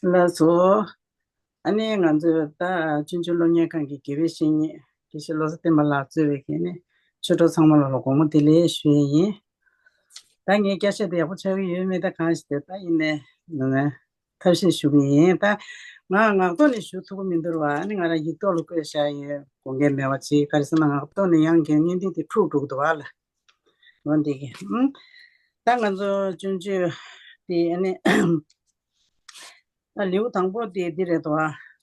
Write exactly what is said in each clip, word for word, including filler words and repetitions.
ལགས་སོ། ཨ་ནི་ང་ཚོས་ད་ཆུང་ཆུང་སློབ་གཉེར་ཁང་གི་དགེ་བའི་བཤེས་གཉེན་དགེ་བཤེས་བློ་བཟང་བསྟན་པ་ལགས་གཙོས་པའི་གི་ནི་ཆོས་གྲོགས་ཚང་མ་ལ་དགོང་མོ་བདེ་ལེགས་ཞུ་ཡས་ཡིན། ད་ངའི་སྐད་ཆ་དེ་ཡག་པོ་ཆགས་ཀྱི་ཡོད་མེད་ད་གང་ཞིག་དེ་ད་ཡིན་ནའི་ཐབས་ཤེས་ཞུ་གི་ཡིན། ད་ང་ངག་ཐོག་ནས་ཞུ་ཐུབ་ཀྱི་མི་འདུག་བ། ཨ་ནི་ང་རང་ཡིག་ཐོག་ལ་བཀོད་བཞག་ཡོད་དགོངས་འགལ་མེད་པ་ཅིག་ག་རེ་ཟེར་ན་ངག་ཐོག་ནས་ཡང་གལ་ངན་འདི་དེ་འཁྲུག་འགྲོ་གི་འདུག་བ་ལ། འོ་འདི་གི་ཨུམ། ད་ང་ཚོ་སྤྱོད་འཇུག་དེ་ཨ་ནི་ད་ལེའུ་དང་པོ་དེ་འདི་རེད་དོ།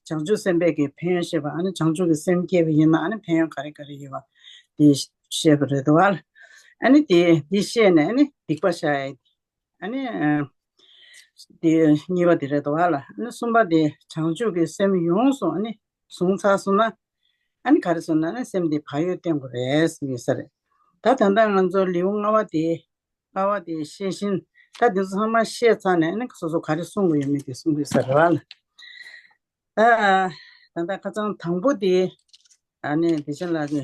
བྱང་ཆུབ་སེམས་དཔའི་གི་ཕན་ཡོན་བཤད་པ། ཨ་ནི་བྱང་ཆུབ་ཀྱི་སེམས་སྐྱེས་པ་ཡིན་ན་ཨ་ནི་ཕན་ཡོན་ག་རེ་ག་རེ་ཡོད་པ་དེ་བཤད་པ་རེད་དོ། ཨ་ནི་དེ་འདི་བཤད་ནས་ཨ་ནི་སྡིག་པ་བཤགས་ཡ། ཨ་ནི་ཨ་དེ་གཉིས་པ་དེ་རེད་དོ། ཨ་ལ་ཨ་ནི་གསུམ་པ་དེ་བྱང་ཆུབ་ཀྱི་སེམས་ཡོངས་སུ་ཨ་ནི་བཟུང་ཚར་སོང་ན་ཨ་ནི་ག་རེ་ཟེར་ན་ཨ་ནི་སེམས་དེ་བག་ཡོད་བསྟེན་དགོས་རེད་ཟེར་ཡོད་ས་རེད། ད་ད་ལྟ་ང་ཚོ་ལེའུ་ལྔ་པ་དེ་ལྔ་པ་དེ་ཤེས་བཞིན་ད་དེ་ཚོ་ཚང་མ་བཤད་ཚར་ནས་ཨ་ནི་སོ་སོ་ག་རེ་གསུང་དགོས་ཡོད་མེད་དེ་གསུང་དགོས་ས་རེད་བ་ལ། ད་ད་ལྟ་ཁ་སང་དང་པོ་དེ་ཨ་ནི་དེ་བཞིན་ལ་དེ་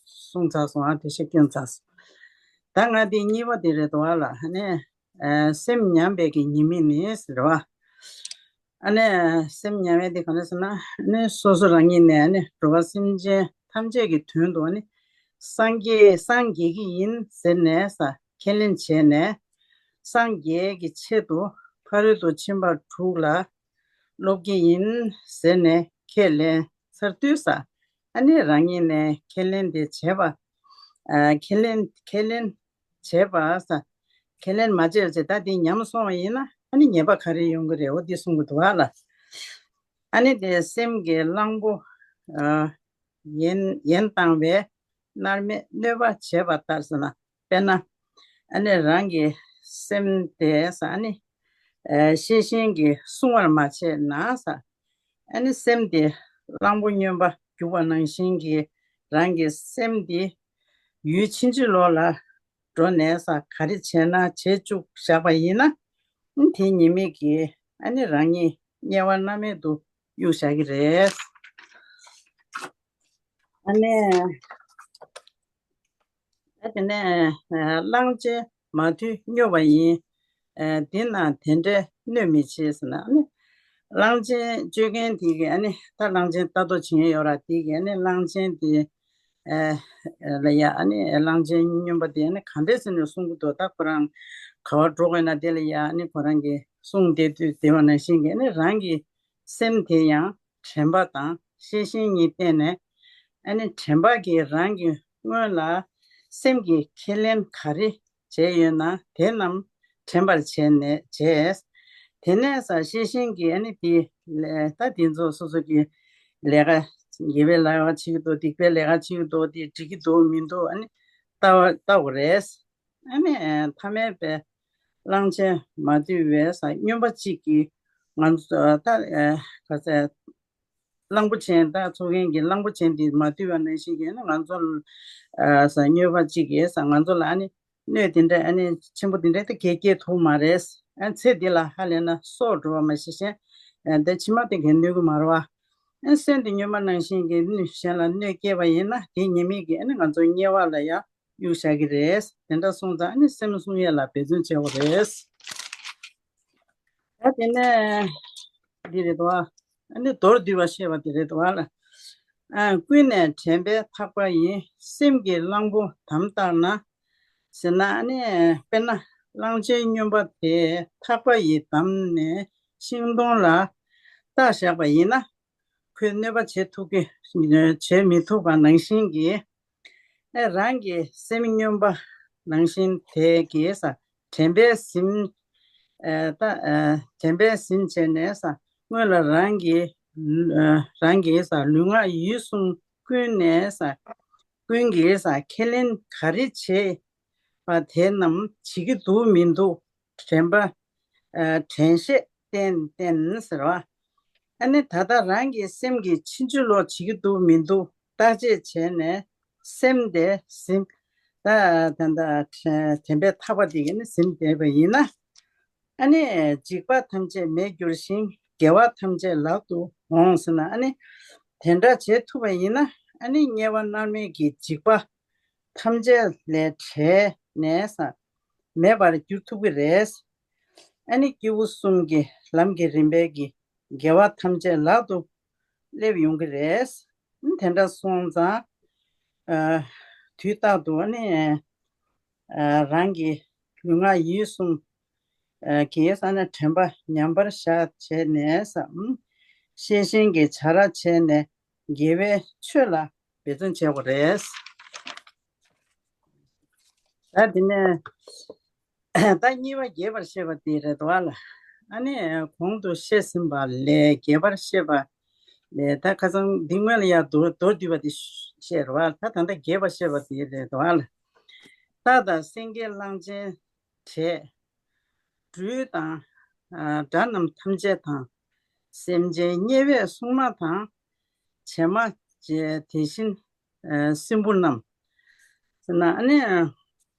གསུང་ཚར་སོང་། ཨ་དེ་བཤད་སྐྱོན་ཚར་སོང་། ད་ང་དེ་གཉིས་པ་དེ་རེད་དོ་བ་ལ། ཨ་ནི་ཨ་སེམས་ཉམས་པའི་གི་ཉེས་དམིགས་ནི་ཟེར་བ། ཨ་ནི་སེམས་ཉམས་པའི་དེ་ག་རེ་ཟེར་ན་ཨ་ནི་སོ་སོ་རང་ཉིད་ནས་ཨ་ནི་འགྲོ་བ་སེམས་ཅན་ཐམས་ཅད་ཀྱི་དོན་དུ་ཨ་ནི་སངས་རྒྱས་སངས་རྒྱས་ཀྱི་ཡིན་ཟེར་ནས་ས་ཁས་ལེན་བྱས་ནས་སངས་རྒྱས་ཀྱི་ཆེད་དུ་ཕ་རོལ་ཏུ་ཕྱིན་པ་དྲུག་ལ་སློབ་ཀྱི་ཡིན་ཟེར་ནས་ཁས་ལེན་ཚར་དུས་ས་ཨ་ནི་རང་ཉིད་ནས་ཁས་ལེན་དེ་བྱས་པ། ཨ་ཁས་ལེན་ཁས་ལེན་བྱས་པ་ས། ཁས་ལེན་མ་བྱས་ཚེ་ད་དེ་ཉམས་སོང་བ་ཡིན་ན་ཨ་ནི་ཉེས་པ་ག་རེ་ཡོང་གི་རེད། འོ་འདི་གསུང་གི་འདུག་བ་ལ། ཨ་ནི་དེ་སེམས་ཀྱི་གླང་པོ་ཨ་ཡན་ཡན་བཏང་བས་མནར་མེད་གནོད་པ་བྱས་པ་ལྟར་ཟེར་ན། དཔེར་ན་ཨ་ནི་རང་གི་སེམས་དེ་ས་ཨ་ནི་ཨ་ཤེས་བཞིན་གྱིས་བསྲུང་བར་མ་བྱས་ན་ས། ཨ་ནི་སེམས་དེ་གླང་པོ་སྨྱོན་པ་རྒྱུག་པ་ནང་བཞིན་གྱི་རང་གི་སེམས་དེ་ཡུལ་ཕྱིན་ཅི་ལོག་ལ་འགྲོ་ནས་ས་ག་རེ་བྱས་ན་བྱེད་བཅུག་བཞག་པ་ཡིན་ན་ཨ་དེ་ཉེས་དམིགས་ཀྱིས་ཨ་ནི་རང་ཉིད་དམྱལ་བ་མནར་མེད་དུ་གཡུག་བཞག་གི་རེད། ཨ་ནི། ཨ་དེ་ནས་ཨ་གླང་ཆེན་མ་ཐུལ་སྨྱོ་བ་ཡིན། ཨ་དེ་ན་དེ་འདྲའི་གནོད་མི་བྱེད་ཟེར་ན་ཨ་ནི། གླང་ཆེན་སྤྱོད་མཁན་དེ་གིས་ཨ་ནི་ད་གླང་ཆེན་ལྟ་རྟོག་བྱེད་མཁན་ཡོད་ར་དེ་གིས་ཨ་ནི་གླང་ཆེན་དེ་ཨ་ལ་ཡ་ཨ་ནི་གླང་ཆེན་སྨྱོན་པ་དེ་ཨ་ནི་ག་འདྲས་ཟེར་ནས་གསུང་གི་འདུག་ད་ཁོ་རང་ག་བར་འགྲོ་དགོས་ན་དེ་ལ་ཡ་ཨ་ནི་ཁོ་རང་གིས་གསུང་བསྡད་དུས་དེ་བ་ནང་བཞིན་གྱི་ཨ་ནི་རང་གི་སེམས་དེ་ཡང་དྲན་པ་དང་ཤེས་བཞིན་གཉིས་བསྟེན་ནས་ཨ་ནི་དྲན་པ་གིས་རང་གི་སྔོན་ལ་སེམས་ཀྱི་ཁས་ལེན་ག་རེ་བྱས་ཡོད་ན་དེ་རྣམས་དྲན་པར་བྱས་ནས་བྱས། དེ་ནས་ས་ཤེས་བཞིན་གྱིས་ཨ་ནི་དེ་ལས་ད་དེ་ཚོ་སོ་སོ་གི་ལས་ཀ་དགེ་བའི་ལས་ཀ་བྱེད་ཀྱི་འདུག་སྡིག་པའི་ལས་ཀ་བྱེད་ཀྱི་འདུག་དེ་འགྲིག་གི་འདུག་མི་འདུག་ཨ་ནི་ལྟ་བ་ལྟ་དགོས་རེད། ཨ་ནི་ཐ་མལ་པའི་གླང་ཆེན་མ་དུལ་བའི་ས་སྨྱོན་པ་གཅིག་གིས་ང་ཚོ་ད་ག་ཚད། གླང་པོ་ཆེན་ད་འཚོ་མཁན་གྱི་གླང་པོ་ཆེན་འདི་མ་དུལ་བ་ནང་བཞིན་གྱི་ནི་ང་ཚོ་ལ་ས་སྨྱོན་པ་གཅིག་གིས་ས་ང་ཚོ་ལ་ཨ་ནི་གནོད་དེ་འདྲ་ཨ་ནི་ཆེན་པོ་དེ་འདྲ་ད་གས་སྐྱེལ་ཐུབ་མ་རེད། ཨ་ཚེ་འདི་ལ་ཧ་ལས་ན་སྲོག་འགྲོ་བ་མ་ཤི་ཤེས་ཨ་ད་ཕྱི་མ་དེ་གས་གནོད་གི་མ་རེད་བ། ཨ་སེམས་དེ་སྨྱོན་པ་ནང་བཞིན་གྱི་གནོད་གཞན་ལ་གནོད་སྐྱེལ་བ་ཡིན་ན་དེ་ཉེས་དམིགས་ཀྱིས་ཨ་ནི་ང་ཚོ་དམྱལ་བ་ལ་ཡང་གཡུག་བཞག་གི་རེད། དེ་འདྲ་སོང་ཙང་ཨ་ནི་སེམས་བསྲུང་ཡས་ལ་འབད་བརྩོན་བྱེད་དགོས་རེད། ད་དེ་ནས་འདི་རེད་དོ། ཨ་ནི་མདོར་བསྡུས་པ་བཤད་པ་དེ་རེད་དོ་ལ། ཨ་ཀུན་ནས་དྲན་པས་འཐག་པ་ཡི། སེམས་ཀྱི་གླང་པོ་དམ་བཏགས་ན། ཟེར་ན་ཨ་ནི་དཔེར་ན་གླང་ཆེན་སྨྱོན་པ་དེ་འཐག་པ་ཡི་དམ་ནས་ཤིང་སྡོང་ལ་བཏགས་བཞག་པ་ཡིན་ན། ཁོས་གནོད་པ་བྱེད་ཐུབ་ཀྱི་བྱེད་མི་ཐུབ་པ་ནང་བཞིན་གྱི། ཨེ་རང་གི་སེམས་སྨྱོན་པ་ནང་བཞིན་དེ་གིས་ས་དྲན་པས་ཟིན། ཨེ་ད་ཨེ་དྲན་པས་ཟིན་བྱས་ནས་ས་སྔོན་ལ་རང་གི་ཨེ་རང་གི་ས་ལུས་ངག་ཡིད་གསུམ་ཀུན་ནས་ས་ཀུན་གྱིས་ས་ཁས་ལེན་ག་རེ་བྱེད་པ་དེ་རྣམས་བྱེད་ཀྱི་འདུག་མི་འདུག་དྲན་པ། ཨ་དྲན་ཤེས་བསྟེན་བསྟེན་ཟེར་བ། ཨ་ནི་ད་ལྟ་རང་གི་སེམས་ཀྱིས་ཕྱིན་ཅི་ལོག་བྱེད་ཀྱི་འདུག་མི་འདུག་བརྟག་དཔྱད་བྱས་ནས་སེམས་དེ་ཟིན། ད་ད་ད་དྲན་པས་འཐག་པ་དེ་གིས་ནི་ཟིན་བསྡད་པ་ཡིན་ན། ཨ་ནི་འཇིགས་པ་ཐམས་ཅད་མེད་འགྱུར་ཞིང་དགེ་བ་ཐམས་ཅད་ལག་ཏུ་འོང་ཟེར་ན་ཨ་ནི་དེ་འདྲ་བྱེད་ཐུབ་པ་ཡིན་ན་ཨ་ནི་དམྱལ་བ་མནར་མེད་ཀྱི་འཇིགས་པ་ཐམས་ཅད་ལས་བྲལ་ནས་ས་མེད་པར་འགྱུར་ཐུབ་ཀྱི་རེད། ཨ་ནི་སྐྱེས་བུ་གསུམ་གྱི་ལམ་གྱི་རིམ་པའི་གི་ དགེ་བ་ཐམས་ཅད་ལག་ཏུ་སླེབས་ཡོང་གི་རེད། དེ་འདྲ་སོང་ཙང་། ཨ། དུས་རྟག་ཏུ་ནི། ཨ། རང་གི་ལུས་ངག་ཡིད་གསུམ། ཨ། གི་ས་ནས་དྲན་པ་ཉམས་པར་བཞག་བྱས་ནས་སམ། ཤེས་བཞིན་གྱི་བྱ་ར་བྱས་ནས་དགེ་བའི་ཆོས་ལ་འབད་བརྩོན་བྱེད་དགོས་རེད། ད་དེ་ནས་ད་གཉིས་པ་རྒྱས་པར་བཤད་པ་དེ་རེད་དོ་ཨ་ལ། ཨ་ནི་གོང་དུ་བཤད་ཟིན་པ་ལས་རྒྱས་པར་བཤད་པ་ལས་ད་ཁ་སང་འདི་སྔོན་ལ་ཡང་མདོར་མདོར་བསྡུས་པ་དེ་བཤད་རོ་ཨ། ད་ད་ལྟ་རྒྱས་པར་བཤད་པ་དེ་རེད་དོ་ཨ་ལ། རྟ་དང་སེང་གེ་གླང་ཆེན་བྲེ། སྦྲུལ་དང་། ཨ། དགྲ་རྣམས་ཐམས་ཅད་དང་། སེམས་ཅན་དམྱལ་བའི་སྲུང་མ་དང་། བྱེ་མ་བཅས་དེ་བཞིན་སྲིན་བུ་རྣམས། ཟེར་ན་ཨ་ནི།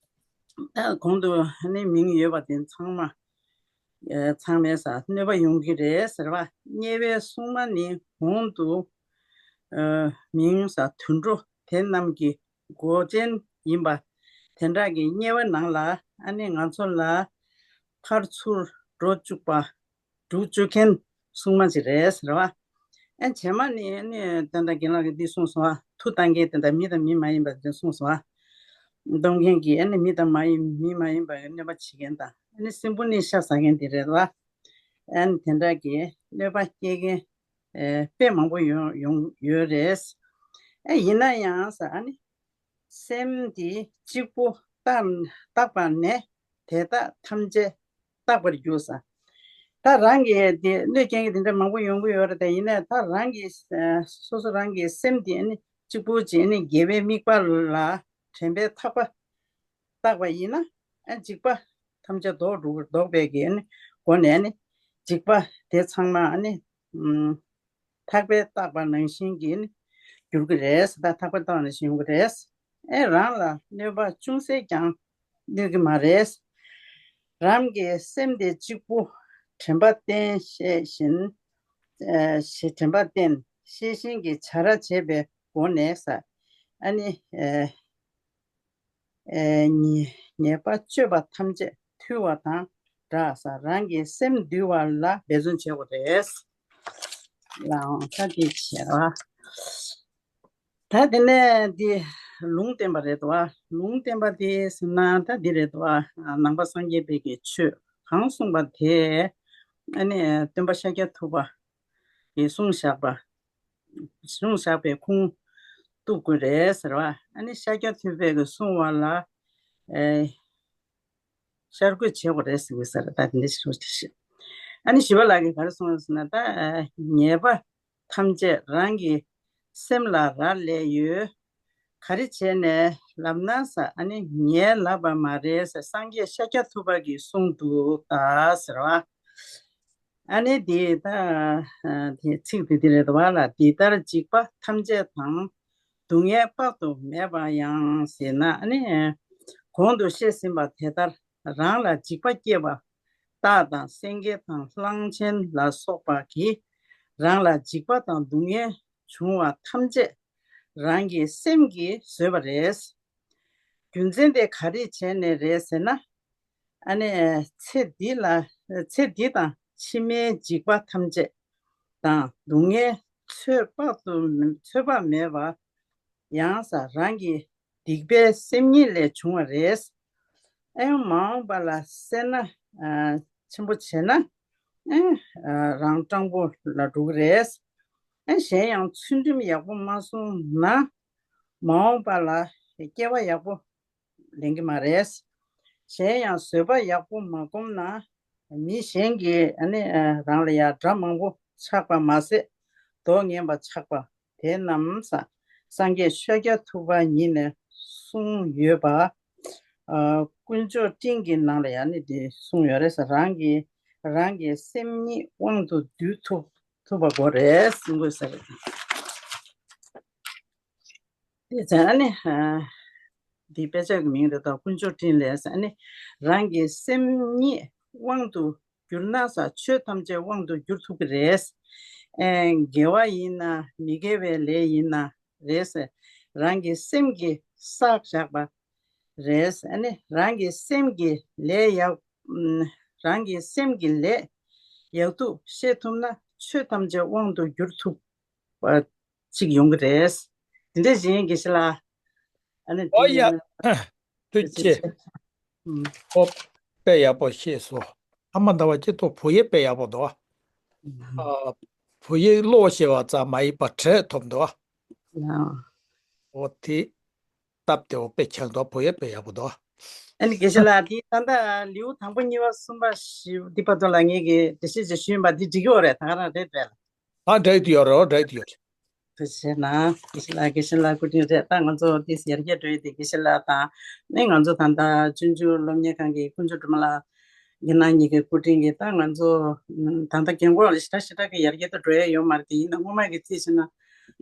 ཨ། གོང་དུ་ཨ་ནི་མིང་ཡོད་པ་དེ་ཚང་མ། ཨ། ཚང་མས་ས་གནོད་པ་ཡོང་གི་རེད་ཟེར་བ། དམྱལ་བའི་སྲུང་མ་ནི་གོང་དུ། ཨ། མིང་ས་དུད་འགྲོ་དེ་རྣམས་ཀྱི་མགོ་ཅན་ཡིན་པ། དེ་འདྲ་གི་དམྱལ་བའི་ནང་ལ་ཨ་ནི་ང་ཚོ་ལ་ཕར་ཚུར་འགྲོ་བཅུག་པ། འགྲོ་བཅུག་མཁན་སྲུང་མ་ཅིག་རེད་ཟེར་བ། ཨ། བྱེ་མ་ནི་ཨ་ནི་ད་ལྟ་རྒན་ལགས་ཀྱིས་འདི་གསུངས་སོང་བ། མཐུ་བཏང་མཁན་དེ་འདྲ་མི་དང་མི་མ་ཡིན་པ་དེ་གསུངས་སོང་བ། གཏོང་མཁན་གྱིས་ཨ་ནི་མི་དང་མ་ཡིན་མི་མ་ཡིན་པ་གནོད་པ་བྱེད་མཁན་དང་། ཨ་ནི་སྲིན་པོ་ནི་ཤ་ཟ་མཁན་དེ་རེད་བ། ཨ་ནི་དེ་འདྲ་གི་གནོད་པ་སྐྱེལ་མཁན། ཨེ། དཔེ་མང་པོ་ཡོང་ཡོང་ཡོད་རེད། ཨེ། ཡིན་ན་ཡང་ས་ཨ་ནི་སེམས་འདི་གཅིག་པུ་བརྟག་བརྟག་པ་ནས་དེ་དག་ཐམས་ཅད་བརྟག་པར་འགྱུར་ས། ད་རང་གི་དེ་གནོད་སྐྱེལ་མཁན་དེ་འདྲ་མང་པོ་ཡོང་གི་ཡོད་རེད། དེ་ཡིན་ན་ད་རང་གི་ཨེ། སོ་སོ་རང་གི་སེམས་འདི་ཨ་ནི་གཅིག་པུ་ཅིག་ཨ་ནི་དགེ་བའི་དམིགས་པ་ལ་དྲན་པའི་ཐག་པ་བཏགས་པ་ཡིན་ན། ཨ། འཇིགས་པ་ཐམས་ཅད་ཟློག་འགྲོ་ཟློག་པའི་གི་ཨ་ནི་སྒོ་ནས་ཨ་ནི་འཇིགས་པ་དེ་ཚང་མ་ཨ་ནི། ཨུམ། ཐག་པས་བཏགས་པ་ནང་བཞིན་གྱི་ཨ་ནི་འགྱུར་གི་རེད། ད་ཐག་པས་བཏགས་པ་ནང་བཞིན་ཡོང་གི་རེད། ཨེ། རང་ལ་གནོད་པ་ཅུང་ཟད་ཀྱང་གནོད་ཀྱི་མ་རེད། རང་གི་སེམས་དེ་གཅིག་པུ་དྲན་པ་བསྟེན་ཤེས་བཞིན། ཨེ། ཤེས་དྲན་པ་བསྟེན་ཤེས་བཞིན་གྱི་བྱ་ར་བྱེད་པའི་སྒོ་ནས་ས་ཨ་ནི། ཨེ། ཨེ། ཉེས་ཉེས་པ་སྤྱོད་པ་ཐམས་ཅད་ཐུལ་བ་དང་སྦྲགས་ས་རང་གི་སེམས་འདུལ་བ་ལ་འབད་བརྩོན་བྱེད་དགོས་རེད། ལའང་ད་འདི་བྱས་པ། ད་དེ་ནས་འདི་ལུང་བསྟན་པ་རེད་དོ། ལུང་བསྟན་པ་དེ་ཟེར་ན་ད་འདི་རེད་དོ། ནང་པ་སངས་རྒྱས་པའི་གི་ཆོས་གང་གསུངས་པ་དེ་ཨ་ནི་སྟོན་པ་ཤཱཀྱ་ཐུབ་པ་གིས་གསུངས་བཞག་པ། གསུངས་བཞག་པའི་ཁུངས་གཏུག་དགོས་རེད་ཟེར་བ། ཨ་ནི་ཤཱཀྱ་ཐུབ་པས་གི་གསུངས་པ་ལ། ཨེ། ཤར་བསྐྱོད་བྱེད་དགོས་རེད་ཟེར་གི་ཟེར། ད་དེ་འདྲ་ཞིག་རེད་ཤག་ཨ་ནི་ཞི་བ་ལྷ་གིས་ག་རེ་གསུངས་ཟེར་ན་ད། ཨེ། ཉེས་པ་ཐམས་ཅད་རང་གི་སེམས་ལ་རག་ལས་ཡོད། ག་རེ་བྱས་ནས་ལབ་ན་ས་ཨ་ནི་ངས་ལབ་པ་མ་རེད་ཟེར། སངས་རྒྱས་ཤཱཀྱ་ཐུབ་པ་གིས་གསུངས་འདུག་ད་ཟེར་བ། ཨ་ནི་དེ་ད་དེ་ཚིག་དེ་དེ་རེད་བ་ལ། འདི་ལྟར་འཇིགས་པ་ཐམས་ཅད་དང་། སྡུག་བསྔལ་དཔག་ཏུ་མེད་པ་ཡང་ཟེར་ན། ཨ་ནི་གོང་དུ་བཤད་ཟིན་པ་དེ་ལྟར་རང་ལ་འཇིགས་པ་སྐྱེས་པ་སྟག་དང་སེང་གེ་དང་གླང་ཆེན་ལ་སོགས་པ་གིས་རང་ལ་འཇིགས་པ་དང་སྡུག་བསྔལ་བྱུང་བ་ཐམས་ཅད་རང་གི་སེམས་ཀྱིས་བཟོས་པ་རེད། རྒྱུ་མཚན་དེ་ག་རེ་བྱས་ནས་རེད་ཟེར་ན། ཨ་ནི་ཚེ་འདི་ལ་ཚེ་འདི་དང་ཕྱི་མའི་འཇིགས་པ་ཐམས་ཅད་དང་སྡུག་བསྔལ་ཚོད་དཔག་ཏུ་ཚོད་དཔག་མེད་པ་ཡང་ས་རང་གི་སྡིག་པའི་སེམས་ཉིད་ལས་བྱུང་བ་རེད། ཨེ། མ་འོངས་པ་ལ་སེར་སྣ་ཆེན་པོ་བྱས་ན། ཨེ། རང་སྤྲང་པོ་ལ་འགྲོ་གི་རེད། ཨེ། གཞན་ཡང་ཚུལ་ཁྲིམས་ཡག་པོ་མ་བསྲུངས་ན་མ་འོངས་པ་ལ་སྐྱེ་བ་ཡག་པོ་ལེན་གྱི་མ་རེད། གཞན་ཡང་བཟོད་པ་ཡག་པོ་མ་བསྒོམས་ན། མི་གཞན་གྱིས་ཨ་ནི་རང་ལ་ཡང་དགྲ་མང་པོ་ཆགས་པ་མ་ཟད་སྡུག་བསྔལ་བ་ཆགས་པ་དེ་རྣམས་སངས་རྒྱས་ཤཱཀྱ་ཐུབ་པ་ཉིད་ནས་གསུངས་ཡོད་པ། ཨ། དཀོན་མཆོག་སྤྲིན་གྱི་ནང་ལ་ཡང་ནི་དེ་གསུངས་ཡོད་རེད་ཟེར། རང་གི་རང་གི་སེམས་ཉིད་དབང་དུ་བསྡུ་ཐུབ་ཐུབ་པ་དགོས་རེད་གསུང་དགོས་ཟེར། དེ་ཚེ་ཨ་ནི། ཨ། འདི་དཔེ་ཆ་གི་མིང་རེད་དོ། དཀོན་མཆོག་སྤྲིན་ལས་ཟེར། ཨ་ནི་རང་གི་སེམས་ཉིད་དབང་དུ་གྱུར་ན་ས་ཆོས་ཐམས་ཅད་དབང་དུ་འགྱུར་ཐུབ་ཀྱི་རེད། ཨེ། དགེ་བ་ཡིན་ན་མི་དགེ་བའི་ལས་ཡིན་ན་རེད་ཟེར། རང་གི་སེམས་ཀྱིས་བསགས་བཞག་པ་རེད། ཨ་ནི་རང་གི་སེམས་ཀྱི་ལས་ཡག་ཨུམ། རང་གི་སེམས་ཀྱི་ལས་ཡག་སྡུག་ཤེས་ཐུབ་ན་ ཆོས་ཐམས་ཅད་དབང་དུ་འགྱུར་ཐུབ་པ་ཅིག་ཡོང་གི་རེད། དེ་འདྲ་ཞིག་ཡིན། དགེ་བཤེས་ལགས། ཨ་ནི་ཨོ་ཡ། ཐུགས་རྗེ་ཆེ། ཆེ། ཨུམ། ཨོ། དཔེ་ཡག་པོ་ཤེས་སོང་། ཨ་མ་ཟླ་བ་སྐྱིད་ཐོག་བོད་ཡིག་དཔེ་ཡག་པོ་འདུག་ཨ། བོད་ཡིག་ཀློག་ཤེས་པ་ཙམ་མ་ཡིན་པར་བྲིས་ཐུབ་འདུག་ཡ། ཨོ་དེ། སྟབས་བདེ་བོ་དཔེ་ཆགས་འདུག་བོད་ཡིག་དཔེ་ཡག་པོ་འདུག་ཨ་ནི་དགེ་བཤེས་ལགས། འདི་ད་ལྟ་ལེའུ་དང་པོ་གཉིས་པ་གསུམ་པ་བཞི་འདི་བར་དུ་ལ་ངེད་ཀྱིས་འགྲེལ་བཤད་ཅིག་ཞུས་ཡིན་པ་འདི་འགྲིག་གི་ཡོད་རེད། ད་ག་རང་རེད་པས། ཨ་འདྲ་ཡོད་ཡོད་རེད། འདྲ་ཡོད་ཡོད། ཐུགས་རྗེ་ཆེ་གནང་། དགེ་བཤེས་ལགས། དགེ་བཤེས་ལགས་སྐུ་དྲིན་རེད། ད་ང་ཚོ་འདི་ཡར་རྒྱས་འགྲོ་ཡི་དེ་དགེ་བཤེས་ལགས་དང་ནི་ང་ཚོ་ད་ལྟ་སྤྱོད་འཇུག་སློབ་གཉེར་ཁང་གི་དཀོན་མཆོག་སྒྲོལ་མ་ལགས་ཀྱི་ནང་གཉིས་ཀྱི་སྐུ་དྲིན་གྱིས་ད་ང་ཚོ་ད་ལྟ་རྒན་གོག་ལ་ཞེ་དྲག་ཞེ་དྲག་གི་ཡར་རྒྱས་ད་འགྲོ་ཡ་ཡོད་མ་རེད། དེ་ཡིན་ན་སྔོན་མ་གི་རྩིས་བྱས་ན་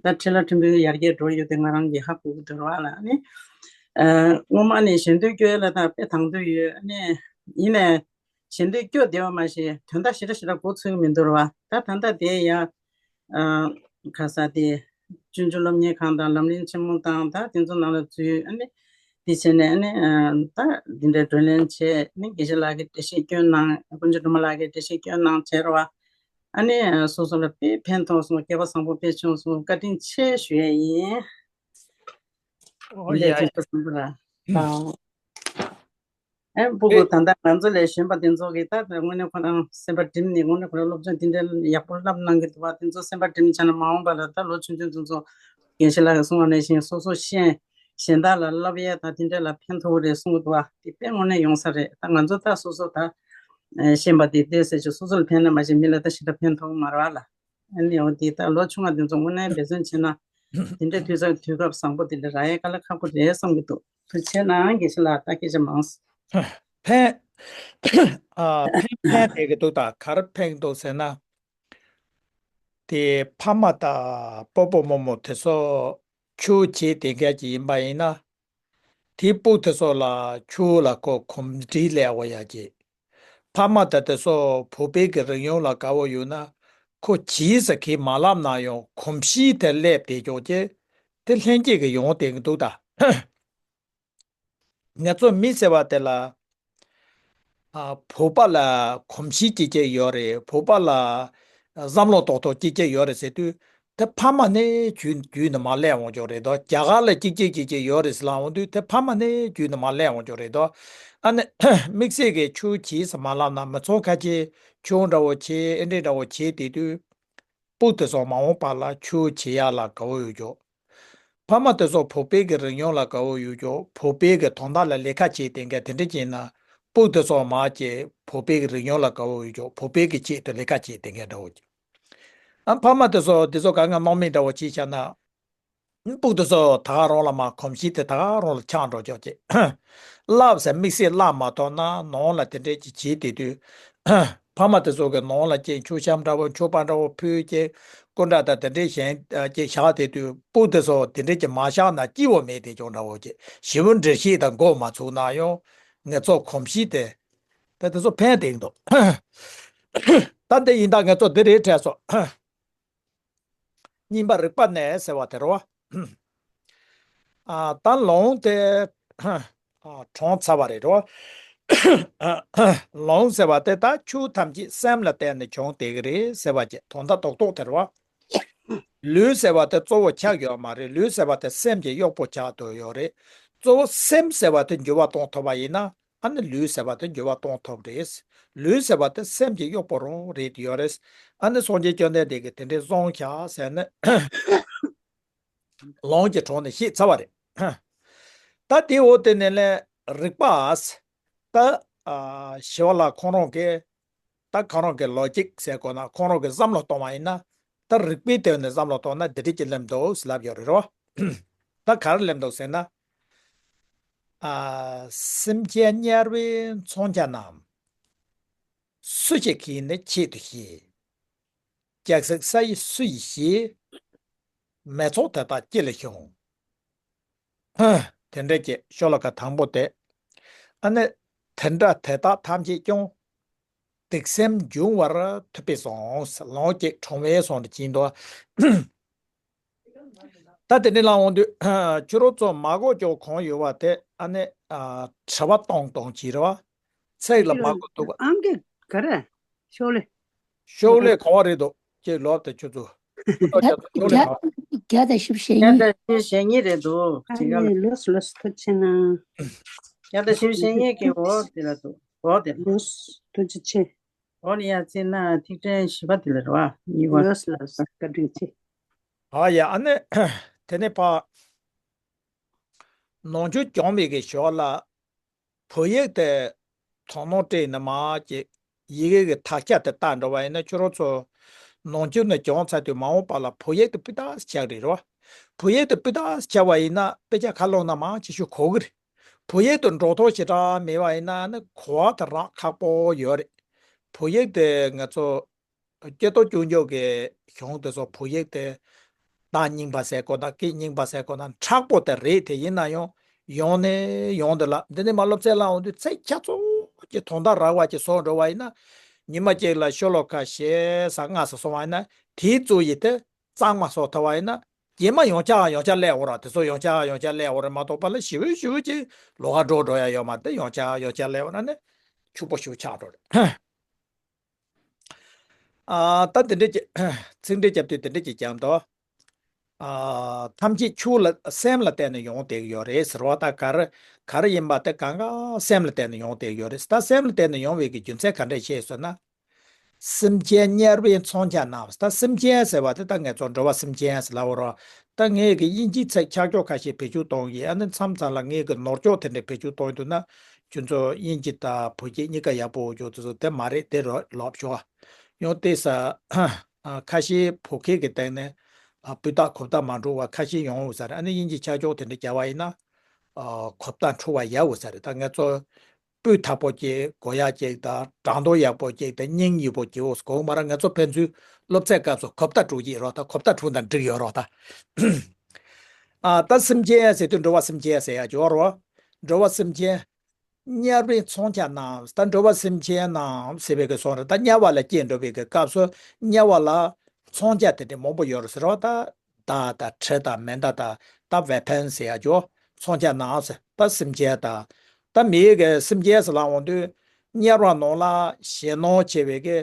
ད་ཁྲི་ལ་ཕྲན་བུ་ཡར་རྒྱས་འགྲོ་ཡོད་དེ་ང་རང་གིས་ཧ་གོ་གི་འདུག་ར་བ་ལ་ནི། སྔོན་མ་ནས་ཞལ་འདོན་སྐྱོན་ལ་ད་དཔེ་དང་དུ་ཡོད་ནི་ཡིན་ནས། ཞལ་འདོན་སྐྱོ་བདེ་བ་མ་ཞེས་དོན་དག་ཞེ་དྲག་ཞེ་དྲག་མགོ་ཚོས་ཀྱི་མི་འདུག་ར་བ། ད་ད་ལྟ་དེ་ཡང་ཁ་ས་དེ་སྤྱོད་འཇུག་སློབ་གཉེར་ཁང་དང་ལམ་རིམ་ཆེན་མོ་དང་ད་དེ་ཚོ་ནང་ལ་འཛུལ། ཨ་ནི་དེ་བྱས་ནས་ཨ་ནི་ད་འདི་འདྲའི་བགྲོ་གླེང་བྱས། ཨ་ནི་དགེ་བཤེས་ལགས་ཀྱིས་འགྲེལ་བཤད་སྐྱོན་གནང་། དཀོན་མཆོག་སྒྲོལ་མ་ལགས་ཀྱིས་འགྲེལ་བཤད་སྐྱོན་གནང་བྱས་ར་བ། ཨ་ནི་སོ་སོ་ལ་དཔེ་ཕན་ཐོགས་སོང་། སྐལ་པ་བཟང་པོ་དཔེ་བྱུང་སོང་། བཀའ་དྲིན་ཆེ་ཞུ་ཡས་ཡིན། ཨོ་ཡ། ལས་དོན་བཟང་པོ་ར་དང་། ཨེ་སྤུ་གུ་ད་ལྟ་ང་ཚོ་ལས་གཞོན་པ་དེ་ཚོ་གིས་ད་དངོས་གནས་ཁོ་རང་སེམས་པ་སྒྲིམ་ནས་དངོས་གནས་ཁོ་རང་སློབ་སྦྱོང་དེ་འདྲ་ཡག་པོ་བསླབ་གནང་གི་འདུག་བ། དེ་ཚོ་སེམས་པ་སྒྲིམ་བྱས་ན་མ་འོངས་པ་ལ་ད་ལོ་ཆུང་ཆུང་དེ་ཚོ་རྒན་ཤེས་ལགས་ཀྱིས་གསུངས་པ་ནང་བཞིན་སོ་སོ་ཤེས་གཞན་དག་ལ་བསླབ་ཡས་དང་དེ་འདྲ་ལ་ཕན་ཐོགས་རེད་གསུང་གི་འདུག་བ། དེ་དཔེ་དངོས་གནས་ཡོང་ས་རེད། ད་ང་ཚོ་ད་སོ་སོ་ད་ཤེས་པ་དེ་བལྟས་ཟེར་ཅིག་སོ་སོ་ལ་ཕན་ན་མ་ཤེས་མི་ལ་ད་ཞེ་དྲག་ཕན་ཐོགས་མ་རེད་བ་ལ། ཨ་ནི་འོ་དེ་ལྟར་ལོ་ཆུང་བ་དེ་ཚོ་དངོས་གནས་འབད་བརྩོན་བྱས་ན་དེ་འདྲའི་དུས་ཚོད་དུས་སྐབས་བཟང་པོ་དེ་འདྲ་རག་ཡས་དཀའ་ལས་ཁག་པོ་རེད་བསམ་གྱི་འདུག་ཐུགས་རྗེ་ཆེ་གནང་། དགེ་བཤེས་ལགས་ད་སྐད་ཆ་མང་སོང་། ཕན། ཨ་ཕན་ཕན་ཐོགས་ཀྱི་འདུག་ད་ག་རེ་ཕན་གྱི་འདུག་ཟེར་ན། དེ་ཕ་མ་དང་སྤོ་བོ་རྨོ་མོ་དེ་ཚོ་ཆུ་བྱེད་དེ་འགལ་གྱི་ཡིན་པ་ཡིན་ན། དེའི་སྤུ་དེ་ཚོ་ལ་ཆུ་ལ་ཁོ་གོམས་འདྲིས་སླེབས་ཡོང་ཡ་གི། ཕ་མ་དེ་དེ་ཚོ་བོད་པའི་གི་རིག་གཞུང་ལ་དགའ་བོ་ཡོད་ན་ཁོ་བྱིས་ཟེར་གི་མ་ལབ་ན་ཡང་གོམས་གཤིས་དེ་སླེབས་བསྡད་ཀྱོག་གི། དེ་ལྷན་སྐྱེས་ཀྱི་ཡོང་བསྡད་ཀྱི་འདུག་ད། ང་ཚོ་མི་ཟེར་བ་དེ་ལ། ཨ་བོད་པ་ལ་གོམས་གཤིས་ཅིག་ཅིག་ཡོད་རེད། བོད་པ་ལ་བསམ་བློ་ཏོག་ཏོག་ཅིག་ཅིག་ཡོད་རེད་ཟེར་དུས་དེ་ཕ་མ་ནས་རྒྱུད་རྒྱུད་ནས་མར་སླེབས་ཡོང་ཀྱོག་རེད་དོ། རྒྱ་གར་ལ་ཅིག་ཅིག་ཅིག་ཅིག་ཡོད་རེད་ཟེར་ལབ་ཡོང་དུས་དེ་ཕ་མ་ནས་རྒྱུད་ནས་མར་སླེབས་ཡོང་ཀྱོག་རེད་དོ། ཨ་ནི་དམིགས་བསལ་གྱི་ཆུ་བྱིས་ཟེར་མ་ལབ་ན་མི་ཚང་ཁ་ཅིག་ཆུ་འདྲ་བོ་བྱེད་ཨེ་འདྲས་འདྲ་བོ་བྱེད་དེ་དུས། སྤུ་དེ་ཚོ་མ་འོངས་པ་ལ་ཆུ་བྱེད་ཡག་ལ་དགའ་བོ་ཡོད་ཀྱོག་ཕ་མ་དེ་ཚོ་བོད་པའི་གི་རིག་གཞུང་ལ་དགའ་བོ་ཡོད་ཀྱོག་བོད་པའི་གི་དོན་དག་ལ་ལས་ཀ་བྱེད་དེ་འགའ་དེ་འདྲ་བྱས་ན་སྤུ་དེ་ཚོ་མ་ཅེ་བོད་པའི་གི་རིག་གཞུང་ལ་དགའ་བོ་ཡོད་ཀྱོག་བོད་པའི་གི་ཆེད་དུ་ལས་ཀ་བྱེད་དེ་འགའ་འདྲ་བོ་ཀྱོག་ཨ་ཕ་མ་དེ་ཚོ་དེ་ཚོ་ག་ང་སྣང་མེད་འདྲ་བོ་བྱས་བཞག་ན། སྤུ་དེ་ཚོ་ད་ག་རང་ལ་མ་གོམས་གཤིས་དེ་ད་ག་རང་ལ་ཆགས་འགྲོ་ཀྱོག་ཅེ། བསླབ་ཟེར་དམིགས་བསལ་བསླབ་མ་ཐོག་ན་ནང་ལ་དེ་འདྲས་ཀྱི་བྱེད་དེ་དུས། ཕ་མ་དེ་ཚོ་གི་ནང་ལ་ཅིག་མཆོད་བཤམས་འདྲ་བོ་མཆོད་པ་འདྲ་བོ་ཕུལ་ཅིག་སྐུ་འདྲ་དང་དེ་འདྲས་གཞན་ཅིག་བཞག་དེ་དུས་སྤུ་དེ་ཚོ་དེ་འདྲས་ཀྱི་མ་བཞག་ན་སྐྱིད་པོ་མེད་དེ་ཅོག་འདྲ་བོ་ཅིག་ཞེ་པོ་འགྲེལ་བཤད་དང་མགོ་མ་ཚུགས་ན་ཡང་ངེད་ཚོ་གོམས་གཤིས་དེ་ད་དེ་ཚོ་ཕན་བཏགས་འདུག་ད་འདི་ཡིན་ད་ངེད་ཚོ་འདི་རེད་དྲན་སོང་། གཉིས་པ་རིག་པ་ནས་ཟེར་བ་དེ་རེད་བ། ཨ་ད་ལོང་དེ་ཨ་གྲོངས་ཚར་བ་རེད་རོ། ལོང་ཟེར་བ་དེ་ད་ཆོས་ཐམས་ཅད་སེམས་ལ་བརྟེན་ནས་བྱུང་བསྡད་ཀྱི་རེད་ཟེར་བ་ཅིག་དོན་དག་རྡོག་རྡོག་དེ་རེད་བ། ལུས་ཟེར་བ་དེ་གཙོ་བོ་ཆགས་ཡོད་མ་རེད། ལུས་ཟེར་བ་དེ་སེམས་ཀྱི་གཡོག་པོ་ཆགས་བསྡད་ཡོད་རེད། གཙོ་བོ་སེམས་ཟེར་བ་དེ་འགྱུར་བ་གཏོང་ཐུབ་པ་ཡིན་ན། ཨ་ནི་ལུས་ཟེར་བ་དེ་འགྱུར་བ་གཏོང་ཐུབ་རེད། ལུས་ཟེར་བ་དེ་སེམས་ཀྱི་གཡོག་པོ་རང་རེད་ཡོད་རེད། ཨ་ནི་སངས་རྒྱས་བཅོམ་ལྡན་འདས་ཀྱིས་དེ་འདྲའི་གསུངས་ཤག་ཟེར་ནས་ལོང་གི་གྲོང་ནས་བཤད་ཚར་བ་རེད། ད་དེའི་འོག་དེ་ནས་ལས་རིག་པ། ད་ཨ་ཞི་བ་ལྷ་ཁོང་རང་གིས་ད་ཁོང་རང་གི་ལོ་ཇིག་ཟེར་དགོས་ན་ཁོང་རང་གིས་བསམ་བློ་གཏོང་བ་ཡིན་ན། ད་རིག་པའི་སྟེང་ནས་བསམ་བློ་གཏོང་ན་འདི་འདྲ་ཅིག་སླེབས་འདུག་ཟེར་ལབ་ཡོད་རེད་རོ། ད་ག་རེ་སླེབས་འདུག་ཟེར་ན། ཨ། སེམས་ཅན་དམྱལ་བའི་མཚོན་ཆ་རྣམས། སུ་ཞིག་གིས་ནི་ཆེད་དུ་བཞེས། རྒྱལ་སྲས་ས་ཡི་སུ་ཡིས་བཞེས། མི་ཚོགས་དེ་དག་ཅི་ལས་བྱུང་། དེ་འདྲ་ཅིག་ཤོ་ལོ་ཀ་དང་པོ་དེ། ཨ་ནི། དེ་འདྲ་དེ་དག་ཐམས་ཅད་ཀྱང་། སྡིག་སེམས་འབྱུང་བར་ཐུབ་པས་སོ། ལོང་ཅིག་གྲོང་བས་སོང་དུ་ཕྱིན་ཏོ། ད་དེ་འདྲ་ལ་འོང་དུས། ཁྱོད་རང་ཚོ་མ་གོ་ཅོག་གང་ཡོད་བ་དེ་ཨ་ནི། དྲི་བ་གཏོང་གཏོང་བྱེད་རེད་བ། ཚིག་ལ་མ་གོ་འདུག་བ། ཨང་ཀི་ག་རེ། ཤོག་ལེ། ཤོག་ལེ་ག་བ་རེད་འདུག་ཅིག་ལོག་དེ་ཁྱོད་ཚོ། བརྒྱ་བརྒྱ་དང་བཞི་བཅུ་ཞེ་གཉིས། བརྒྱ་དང་བཞི་བཅུ་ཞེ་གཉིས་རེད་འདུག་ཅིག་ཡ། ལོས་ལོས་ཐུགས་ཆེ་ན། བརྒྱ་དང་བཞི་བཅུ་ཞེ་གཉིས་ཀྱི་འོག་དེ་ལ་འདུག་འོག་དེ་ལ། ལོས་ཐུགས་རྗེ་ཆེ། འོག་ནས་ཡར་བརྩིས་ན་ཐིག་ཕྲེང་བཞི་པ་དེ་ལ་རེད་བ། གཉིས་པ། ལོས་ལོས་བཀའ་དྲིན་ཆེ། ཨ་ཡ། ཨ་ནི་དེ་ནས་ཕ། ནང་ཆོས་སྦྱོང་བའི་གི་ཞོར་ལ། བོད་ཡིག་དེ་དོ་སྣང་སྤྲད་ནས་མར་ཅིག་ཡི་གེ་གི་དག་ཆ་དེ་བལྟ་འགྲོ་བ་ཡིན་ན། ཁྱོད་རང་ཚོ་ནང་ཆོས་ནས་སྦྱོང་ཚར་དུས་མ་འོངས་པ་ལ་བོད་ཡིག་དེ་སྤུས་དག་ཆགས་རེད་རོ། བོད་ཡིག་དེ་སྤུས་དག་ཆགས་པ་ཡིན་ན་དཔེ་ཆ་ཁ་ལོག་ན་མང་ཆེ་ཤོས་གོ་གི་རེད། བོད་ཡིག་དེ་འགྲོ་ཐོག་ཞེ་དྲག་མེད་པ་ཡིན་ན་ནི་གོ་བ་དེ་རག་ཁག་པོ་ཡོད་རེད། བོད་ཡིག་དེ་ང་ཚོ་སྐྱེ་སྟོབས་སྐྱོན་བརྗོད་ཀྱི་གཞུང་དེ་ཚོ་བོད་ཡིག་དེ་གདངས་རྙིང་པ་ཟེར་དགོས་ན། སྐད་རྙིང་པ་ཟེར་དགོས་ན། མཁྲེགས་པོ་དེ་རེད། དེ་ཡིན་ན་ཡང་ཡོང་ནས་ཡོང་དེ་ལ། འདི་ནས་མར་སློབ་ཚན་ལ་འོང་དུས་ཚིག་ཆ་ཚང་གི་དོན་དག་རགས་པ་ཅིག་བཟོ་འགྲོ་བ་ཡིན་ན། ཉི་མ་གཅིག་ལ་ཤོ་ལོ་ཀ་ཞེ་ས་ལྔ་ཙམ་སོང་བ་ཡིན་ན། དེའི་གཙོ་ཡི་དེ་གཙང་མ་བཟོ་ཐུབ་པ་ཡིན་ན། རྗེས་མ་ཡང་བསྐྱར་ཡང་བསྐྱར་སླེབས་འོང་ར། དེ་ཚོ་ཡང་བསྐྱར་ཡང་བསྐྱར་སླེབས་འོང་ར་མ་གཏོགས་པ་ལ་ཞེ་པོ་ཞེ་པོ་ཅིག་ལོགས་ཀ་འགྲོ་འགྲོ་ཡ་ཡོད་མ་རེད། ཡང་བསྐྱར་ཡང་བསྐྱར་སླེབས་འོང་ན་ནི་ཕྱུག་པོ་ཞེ་པོ་ཆགས་འགྲོ་རེད། ཨ། ད་དེ་འདྲ་ཅིག་ཚིག་འགྲེལ་རྒྱབ་དུས་དེ་འདྲ་ཅིག་ཀྱང་འདུག་ཨ། ཐམས་ཅད་ཆོས་ལ་སེམས་ལ་བརྟེན་ནས་ཡོང་བསྡད་ཡོད་རེད་ཟེར་བ། ད་ག་རེ་ག་རེ་ཡིན་པ་དེ་གང་ག་སེམས་ལ་བརྟེན་ནས་ཡོང་བསྡད་ཡོད་རེད། ད་སེམས་ལ་བརྟེན་ནས་ཡོང་བའི་གི་རྒྱུ་མཚན་ག་འདྲ་ཞིག་ཟེར་ན། སེམས་ཅན་དམྱལ་བའི་མཚོན་ཆ་ན། ད་སེམས་ཅན་ཟེར་བ་དེ་ད་ངེད་ཚོ་འགྲོ་བ་སེམས་ཅན་ཟེར་ལབ་པ་རེད། ད་ངས་གི་དབྱིན་ཇིའི་ཚིག་ཆ་འཇོག་ཁ་ཤས་བེད་སྤྱོད་གཏོང་གི། ཨ་ནི་མཚམས་མཚམས་ལ་ངས་གི་ནོར་འཇོག་དེ་འདྲ་བེད་སྤྱོད་གཏོང་གི་འདུག་ན། ཁྱོད་ཚོ་དབྱིན་ཇི་དང་བོད་སྐད་གཉིས་ཀ་ཡག་པོ་འཇོག་ཚོད་ཚོད་དེ་མ་རེད། དེ་རོ་ལོབ་ཤོག་ཡང་དེ་ས་ཁ་ཤས་བོད་སྐད་ཀྱི་སྟེང་ནས་ཨ་སྤུས་དག་གོ་བརྡ་མ་འགྲོ་བ་ཁ་ཤས་ཡོང་འོང་ས་རེད། ཨ་ནི་དབྱིན་ཇི་ཆ་འཇོག་དེ་འདྲ་རྒྱག་པ་ཡིན་ན་ཨ་གོ་བརྡ་འཕྲོད་པ་ཡག་འོང་ས་རེད། ད་ངེད་ཚོ་སྤུས་དག་པོ་ཅིག་གོ་ཡག་ཅིག་དང་། སྒྲ་མདོ་ཡག་པོ་ཅིག་དང་། སྙིང་ཡིག་པོ་ཅིག་འོ་གོ་མ་ར། ང་ཚོ་ཕན་ཚུན་སློབ་ཚན་སྐབས་སུ་གོ་བརྡ་འཕྲོད་ཀྱི་རོགས། ད་གོ་བརྡ་འཕྲོད་དང་འགྲིག་ཡོད་རོགས། ད་ཨ་ད་སེམས་ཅན་ཟེར་དུས་འགྲོ་བ་སེམས་ཅན་ཟེར་ཡག་ཅིག་ཡོད་རོགས། འགྲོ་བ་སེམས་ཅན་དམྱལ་བའི་མཚོན་ཆ་ན། ད་འགྲོ་བ་སེམས་ཅན་ན་ཟེར་བའི་གི་སོང་རེད། ད་དམྱལ་བ་ལ་སྐྱེས་འགྲོ་བའི་གི་སྐབས་སུ་དམྱལ་བ་ལ་མཚོན་ཆ་དེ་འདྲ་མང་པོ་ཡོད་རེད་ཟེར་བ། ད་མདའ་དང་གྲི་དང་མེ་མདའ་དང་། ད་ཝེ་པན་ཟེར་ཡག་ཅིག་མཚོན་ཆ་ན་ཟེར། ད་སེམས་ཅན་དང་། ད་མིའི་གི་སེམས་ཅན་ཟེར་ལབ་འོང་དུས་དམྱལ་བ་ནང་ལ་ཞེད་སྣང་ཆེ་བའི་གི་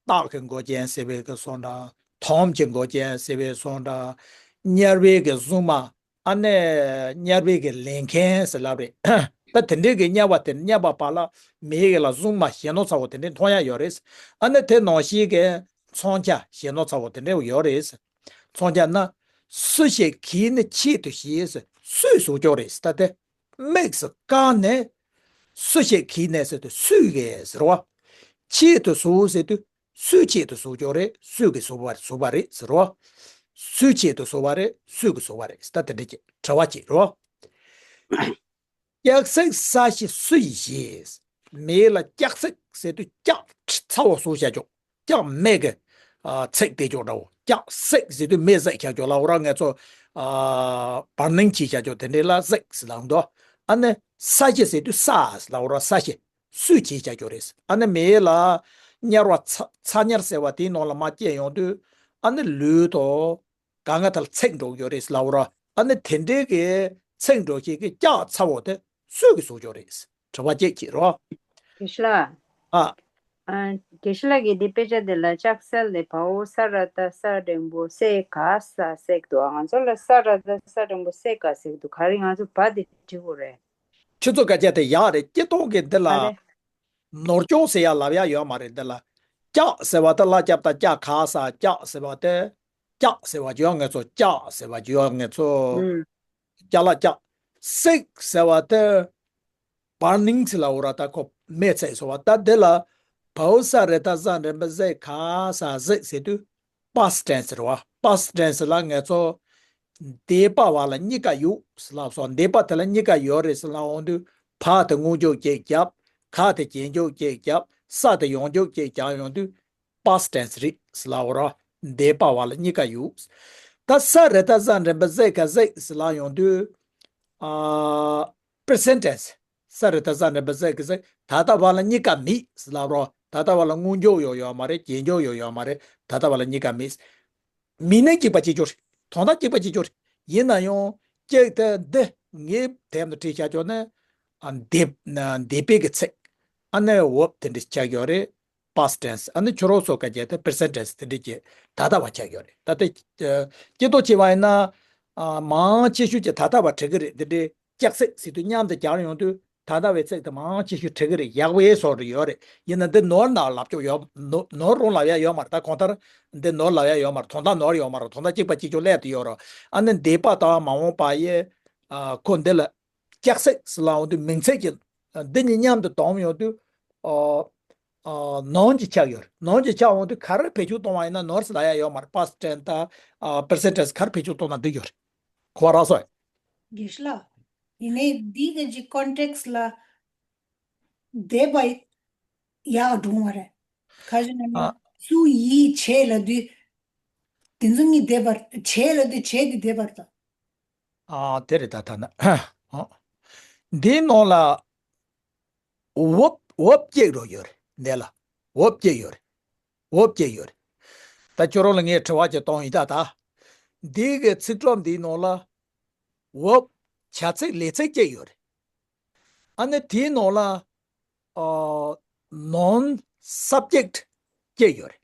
སྟག་གི་མགོ་ཅན་ཟེར་བའི་གི་སོང་འདྲ། དོམ་གྱི་མགོ་ཅན་ཟེར་བའི་སོང་འདྲ། དམྱལ་བའི་གི་གཟུངས་མ། ཨ་ནི་དམྱལ་བའི་གི་ལས་མཁན་ཟེར་ལབ་རེད། ད་དེ་འདྲའི་གི་དམྱལ་བ་དེ། དམྱལ་བ་བར་ལ་མིའི་གི་ལ་གཟུངས་མ་ཞེད་སྣང་ཚ་བོ་དེ་འདྲའི་མཐོང་ཡག་ཡོད་རེད། ཨ་ནི་དེ་ནང་བཞིན་གི་མཚོན་ཆ་ཞེད་སྣང་ཚ་བོ་དེ་འདྲའི་ཡོད་རེད། མཚོན་ཆ་ན། སུ་ཞིག་གིས་ནི་ཆེད་དུ་བྱས་ཟེར། སུས་བཟོ་ཀྱོག་རེད་ཟེར། ད་དེ་དམིགས་སུ་བཀར་ནས། སུ་ཞིག་གིས་ནི་ཟེར་དུས་སུས་གི་ཟེར་བ། ཆེད་དུ་བཟོ་ཟེར་དུས་སུས་ཆེད་དུ་བཟོ་ཀྱོག་རེད། སུས་གི་བཟོ་བ་བཟོ་བ་རེད་ཟེར་བ། སུས་ཆེད་དུ་བཟོ་བ་རེད། སུས་གི་བཟོ་བ་རེད་ཟེར། ད་དེ་འདྲ་ཅིག་དྲི་བ་ཅིག་རེད་བ། སྐྱ་སེར་ས་གཞི་སུ་ཡིས་བྱས། མེ་ལ་སྐྱ་སེར་ཟེར་དུས་སྐྱ་ཚ་བོ་བཟོ་བྱ་ཆོག་སྐྱ་མེ་གི་ཨ་ཚིག་དེ་ཆོག་འདྲ་བོ། སྐྱ་སེར་ཟེར་དུས་མེ་ཟེར་བྱ་ཆོག་ལབ་པ་ར། ང་ཚོ་ཨ་བར་ནིང་བྱེད་བྱ་ཆོག་དེ་འདྲ་ལ་སེར་ཟེར་ལབ་འདུག་ཨ་ནི་ས་གཞི་ཟེར་དུས་ས་ལབ་པ་ར། ས་གཞི་སུས་བྱས་བྱ་ཆོག་རེད། ཨ་ནི་མེ་ལ་དམྱལ་བ་ཚ་ཚ་དམྱལ་ཟེར་བ་དེའི་ནང་ལ་མར་སྐྱེས་ཡོང་དུས་ཨ་ནི་ལུས་དང་། གང་ག་དེ་ལ་ཚིག་འགྲོ་གི་ཡོད་རེད་ལབ་པ་ར། ཨ་ནི་དེ་འདྲའི་གི་ཚིག་འགྲོ་ཤེས་ཀྱི་སྐྱ་ཚ་བོ་དེ་སུས་གི་བཟོ་གི་ཡོད་རེད། དྲི་བ་གཅིག་བྱེད་རོགས། དགེ་བཤེས་ལགས། ཨ། ཨ། དགེ་བཤེས་ལགས་ཀྱིས་འདི་དཔེ་ཆ་འདི་ལ་ལྕགས་སེལ་ལས་བའོ་ས་ར་བཏགས་ས་འགྲེང་བུ་སེ་ག་ས་ཟེར་གི་འདུག་ང་ཚོ་ལ་ས་ར་བཏགས་ས་འགྲེང་བུ་སེ་ག་ཟེར་གི་འདུག་ག་རེ་ང་ཚོ་བ་འདི་བྲིས་དགོས་རེད། ཁྱོད་ཚོ་སྐད་ཆ་དེ་ཡག་རེད། སྐྱིད་གཏོང་གི་འདི་ལ། ཨ་རེ། ནོར་སྐྱོང་ཟེར་ཡ་ལབ་ཡ་ཡོད་མ་རེད། འདི་ལ་སྐྱ་ཟེར་བ་དེ་ལ་སྐྱབས་དང་སྐྱ་ག་ས། སྐྱ་ཟེར་བ་དེ། སྐྱ་ཟེར་བ་ཅི་ཡང་ངེད་ཚོ་སྐྱ་ཟེར་བ་ཅི་ཡང་ངེད་ཚོ། ཨུམ། སྐྱ་ལ་སྐྱ། སེག་ཟེར་བ་དེ། བར་ནིང་ཚི་ལ་འོ་ར། ད་ཁོ་མེ་ཚིག་ཟེར་བ། ད་དེ་ལ་བའོ་ས་ར་བཏགས་ས་འགྲེང་བུ་སེ་ག་ས་ཟེག་ཟེར་དུས། པ་སི་ཊེན་སི་རེད་བ། པ་སི་ཊེན་སི་ལ་ངེད་ཚོ་འདས་པ་བ་ལ་གཉིས་ཀ་ཡོད་ཟེར་ལབ་སོང་། འདས་པ་དེ་ལ་གཉིས་ཀ་ཡོད་རེད་ཟེར་ལབ་འོང་དུས། བ་དེ་སྔོན་འཇུག་གཅིག་བརྒྱབ། ག་དེ་རྗེས་འཇུག་གཅིག་བརྒྱབ། ས་དེ་ཡང་འཇུག་གཅིག་བརྒྱབ་ཡོང་དུས། པ་སི་ཊེན་སི་རེད་ཟེར་ལབ་འོ་ར། འདས་པ་བ་ལ་གཉིས་ཀ་ཡོད། ད་ས་ར་བཏགས་ས་འགྲེང་བུ་སེ་ག་ཟེག་ཟེར་ལབ་ཡོང་དུས། ཨ། པི་རེ་སེན་ཊི་ཊེན་སི། ས་ར་བཏགས་ས་འགྲེང་བུ་སེ་ག་ཟེག། ད་ལྟ་བ་ལ་གཉིས་ཀ་མེད་ཟེར་ལབ་རོགས། ད་ལྟ་བ་ལ་སྔོན་འཇུག་ཡང་ཡོད་མ་རེད། རྗེས་འཇུག་ཡང་ཡོད་མ་རེད། ད་ལྟ་བ་ལ་གཉིས་ཀ་མེད། མིང་ནི་གཅིག་པ་གཅིག་རྐྱང་རེད། དོན་དག་གཅིག་པ་གཅིག་རྐྱང་རེད། ཡིན་ན་ཡང་གཅིག་དེ་འདི་ངའི་དེབ་ནང་བྲིས་བཞག་ཆོག་ནི། ཨ། འདས། འདས་པའི་གི་ཚིག་ཨ་ནི་བར་བུ་དེ་འདྲ་ཆགས་ཡོད་རེད། past tense། ཨ་ནི་ཁྱོད་རང་ཚོ་ག་རྒྱ་དེ་present tense། དེ་འདྲས་ཀྱི་ད་ལྟ་བ་ཆགས་ཡོད་རེད། ད་ལྟ་སྐྱེ་ཐོག་བྱས་པ་ཡིན་ན་ཨ་མང་ཆེ་ཤོས་ཀྱི་ད་ལྟ་བ་བྲི་གི་རེད། དེ་འདྲས་ལྕགས་སྲེག་ཟེར་དུས་མཉམ་དུ་སྦྱར་ཡོང་དུས། ད་ལྟ་བའི་ཚིག་དེ་མང་ཆེ་ཤོས་བྲི་གི་རེད། ཡག་པོའི་བཟོ་འདྲ་ཡོད་རེད། ཡིན་ན་འདི་ནོར་ན་ལབ་ཀྱོག་ཡོད། ནོར་ནོར་རུང་ལབ་ཡ་ཡོད་མ་རེད། ད་གང་ལྟར་འདི་ནོར་ལབ་ཡ་ཡོད་མ་རེད། དོན་དག་ནོར་ཡོད་མ་རེད། དོན་དག་གཅིག་པ་གཅིག་ཀྱང་སླེབས་དུ་ཡོད་རེད། ཨ་ནི་འདས་པ་དང་མ་འོངས་པ་ཡི་ཨ་ཁོ་འདི་ལ་ལྕགས་སྲེག་ཟེར་ལབ་འོང་དུས་མིང་ཚིག་གི་འདི་གཉིས་མཉམ་དུ་སྡོམ་ཡོང་དུས་ཨ་ཨ་ནོར་གྱི་ཆགས་ཡོད་རེད། ནོར་གྱི་ཆགས་འོང་དུས་ག་རེ་བེད་སྤྱོད་གཏོང་བ་ཡིན་ན་ནོར་ཟེར་ལབ་ཡ་ཡོད་མ་རེད། past tense ད་ཨ་present tense ག་རེ་བེད་སྤྱོད་གཏོང་ན་འགྲིག་ཡོད་རེད། གོ་བ་རག་སོང་། དགེ་བཤེས་ལགས། ཡིན་ནའི་འདི་ག་ཅིག་context ལ་འདས་པ་ཡག་འགྲོ་མ་རེད། ག་ཅིག་ན་ཨ། སུ་ཡིས་བྱས་ལབ་དུས་དེ་ཚོ་གཉིས་འདས་པ་བྱས་ལབ་དུས་བྱས་དེ་འདས་པ་རེད་ད། ཨ་དེ་རེད། ད་ཐ་ན་འདིའི་ནང་ལ་verb verb གཅིག་རང་ཡོད་རེད། འདི་ལ་verb གཅིག་ཡོད་རེད། verb གཅིག་ཡོད་རེད། ད་ཁྱོད་རང་ལ་ངས་དྲི་བ་གཅིག་གཏོང་ཡིན་ད། ད་འདི་གི་ཚིག་གྲོགས་འདིའི་ནང་ལ་verb བྱ་ཚིག་ལས་ཚིག་གཅིག་ཡོད་རེད། ཨ་ནི་དེའི་ནང་ལ་ཨ་noun subject གཅིག་ཡོད་རེད།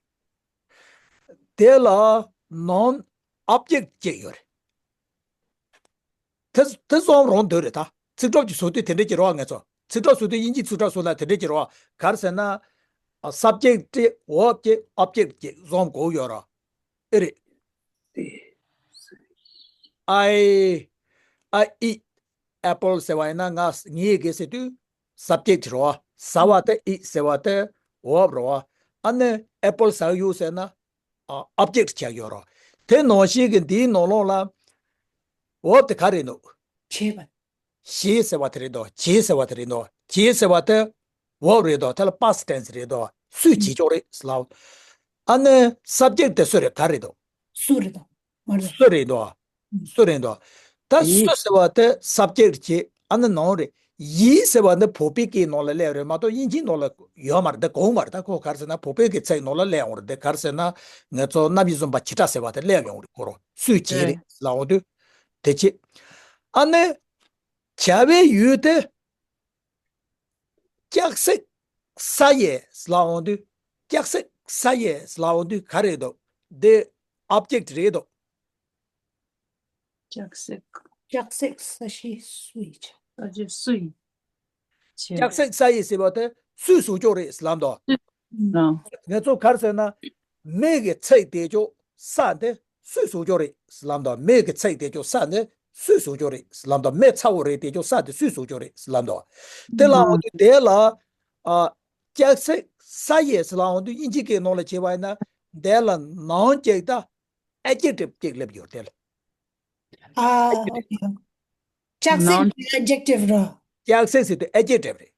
དེ་ལ་noun object གཅིག་ཡོད་རེད། དེ་དེ་གསུམ་རང་འདོད་རེད་ད། ཚིག་གྲོགས་ཀྱི་བཟོ་དུས་དེ་འདྲས་ཀྱི་རེད་བ། ང་ཚོ་ཚིག་གྲོགས་བཟོ་དུས་དབྱིན་ཇིའི་ཚིག་གྲོགས་བཟོ་ན་དེ་འདྲས་ཀྱི་རེད་བ། ག་རེ་ཟེར་ན་ཨ་subject གཅིག verb གཅིག object གཅིག་གསུམ་དགོས་ཡོད་རེད། ཨེ་རེད། I I eat apple ཟེར་བ་ཡིན་ན་ང་ངས་དགེ་ཟེར་དུས་subject རེད་བ། ཟ་བ་དེ་eat ཟེར་བ་དེ་verb རེད་བ། ཨ་ནི་apple ཟ་གི་ཡོད་ཟེར་ན་ཨ་object ཆགས་ཡོད་རེད། དེ་ནང་བཞིན་གྱི་འདིའི་ནང་ལོགས་ལ་verb དེ་ག་རེད་འདུག་བྱས་པ། བྱས་ཟེར་བ་དེ་རེད་འདུག་བྱས་ཟེར་བ་དེ་རེད་འདུག་བྱས་ཟེར་བ་དེ་verb རེད་འདུག་དེ་ལ་past tense རེད་འདུག་སུས་བྱས་ཆོག་རེད་ཟེར་ལབ། ཨ་ནི་subject དེ་སུ་རེད། ག་རེད་འདུག་སུ་རེད་འདུག་མ་རེད། སུ་རེད་འདུག་ཨ། ཨུ། སུ་རེད་འདུག་ཨ། ད་ཡིན། སུ་ཟེར་བ་དེ་subject བྱས། ཨ་ནི་noun རེད། ཡིས་ཟེར་བ་འདི་བོད་པའི་སྐད་ནང་ལ་སླེབས་རེད་མ་གཏོགས་དབྱིན་ཇིའི་ནང་ལ་ཡོད་མ་རེད། འདི་གོ་མ་རེད། ད་ཁོ་ག་རེ་ཟེར་ན་བོད་པའི་གི་ཚིག་ནང་ལ་སླེབས་ཡོང་རེད། འདི་ག་རེ་ཟེར་ན་ང་ཚོ་རྣམ་དབྱེ་བཟུང་བ་བྱེད་སྒྲ་ཟེར་བ་དེ་སླེབས་ཡོང་རེད། ཁོ་རང་སུས་བྱས་རེད་ལབ་འོང་དུས་དེ་བྱས། ཨ་ནི་བྱ་བའི་ཡུལ་དེ་ལྕགས་སྲེག་ས་ཡིས་ལབ་འོང་དུས། ལྕགས་སྲེག་ས་ཡིས་ལབ་འོང་དུས་ག་རེད་འདུག་འདི་object རེད་འདུག་ལྕགས་སྲེག་ལྕགས་སྲེག་ས་གཞི་སུ་ཡིས་བྱས། ས་གཞི་སུ་ཡིས་བྱས། ལྕགས་སྲེག་ས་ཡིས་ཟེར་བ་དེ་སུས་བཟོ་ཀྱོག་རེད་ལབ་འདུག་ཨང་། ང་ཚོ་ག་རེ་ཟེར་ན་མི་གི་ཚིག་དེ་ཅོག་ས་དེ་སུས་བཟོ་ཀྱོག་རེད་ལབ་འདུག་མི་གི་ཚིག་དེ་ཅོག་ས་དེ་སུས་བཟོ་ཀྱོག་རེད་ལབ་འདུག་མི་ཚ་བོ་རེད་དེ་ཅོག་ས་དེ་སུས་བཟོ་ཀྱོག་རེད་ལབ་འདུག་དེ་ལ་འོ་དེ་དེ་ལ་ཨ་ལྕགས་སྲེག་ས་ཡིས་ལབ་འོང་དུས་དབྱིན་ཇི་སྐད་ནང་ལ་བྱས་པ་ཡིན་ན་དེ་ལ་noun གཅིག་དང་adjective གཅིག་སླེབས་ཡོད་དེ་ལ། ཨ་ཨོ་ཁེ། ལྕགས་སྲེག་noun དེ་adjective རེད། ལྕགས་སྲེག་ཟེར་དུས་adjective རེད།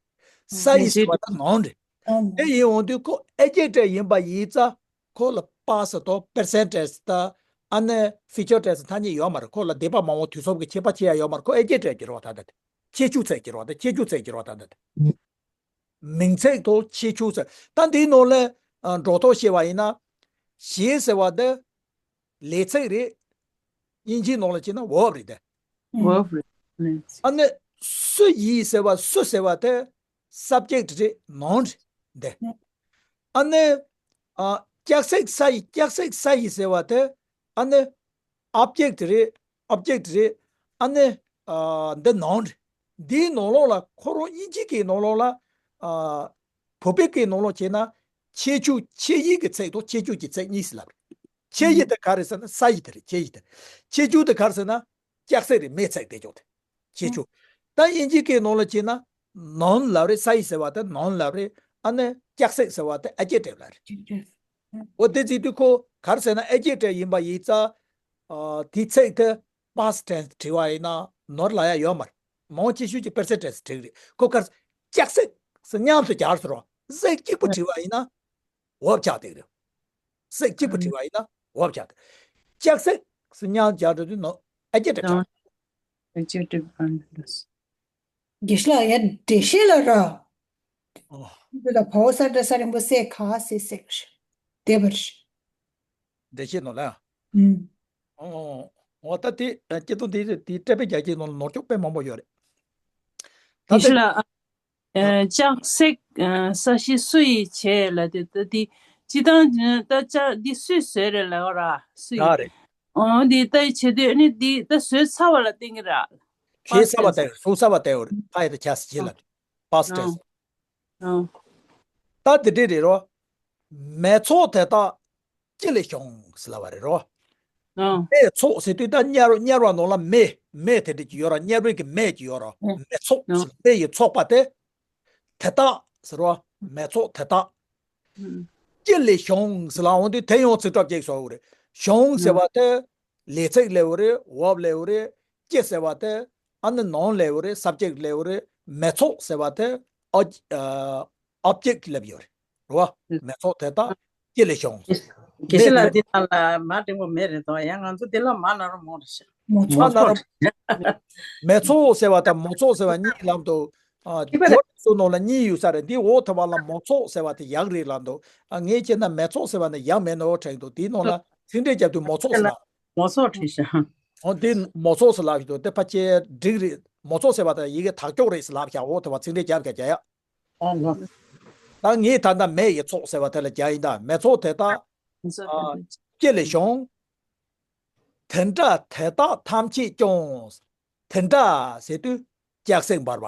ས་ཡིས་ཟེར་བ་དེ་noun རེད། ཨོ་དེ་ཡིན་འོང་དུས་ཁོ་adjective ཡིན་པ་ཡིན་ཙང་ཁོ་ལ་past དང་present tense དང་ཨ་ནི་future tense ཐ་སྙད་ཡོད་མ་རེད། ཁོ་ལ་འདས་པ་མ་འོངས་དུས་གསུམ་གྱི་ཁྱད་པར་ཕྱེ་ཡ་ཡོད་མ་རེད། ཁོ་adjective གྱི་རེད་བ། ད་ལྟ་དེ་ཁྱད་ཆོས་ཚིག་གི་རེད་བ། ད་ཁྱད་ཆོས་ཚིག་གི་རེད་བ། ད་ལྟ་དེ། མིང་ཚིག་དང་ཁྱད་ཆོས་ཚིག་ད་འདིའི་ནང་ལ་ཨ་འགྲོ་ཐོག་བཤད་པ་ཡིན་ན། བྱས་ཟེར་བ་འདི་ལས་ཚིག་རེད། དབྱིན་ཇིའི་ནང་ལ་བྱས་ན་verb རེད་དེ། verb རེད། ཨ་ནི་སུ་ཡིས་ཟེར་བ་སུ་ཟེར་བ་དེ་subject རེད། noun རེད་དེ། ཨ་ནི་ཨ་ལྕགས་སྲེག་ས་ཡིས། ལྕགས་སྲེག་ས་ཡིས་ཟེར་བ་དེ་ཨ་ནི་object རེད། object རེད། ཨ་ནི་ཨ་འདི་noun རེད། འདིའི་ནང་ལོགས་ལ་ཁོ་རང་དབྱིན་ཇི་སྐད་ནང་ལོགས་ལ་ཨ་བོད་པའི་སྐད་ནང་ལོགས་བྱས་ན་ཁྱད་ཆོས་ཁྱད་ཡིག་གི་ཚིག་དང་ཁྱད་ཆོས་ཀྱི་ཚིག་གཉིས་སུ་ལབ་རེད། ཁྱད་ཡིག་དེ་ག་རེ་ཟེར་ན་ས་ཡིག་དེ་རེད། ཁྱད་ཡིག་དེ། ཁྱད་ཆོས་དེ་ག་རེ་ཟེར་ན་ལྕགས་སྲེག་རེད། མི་ཚིག་དེ་ཅོག་དེ་ཁྱད་ཆོས། ད་དབྱིན་ཇིའི་སྐད་ནང་ལ་བྱས་ན་noun ལབ་རེད། ས་ཡིས་ཟེར་བ་དེ་noun ལབ་རེད། ཨ་ནི་ལྕགས་སྲེག་ཟེར་བ་དེ་adjective ལབ་རེད། འོ་དེ་བྱེད་དུས་ཁོ་ག་རེ་ཟེར་ན་adjective ཡིན་པ་ཡིན་ཙང་ཨ་དེའི་ཚིག་དེ་past tense བྲིས་པ་ཡིན་ན་ནོར་ལབ་ཡ་ཡོད་མ་རེད། མང་ཆེ་ཤོས་ཀྱི་present tense བྲིས་རེད། ཁོ་ག་རེ་ལྕགས་སྲེག་ཟེར་མཉམ་དུ་སྦྱར་ཟེར་རོ། སྲེག་གཅིག་པུ་བྲིས་པ་ཡིན་ན་verb ཆགས་བསྡད་རེད། སྲེག་གཅིག་པུ་བྲིས་པ་ཡིན་ན་verb ཆགས་བསྡད། ལྕགས་སྲེག་ཟེར་མཉམ་སྦྱར་འགྲོ་དུས་ནོར་adjective ཆགས། adjective དགེ་བཤེས་ལགས་ཡ་འགྲེལ་བཤད་ལ་ར། ཨོ། འདི་ལ་བའོ་ས་འདྲ་ས་རིང་པོ་སེ་ཁ་སེ་སེ་ཁ་ཤ་དེ་བར་ཤི། འགྲེལ་བཤད་ནོར་ལ། ཨུམ། ཨོ། འོ་ད་དེ་སྐྱེ་ཐོག་དེ་དེ་སྤྲད་པའི་རྒྱ་སྐྱེད་ནོར་ནོར་ཅོག་དཔེ་མང་པོ་ཡོད་རེད། ད་དགེ་བཤེས་ལགས། ཨ། ལྕགས་སྲེག་ཨ། ས་གཞི་སུ་ཡིས་བྱས་ལབ་དེ། ད་འདི་སྤྱིར་བཏང་ད་ལྕགས་འདི་སུས་བཟོས་རེད་ལབ་ར། སུ་ཡིས། ཡ་རེད། འོ་འདི་ལྟ་ཡི་བྱེད་དུས་ཨ་ནི་འདི་ད་བཟོས་ཚར་བ་ལ་བརྟེན་གྱི་ར། བཟོས་ཚར་བ་བརྟེན། བཟོས་ཚར་བ་བརྟེན་འོ་རེད། ཕ་ཡི་ད་ཆ་སི་ཆེ་ལ། past tense། ཨ། ད་དེ་འདྲས་རེད་རོ། མེ་ཚོགས་དེ་དག་ཅི་ལས་བྱུང་ཟེར་ལབ་པ་རེད་རོ། ཨ། མེ་ཚོགས་ཟེར་དུས་ད་དམྱལ་དམྱལ་བ་ནང་ལ་མེ་མེ་དེ་འདྲས་ཀྱི་ཡོད་ར། དམྱལ་བའི་གི་མེ་ཀྱི་ཡོད་ར། ཨ། མེ་ཚོགས་ཟེར་མེ་ཡི་ཚོགས་པ་དེ། དེ་དག་ཟེར་རོ། མེ་ཚོགས་དེ་དག་ཨ། ཅི་ལས་བྱུང་ཟེར་ལབ་འོང་དུས་དེ་ཡང་ཚིག་གྲོགས་ཅིག་བཟོ་དགོས་རེད། བྱུང་ཟེར་བ་དེ་ལས་ཚིག་ལབ་དགོས་རེད། verb་ལབ་དགོས་རེད། ཅི་ཟེར་བ་དེ་ཨ་ནི་noun་ལབ་དགོས་རེད། subject་ལབ་དགོས་རེད། མེ་ཚོགས་ཟེར་བ་དེ་ཨོ་ཨ་object་ལབ་ཡོད་རེད། རེད་བ། མེ་ཚོགས་དེ་དག་ཅི་ལས་བྱུང་། དགེ་བཤེས་ལགས། འདི་ནང་ལ་མ་འགྲིག་པ་མེད་རེད་དོ། ཡང་ང་ཚོ་འདི་ལ་མ་ན་རོ་མོ་རེད་ཤག་མོ་མ་ཚོགས་ན་རོ། མེ་ཚོགས་ཟེར་བ་དང་མོ་ཚོགས་ཟེར་བ་གཉིས་ལམ་དུ། ཨ། སྦྱོར་ཚིག་ནང་ལ་གཉིས་ཡོད་ས་རེད། འདི་འོག་ཐོག་པ་ལ་མོ་ཚོགས་ཟེར་བ་དེ་ཡག་རེད་ལབ་འདུག་ཨ། ངས་བྱས་ན་མེ་ཚོགས་ཟེར་བ་ནི་ཡག་མེད་ནོ་དྲན་འདུག་དེའི་ནང་ལ་ཚིག་འགྲེལ་རྒྱབ་དུས་མོ་ཚོགས་ཟེར་ལ། མོ་ཚོགས་བྲིས་ཤག་འོ་དེ་མོ་ཚོགས་ཟེར་ལབ་ཞིག་འདུག་དེ་ཕལ་ཆེར་འགྲིག་རེད། མོ་ཚོགས་ཟེར་བ་དེ་ཡི་གེ་དག་ཀྱོག་རེད་ཟེར་ལབ་ཤག་འོག་ཐོག་པ་ཚིག་འགྲེལ་རྒྱབ་ཀྱང་རྒྱག་ཡ། ཨ་ལོ། ད་ངས་ད་ལྟ་མེ་ཡི་ཚོགས་ཟེར་བ་དེ་ལ་རྒྱག་ཡིན། ད་མེ་ཚོགས་དེ་དག་ཨ། ཅི་ལས་བྱུང་། དེ་འདྲ་དེ་དག་ཐམས་ཅད་ཀྱང་། དེ་འདྲ་ཟེར་དུས་ལྕགས་སྲེག་འབར་བ།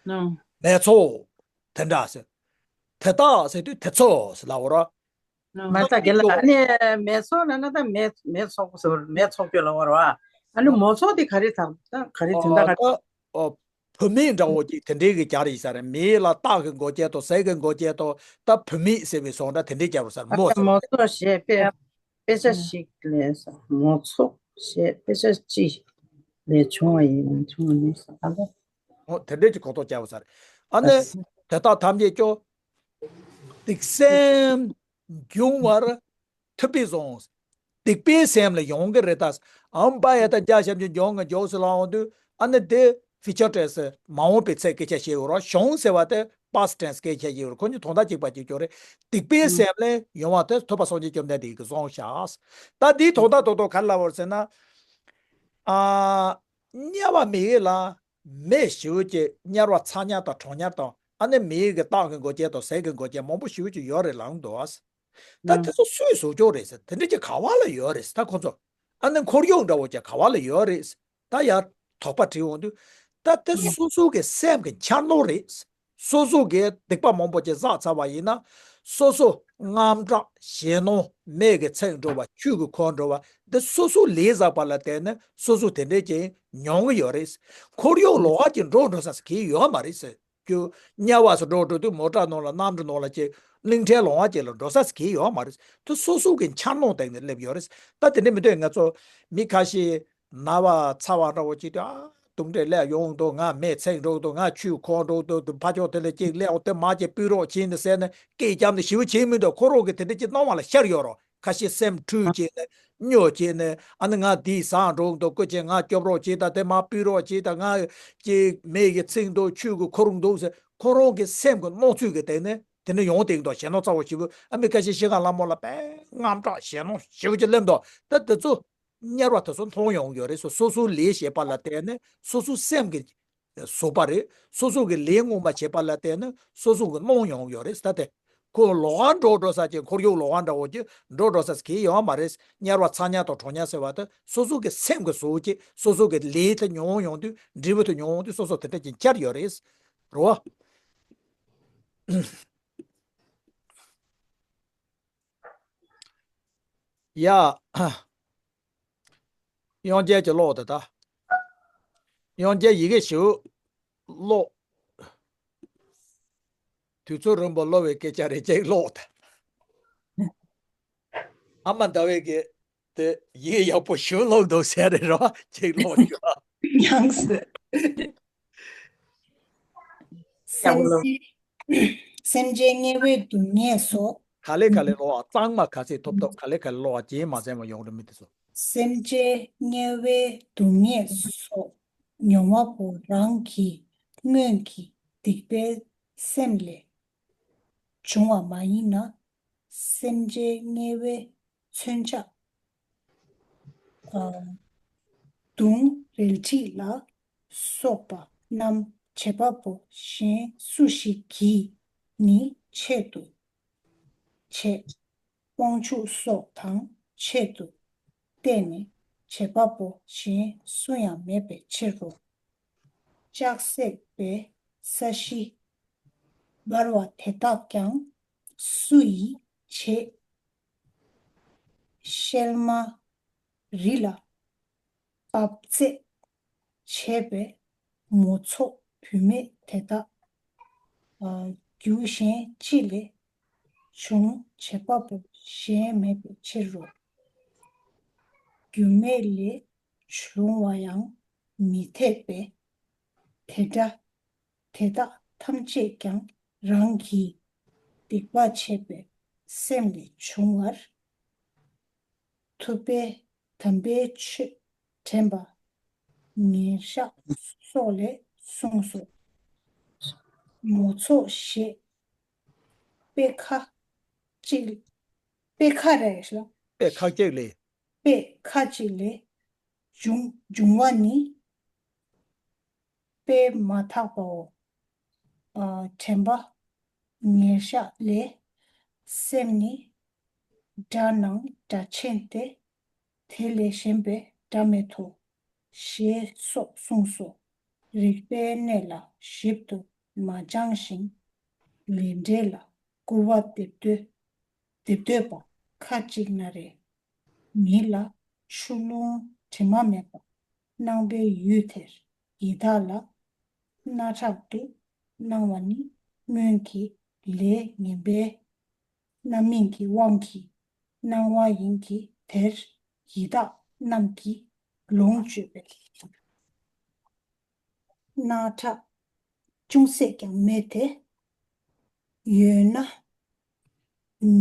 ཨ། མེ་ཚོགས་དེ་འདྲ་ཟེར། དེ་དག་ཟེར་དུས་དེ་ཚོ་ཟེར་ལབ་འོ་ར། མ་ལྟ་རྒན་ལགས། ཨ་ནི་མེ་ཚོགས་ལབ་ན་ད་མེ་མེ་ཚོགས་ཟེར་མེ་ཚོགས་ཀྱི་ལབ་འོ་ར། ཨ་ནི་མོ་ཚོགས་དེ་ག་རེ་ད་ད་ག་རེ་དེ་འདྲ་ག་རེ། ཨ། བུད་མེད་འདྲ་བོ་ཅིག་དེ་འདྲའི་གི་རྒྱག་རེད་ས་རེད། མེ་ལ་སྟག་གི་མགོ་སྐྱེས་དང་ཟས་ཀྱི་མགོ་སྐྱེས་དང་། ད་བུད་མེད་ཟེར་བའི་བཟོ་འདྲ་དེ་འདྲའི་རྒྱག་རེད་ས་རེད། མོ་ཟེར། མོ་ཚོགས་ཞེས་དཔེ་དཔེ་ཆ་ཞིག་ལས་ས། མོ་ཚོགས་ཞེས་དཔེ་ཆ་ཅིག་ལས་བྱུང་བ་ཡིན། བྱུང་བ་ཡིན་ས། ཨ་ལོ། འོ་དེ་འདྲའི་གི་གོ་རྟོགས་རྒྱག་རེད་ས་རེད། ཨ་ནི་དེ་དག་ཐམས་ཅད་ཀྱང་སྡིག་སེམས་འབྱུང་བར་ཐུབ་པས་བཟུང་། སྡིག་པའི་སེམས་ལ་ཡོང་གི་རེད་ད། ཨམ་པ་ཡ་ད་རྒྱ་ཞབས་ཀྱི་འཇོག་ངེ་འཇོག་སི་ལ་འོང་དུས་ཨ་ནི་དེ་future tense། མ་འོངས་པའི་ཚེ་སྐད་ཆ་བཤད་ཡོད་རོ། བྱུང་ཟེར་བ་དེ་past tense་སྐད་ཆ་བཤད་ཡོད་རོ། ཁོ་གཉིས་དོན་དག་གཅིག་པ་གཅིག་ཀྱང་རེད། སྡིག་པའི་སེམས་ལས་ཡོང་བ་དེ་ཐུབ་པ་སངས་རྒྱས་བཅོམ་ལྡན་འདས་ཀྱིས་གསུངས་ཤག་ད་དེའི་དོན་དག་ཏོག་ཏོག་ག་རེ་ལབ་པ་རེད་ཟེར་ན། ཨ། དམྱལ་བ་མི་ཡུལ་ལ་མི་ཞེ་པོ་ཅིག་དམྱལ་བ་ཚ་དམྱལ་དང་གྲང་དམྱལ་དང་ཨ་ནི་མི་ཡུལ་གྱི་སྟག་གི་མགོ་སྐྱེས་དང་ཟས་ཀྱི་མགོ་སྐྱེས་མང་པོ་ཞེ་པོ་ཅིག་ཡོད་རེད་ལབ་འདུག་ཨ། ད་དེ་ཚོ་སུས་བཟོ་ཀྱོག་རེད་ཟེར། དེ་འདྲ་ཅིག་ག་བ་ལ་ཡོད་རེད་ཟེར། ད་ཁོ་ཚོ་ཨ་ནི་འཁོར་ཡུག་འདྲ་བོ་ཅིག་ག་བ་ལ་ཡོད་རེད་ཟེར། ད་ཡར་དོགས་པ་དྲིས་འོང་དུས། ད་དེ་སོ་སོ་གི་སེམས་ཀྱི་འཆར་སྣང་རེད། སོ་སོ་གིས་སྡིག་པ་མང་པོ་ཅིག་བསགས་ཚར་བ་ཡིན་ན། སོ་སོ་དངངས་སྐྲག་ཞེད་སྣང་མེ་གི་ཚིག་འགྲོ་བ་ཆུ་གི་འཁོར་འགྲོ་བ་འདི་སོ་སོ་ལས་བསགས་པ་ལ་བརྟེན་ནས་སོ་སོ་དེ་འདྲས་ཅིག་མྱོང་གི་ཡོད་རེད། འཁོར་ཡུག་ལོགས་ཀ་ཅིག་འགྲོ་འགྲོ་ས་ཟེར་གྱི་ཡོད་མ་རེད་ཟེར། རྒྱུ་དམྱལ་བ་སུ་འགྲོ་འགྲོ་དུས་མོ་ཊ་ནང་ལ་གནམ་གྲུ་ནང་ལ་ཅིག་གླིང་ཕྲན་ལོགས་ཀ་ཅིག་ལ་འགྲོ་ས་ཟེར་གྱི་ཡོད་མ་རེད། དེ་སོ་སོ་གི་འཆར་སྣང་སྟེང་ནས་སླེབས་ཡོད་རེད། ད་དེ་འདྲས་མི་འདུག་ང་ཚོ་མི་ཁ་ཤས་ན་བ་ཚ་བ་འདྲ་བོ་ཅིག་དུས་ཨ། དུག་འདྲེ་སླེབས་ཡོང་འདུག་ང་མེ་ཚིག་འགྲོ་འདུག་ང་ཆུ་འཁོར་འགྲོ་འདུག་དུ་ཕ་ཕྱོགས་དེ་ལ་ཅིག་སླེབས་འོང་དེ་མ་ཅིག་སྤུད་རོགས་བྱེད་འདི་ཟེར་ནས་སྐད་རྒྱབ་ནས་ཞེ་པོ་བྱེད་མི་འདུག་ཁོ་རང་གི་དེ་འདྲ་ཅིག་སྣང་བ་ལ་ཤར་ཡོད་རོགས། ཁ་ཤས་སེམས་འཁྲུག་བྱས་ནས་སྨྱོ་བྱས་ནས་ཨ་ནི་ང་འདི་ཟ་འགྲོ་འདུག་སྐུ་མཁྱེན་ང་སྐྱོབ་རོགས་བྱེད་དང་དེ་མ་སྤུད་རོགས་བྱེད་དང་ང་ཅིག་མེ་གི་ཚིག་འདུག་ཆུ་གི་འཁོར་འདུག་ཟེར་ཁོ་རང་གི་སེམས་ཀྱི་སྣང་ཚུལ་གྱི་སྟེང་ནས་དེ་འདྲ་ཡོང་སྟེ་འདུག་ཞེད་སྣང་ཚ་བོ་ཞེ་པོ་ཨ་མི་ཁ་ཤས་ཤི་ཁ་ལ་མོ་ལ་དཔེ་དངངས་སྐྲག་ཞེད་སྣང་ཞེ་པོ་ཅིག་སླེབས་འདུག་ད་དེ་ཚོ། དམྱལ་བ་དེ་ཚོ་མཐོང་ཡོང་གི་ཡོད་རེད། སོ་སོ་སོའི་ལས་བྱེད་པ་ལ་བརྟེན་ནས་སོ་སོའི་སེམས་ཀྱི་བཟོ་པ་རེད། སོ་སོ་གི་ལས་ངོ་མ་བྱེད་པ་ལ་བརྟེན་ནས་སོ་སོ་གི་སྣང་ཡོང་གི་ཡོད་རེད། ད་དེ་ཁོ་ལོགས་ཀ་འགྲོ་འགྲོ་ས་ཅིག་འཁོར་ཡུག་ལོགས་ཀ་འདྲ་བོ་ཅིག་འགྲོ་འགྲོ་ས་ཟེར་གྱི་ཡོད་མ་རེད། དམྱལ་བ་ཚ་དམྱལ་དང་གྲང་དམྱལ་ཟེར་བ་དེ་སོ་སོ་གི་སེམས་ཀྱི་བཟོ་ཅིག་སོ་སོ་གི་ལས་དེ་མྱོང་ཡོང་དུས་འབྲས་བུ་དེ་མྱོང་ཡོང་དུས་སོ་སོ་དེ་འདྲ་ཅིག་འཆར་ཡོད་རེད། རེད་བ། ཡ། དབྱངས་ཅན་གྱིས་ཀློག་དེ་ད། དབྱངས་ཅན་ཡི་གེ་ཞིག་ཀློག་དུས་ཚོད་རིང་པོ་ཀློག་པའི་སྐད་ཆ་རེ་ཅིག་ཀློག་དེ། ཨ་མ་ཟླ་བའི་གི་དེ་ཡི་གེ་ཡག་པོ་ཞིག་ཀློག་འདུག་ཟེར་རེད་རོ་ཅིག་ཀློག་རྒྱུ། ཡང་སྲིད། སེམས་སེམས་ཅན་དམྱལ་བའི་སྡུག་བསྔལ་སོགས། ག་ལེ་ག་ལེ་ཀློག་ཨ། གཙང་མ་ག་ཚད་ཐོབ་ཐོབ་ག་ལེ་ག་ལེ་ཀློག་ཨ། རྗེས་མ་ཟེར་མ་ཡོང་རེད་མི་དེ་ཚོ། སེམས་ཅན་དམྱལ་བའི་སྡུག་བསྔལ་སོགས་མྱོང་བ་པོ་རང་གི་སྔོན་གྱི་སྡིག་པའི་སེམས་ལས་བྱུང་བ་མ་ཡིན་ན། སེམས་ཅན་དམྱལ་བའི་མཚོན་ཆ། ཨ། དུང་རལ་གྲི་ལ་སོགས་པ་རྣམས་ བྱེད་པ་པོ་གཞན་སུ་ཞིག་གིས་ནི་ཆེད་དུ་བྱས། དབང་ཕྱུག་སོགས་དང་ཆེད་དུ་བལྟས་ནས་བྱེད་པ་པོ་གཞན་སུ་ཡང་མེད་པའི་ཕྱིར་རོ། ལྕགས་བསྲེགས་པའི་ས་གཞི་འབར་བ་དེ་དག་ཀྱང་སུ་ཡིས་བྱེད། གཤེད་མ་རི་ལ་འབབ་རྩེད་བྱེད་པའི་མོ་ཚོགས་བུད་མེད་དེ་དག་རྒྱུ་གཞན་ཅི་ལས་བྱུང་བྱེད་པ་པོ་གཞན་མེད་པའི་ཕྱིར་རོ། རྒྱུ་མེད་ལས་བྱུང་བ་ཡང་མི་འཐད་པས། དེ་འདྲ་དེ་དག་ཐམས་ཅད་ཀྱང་རང་གིས་སྡིག་པ་བྱས་པའི་སེམས་ལས་བྱུང་བར། ཐུབ་པས་དམ་པའི་ཆོས་དྲན་པ་ཉེར་བཞག་སོགས་ལས་གསུངས་སོ། མོ་ཚོགས་ཞེས་དཔེ་ཁ་ཅིག་དཔེ་ཁ་རེད་ལ། དཔེ་ཁ་ཅིག་ལས། དཔེ་ཁ་ཅིག་ལས་འབྱུང་འབྱུང་བ་ནི། དཔེ་མ་ཐག་པའོ། ཨ། དྲན་པ་ཉེར་བཞག་ལས། སེམས་ནི་སྒྲ་ནང་སྒྲ་ཆེན་ཏེ། དེ་ལས་གཞན་པའི་སྒྲ་མེད་དོ། ཞེས་སོགས་གསུངས་སོ། རིག་པའི་གནས་ལ་ཞིབ་ཏུ་མ་སྦྱངས་ཤིང་། ལས་འབྲས་ལ་སྐུར་བ་འདེབས་འདོད་འདེབས་འདོད་པ་ཁ་ཅིག་ན་རེ། མི་ལ་ཆུ་ཀླུང་དྲི་མ་མེད་པ་སྣང་བའི་ཡུལ་དེར་ཡི་དྭགས་ལ་སྣ་ཁྲག་ཏུ་སྣང་བ་ནི་སྔོན་གྱི་ལས་ངན་པའི་རྣམ་སྨིན་གྱི་དབང་གིས་སྣང་བ་ཡིན་གྱི། དེར་ཡི་དྭགས་རྣམས་ཀྱིས་ལོངས་སྤྱོད་པའི་སྣ་ཁྲག་ཅུང་ཟད་ཀྱང་མེད་དེ། ཡོད་ན་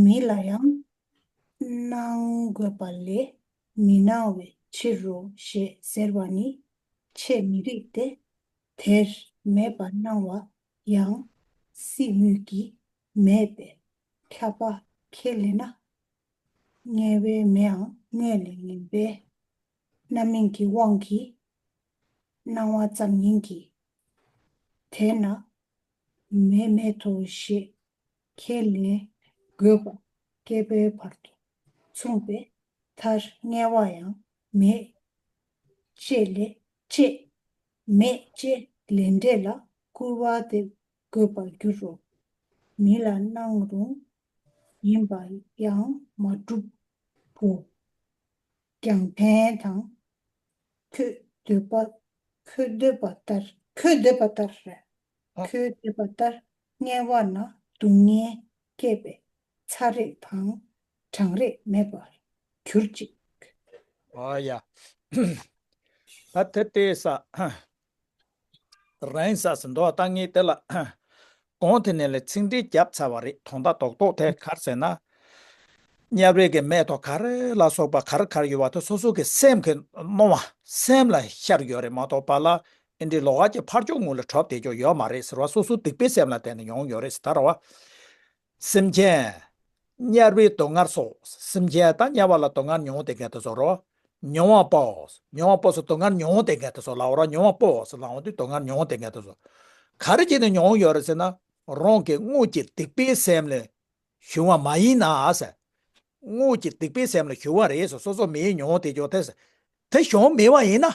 མི་ལ་ཡང་སྣང་དགོས་པ་ལས་མི་སྣང་བའི་ཕྱིར་རོ་ཞེས་ཟེར་བ་ནི་འཆད་མི་རིགས་ཏེ། དེར་མེད་པར་སྣང་བ་ཡང་སྲིད་དངོས་ཀྱིས་མེད་པས་ཁྱབ་པ་ཁས་ལེན་ན། དམྱལ་བའི་མེའང་དངོས་ལས་ངན་པའི་རྣམ་སྨིན་གྱི་དབང་གིས་སྣང་བ་ཙམ་ཡིན་གྱི། དེས་ན་མེ་མེད་དོ་ཞེས་ཁས་ལེན་དགོས་པ་བསྐལ་པའི་བར་དུ་མཚུངས་པས། མཐར་དམྱལ་བ་ཡང་མེད་ཅེས་ལས་ཅེས་མེད་ཅེས་ལས་འབྲས་ལ་སྐུར་བ་འདེབས་དགོས་པར་འགྱུར་རོ། མི་ལ་སྣང་རུང་ཡིན་པ་ཡང་མ་གྲུབ་བོ། རྒྱང་འཕེན་དང་། ཁོས་འདོད་པ། ཁོས་འདོད་པ་ལྟར། ཁོས་འདོད་པ་ལྟར་རེད། ཨ། ཁོས་འདོད་པ་ལྟར་དམྱལ་བ་ན་སྡུག་བསྔལ་སྐྱེས་པས་ཚ་རེག་དང་གྲང་རེག་མེད་པར་གྱུར་ཅིག་ཨ་ཡ། ད་དེ་ལྟའི་ས། རེད་ས་ཟིན་ཐོ་བཏང་ངེས་དེ་ལ། གོང་དེ་ནས་ལས་ཚིག་འགྲེལ་བརྒྱབ་ཚར་བ་རེད། དོན་དག་རྡོག་རྡོག་དེ་ག་རེ་ཟེར་ན། དམྱལ་བའི་གི་མེ་ཏོག་ག་རེ་ལ་སོགས་པ་ག་རེ་ག་རེ་ཡོད་པ་དེ་སོ་སོ་གི་སེམས་ཀྱི་སྣང་བ་སེམས་ལ་ཤར་ཡོད་རེད་མ་གཏོགས་པ་ལ་ཨེ་འདྲའི་ལོགས་ཀ་གི་ཕར་ཕྱོགས་ངོས་ལ་གྲུབ་བསྡད་ཀྱོག་ཡོད་མ་རེད་ཟེར་བ། སོ་སོ་སྡིག་པའི་སེམས་ལ་བརྟེན་ནས་ཡོང་ཡོད་རེད་ཟེར་ད་ར་བ། སེམས་ཅན། དམྱལ་བའི་སྡུག་བསྔལ་སོགས། སེམས་ཅན་དང་དམྱལ་བ་ལ་སྡུག་བསྔལ་མྱོང་བསྡད་མཁན་དེ་ཚོ་རོ། མྱོང་བ་པོ། མྱོང་བ་པོ་སོགས་སྡུག་བསྔལ་མྱོང་བསྡད་མཁན་དེ་ཚོ་ལ་འོ་ར་མྱོང་བ་པོ་སོགས་ལ་འོ་དུས་སྡུག་བསྔལ་མྱོང་བསྡད་མཁན་དེ་ཚོ། ག་རེ་བྱས་ནས་མྱོང་ཡོད་རེད་ཟེར་ན། རང་གི་དངོས་ཀྱི་སྡིག་པའི་སེམས་ལས་བྱུང་བ་མ་ཡིན་ན་ཟེར། དངོས་ཀྱི་སྡིག་པའི་སེམས་ལ་ཞུ་བ་རེད་ཟེར། སོ་སོ་མེད་མྱོང་དེ་ཅོག་དེ་ཟེར། དེ་བྱུང་མེད་པ་ཡིན་ན།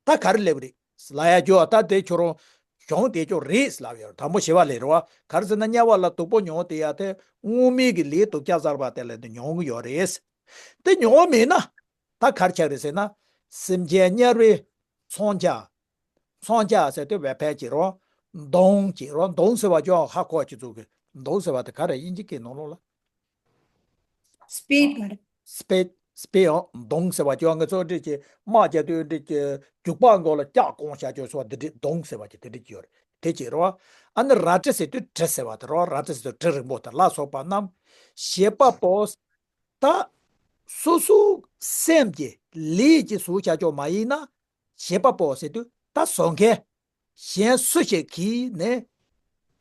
ད་ག་རེ་སླེབས་རེད་ལ་ཡ་ཅོག་ད་དེ་ཁྱོད་རང་བྱུང་དེ་ཅོག་རེད་ལབ་ཡོད། དང་པོ་ཞེ་བ་ལས་རེད་བ། ག་རེ་ཟེར་ན་དམྱལ་བ་ལ་སྡུག་པོ་མྱོང་དེ་ཡ་དེ་སྔོན་མའི་གི་ལས་སྡུག་ཅག་བསགས་པ་དེ་ལས་དེ་མྱོང་གི་ཡོད་རེད། དེ་མྱོང་མེད་ན། ད་ག་རེ་ཆགས་རེད་ཟེར་ན། སེམས་ཅན་དམྱལ་བའི་མཚོན་ཆ། མཚོན་ཆ་ཟེར་དུས་བས་ཕལ་གྱི་རོ། མདུང་གི་རོ། མདུང་ཟེར་བ་ཅོག་ཧ་གོ་ཅི་ཚུགས་གི། མདུང་ཟེར་བ་དེ་ག་རེ་དབྱིན་ཇི་སྐད་ནང་ལོགས་ལ། སྤེད་མ་རེད། སྤེད། སྤེད་ཡང་མདུང་ཟེར་བ་ཅོག་ང་ཚོ་འདྲི་གི་དམག་རྒྱག་དུས་འདྲི་གི་རྒྱུག་པ་མགོ་ལ་ལྕགས་གོང་བཞག་ཅོག་སོགས་འདི་འདྲི་མདུང་ཟེར་བ་ཅིག་དེ་འདྲི་གི་ཡོད་རེད། དེ་གཅིག་རོ། ཨ་ནི་རལ་གྲི་ཟེར་དུས་གྲི་ཟེར་བ་དེ་རོ། རལ་གྲི་ཟེར་དུས་གྲི་རིང་པོ་དེ་ལ་སོགས་པ་རྣམས་བྱེད་པ་པོ། ད་སོ་སོ་སེམས་ཀྱི་ལས་ཀྱི་བཟོ་བྱ་ཆོག་མ་ཡིན་ན། བྱེད་པ་པོ་ཟེར་དུས་ད་བཟོ་མཁན་གཞན་སུ་ཞིག་གིས་ནས་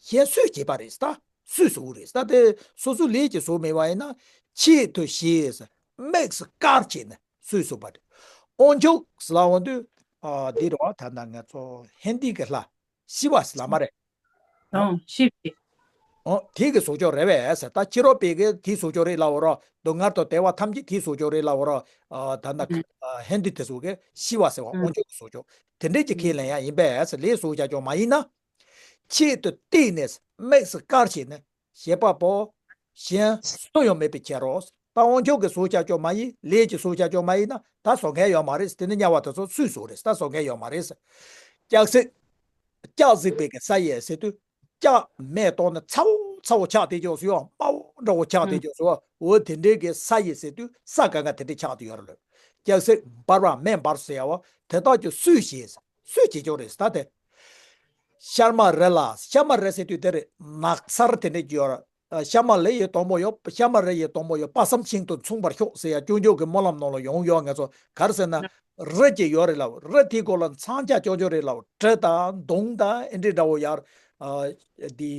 གཞན་སུས་བྱེད་པ་རེད། ད་སུས་བཟོ་རེད། ད་དེ་སོ་སོ་ལས་ཀྱི་བཟོ་མེད་པ་ཡིན་ན་ཆེད་དུ་བྱས་དམིགས་སུ་བཀར་བྱས་ནས་སུས་བཟོ་བ་རེད། དབང་ཕྱུག་ཟེར་ལ་འོང་དུས་ཨ་འདི་རོ། ད་ལྟ་ང་ཚོ་ཧིན་དི་གི་ལྷ། ཤི་བ་ཟེར་ལབ་མ་རེད། ཨང་། ཤི་བ། ཨོ། དེ་གི་གཟུགས་ཅོག་རེད་པས་ཟེར། ད་ཕྱི་རོལ་པའི་གི་དེའི་གཟུགས་ཅོག་རེད་ལབ་པ་རོ། སྡུག་བསྔལ་དང་བདེ་བ་ཐམས་ཅད་དེའི་གཟུགས་ཅོག་རེད་ལབ་པ་རོ། ཨ། ད་ལྟ་ཨ་ཧིན་དི་དེ་ཚོ་གི་ཤི་བ་ཟེར་བ་ཨང་། དབང་ཕྱུག་གི་གཟུགས་ཅོག་དེ་འདྲས་ཀྱི་ཁས་ལེན་ཡ་ཡིན་པས་ཟེར། ལས་གཟུགས་ཅོག་མ་ཡིན་ན། ཆེད་དུ་བཏུད་ནས་དམིགས་སུ་བཀར་བྱས་ནས། བྱེད་པ་པོ་གཞན་སུ་ཡང་མེད་པའི་ཕྱིར་རོ། ད་དབང་ཕྱུག་གི་གཟུགས་ཅོག་མ་ཡིན། ལས་ཀྱི་གཟུགས་ཅོག་མ་ཡིན་ན་ད་བཟོ་མཁན་ཡོད་མ་རེད། དེ་ནི་དམྱལ་བ་དེ་ཚོ་སུས་བཟོས་རེད། ད་བཟོ་མཁན་ཡོད་མ་རེད། ལྕགས་གཟེགས། ལྕགས་གཟེགས་པའི་གི་ས་ཡིས་ཟེར་དུས། ལྕགས་མེ་གཏོང་ནས་ཚ་བོ་ཚ་བོ་ཆགས་བསྡད་ཀྱོག་སོ། དམར་བོ་འདྲ་བོ་ཆགས་བསྡད་ཀྱོག་སོ། འོ་དེ་འདྲའི་གི་ས་ཡིས་ཟེར་དུས་ས་ག་ག་དེ་འདྲའི་ཆགས་བསྡད་ཡོད་རེད། ལྕགས་གཟེགས་འབར་བ་མེ་འབར་ཟེར་ཡ་བ་དེ་དག་ཀྱང་སུས་བྱས། སུས་བྱེད་ཀྱོག་རེད་ད་དེ། ཤར་མ་རི་ལ། ཤར་མ་རི་ཟེར་དུས་དེ་རེད། ནགས་ཚལ་དེ་འདྲ་ཡོད་རེད། ཤར་མ་ལི་ཡི་དོག་མོ་ཡོད། ཤར་མ་རི་ཡི་དོག་མོ་ཡོད། དཔག་བསམ་ཤིང་དང་མཚུངས་པར་ཤོག་ཟེར་ཡ་སྐྱོན་བརྗོད་ཀྱི་སྨོན་ལམ་ནང་ལ་ཡོང་ཡོད། ང་ཚོ་ག་རེ་ཟེར་ན། རི་གཅིག་ཡོད་རེད་ལབ། རི་དེའི་སྐོར་ལ་མཚོན་ཆ་ཅོ་ཅོ་རེད་ལབ། གྲི་དང་མདུང་དང་ཨེ་འདྲའི་འདྲ་བོ་ཡར། ཨ། དེ།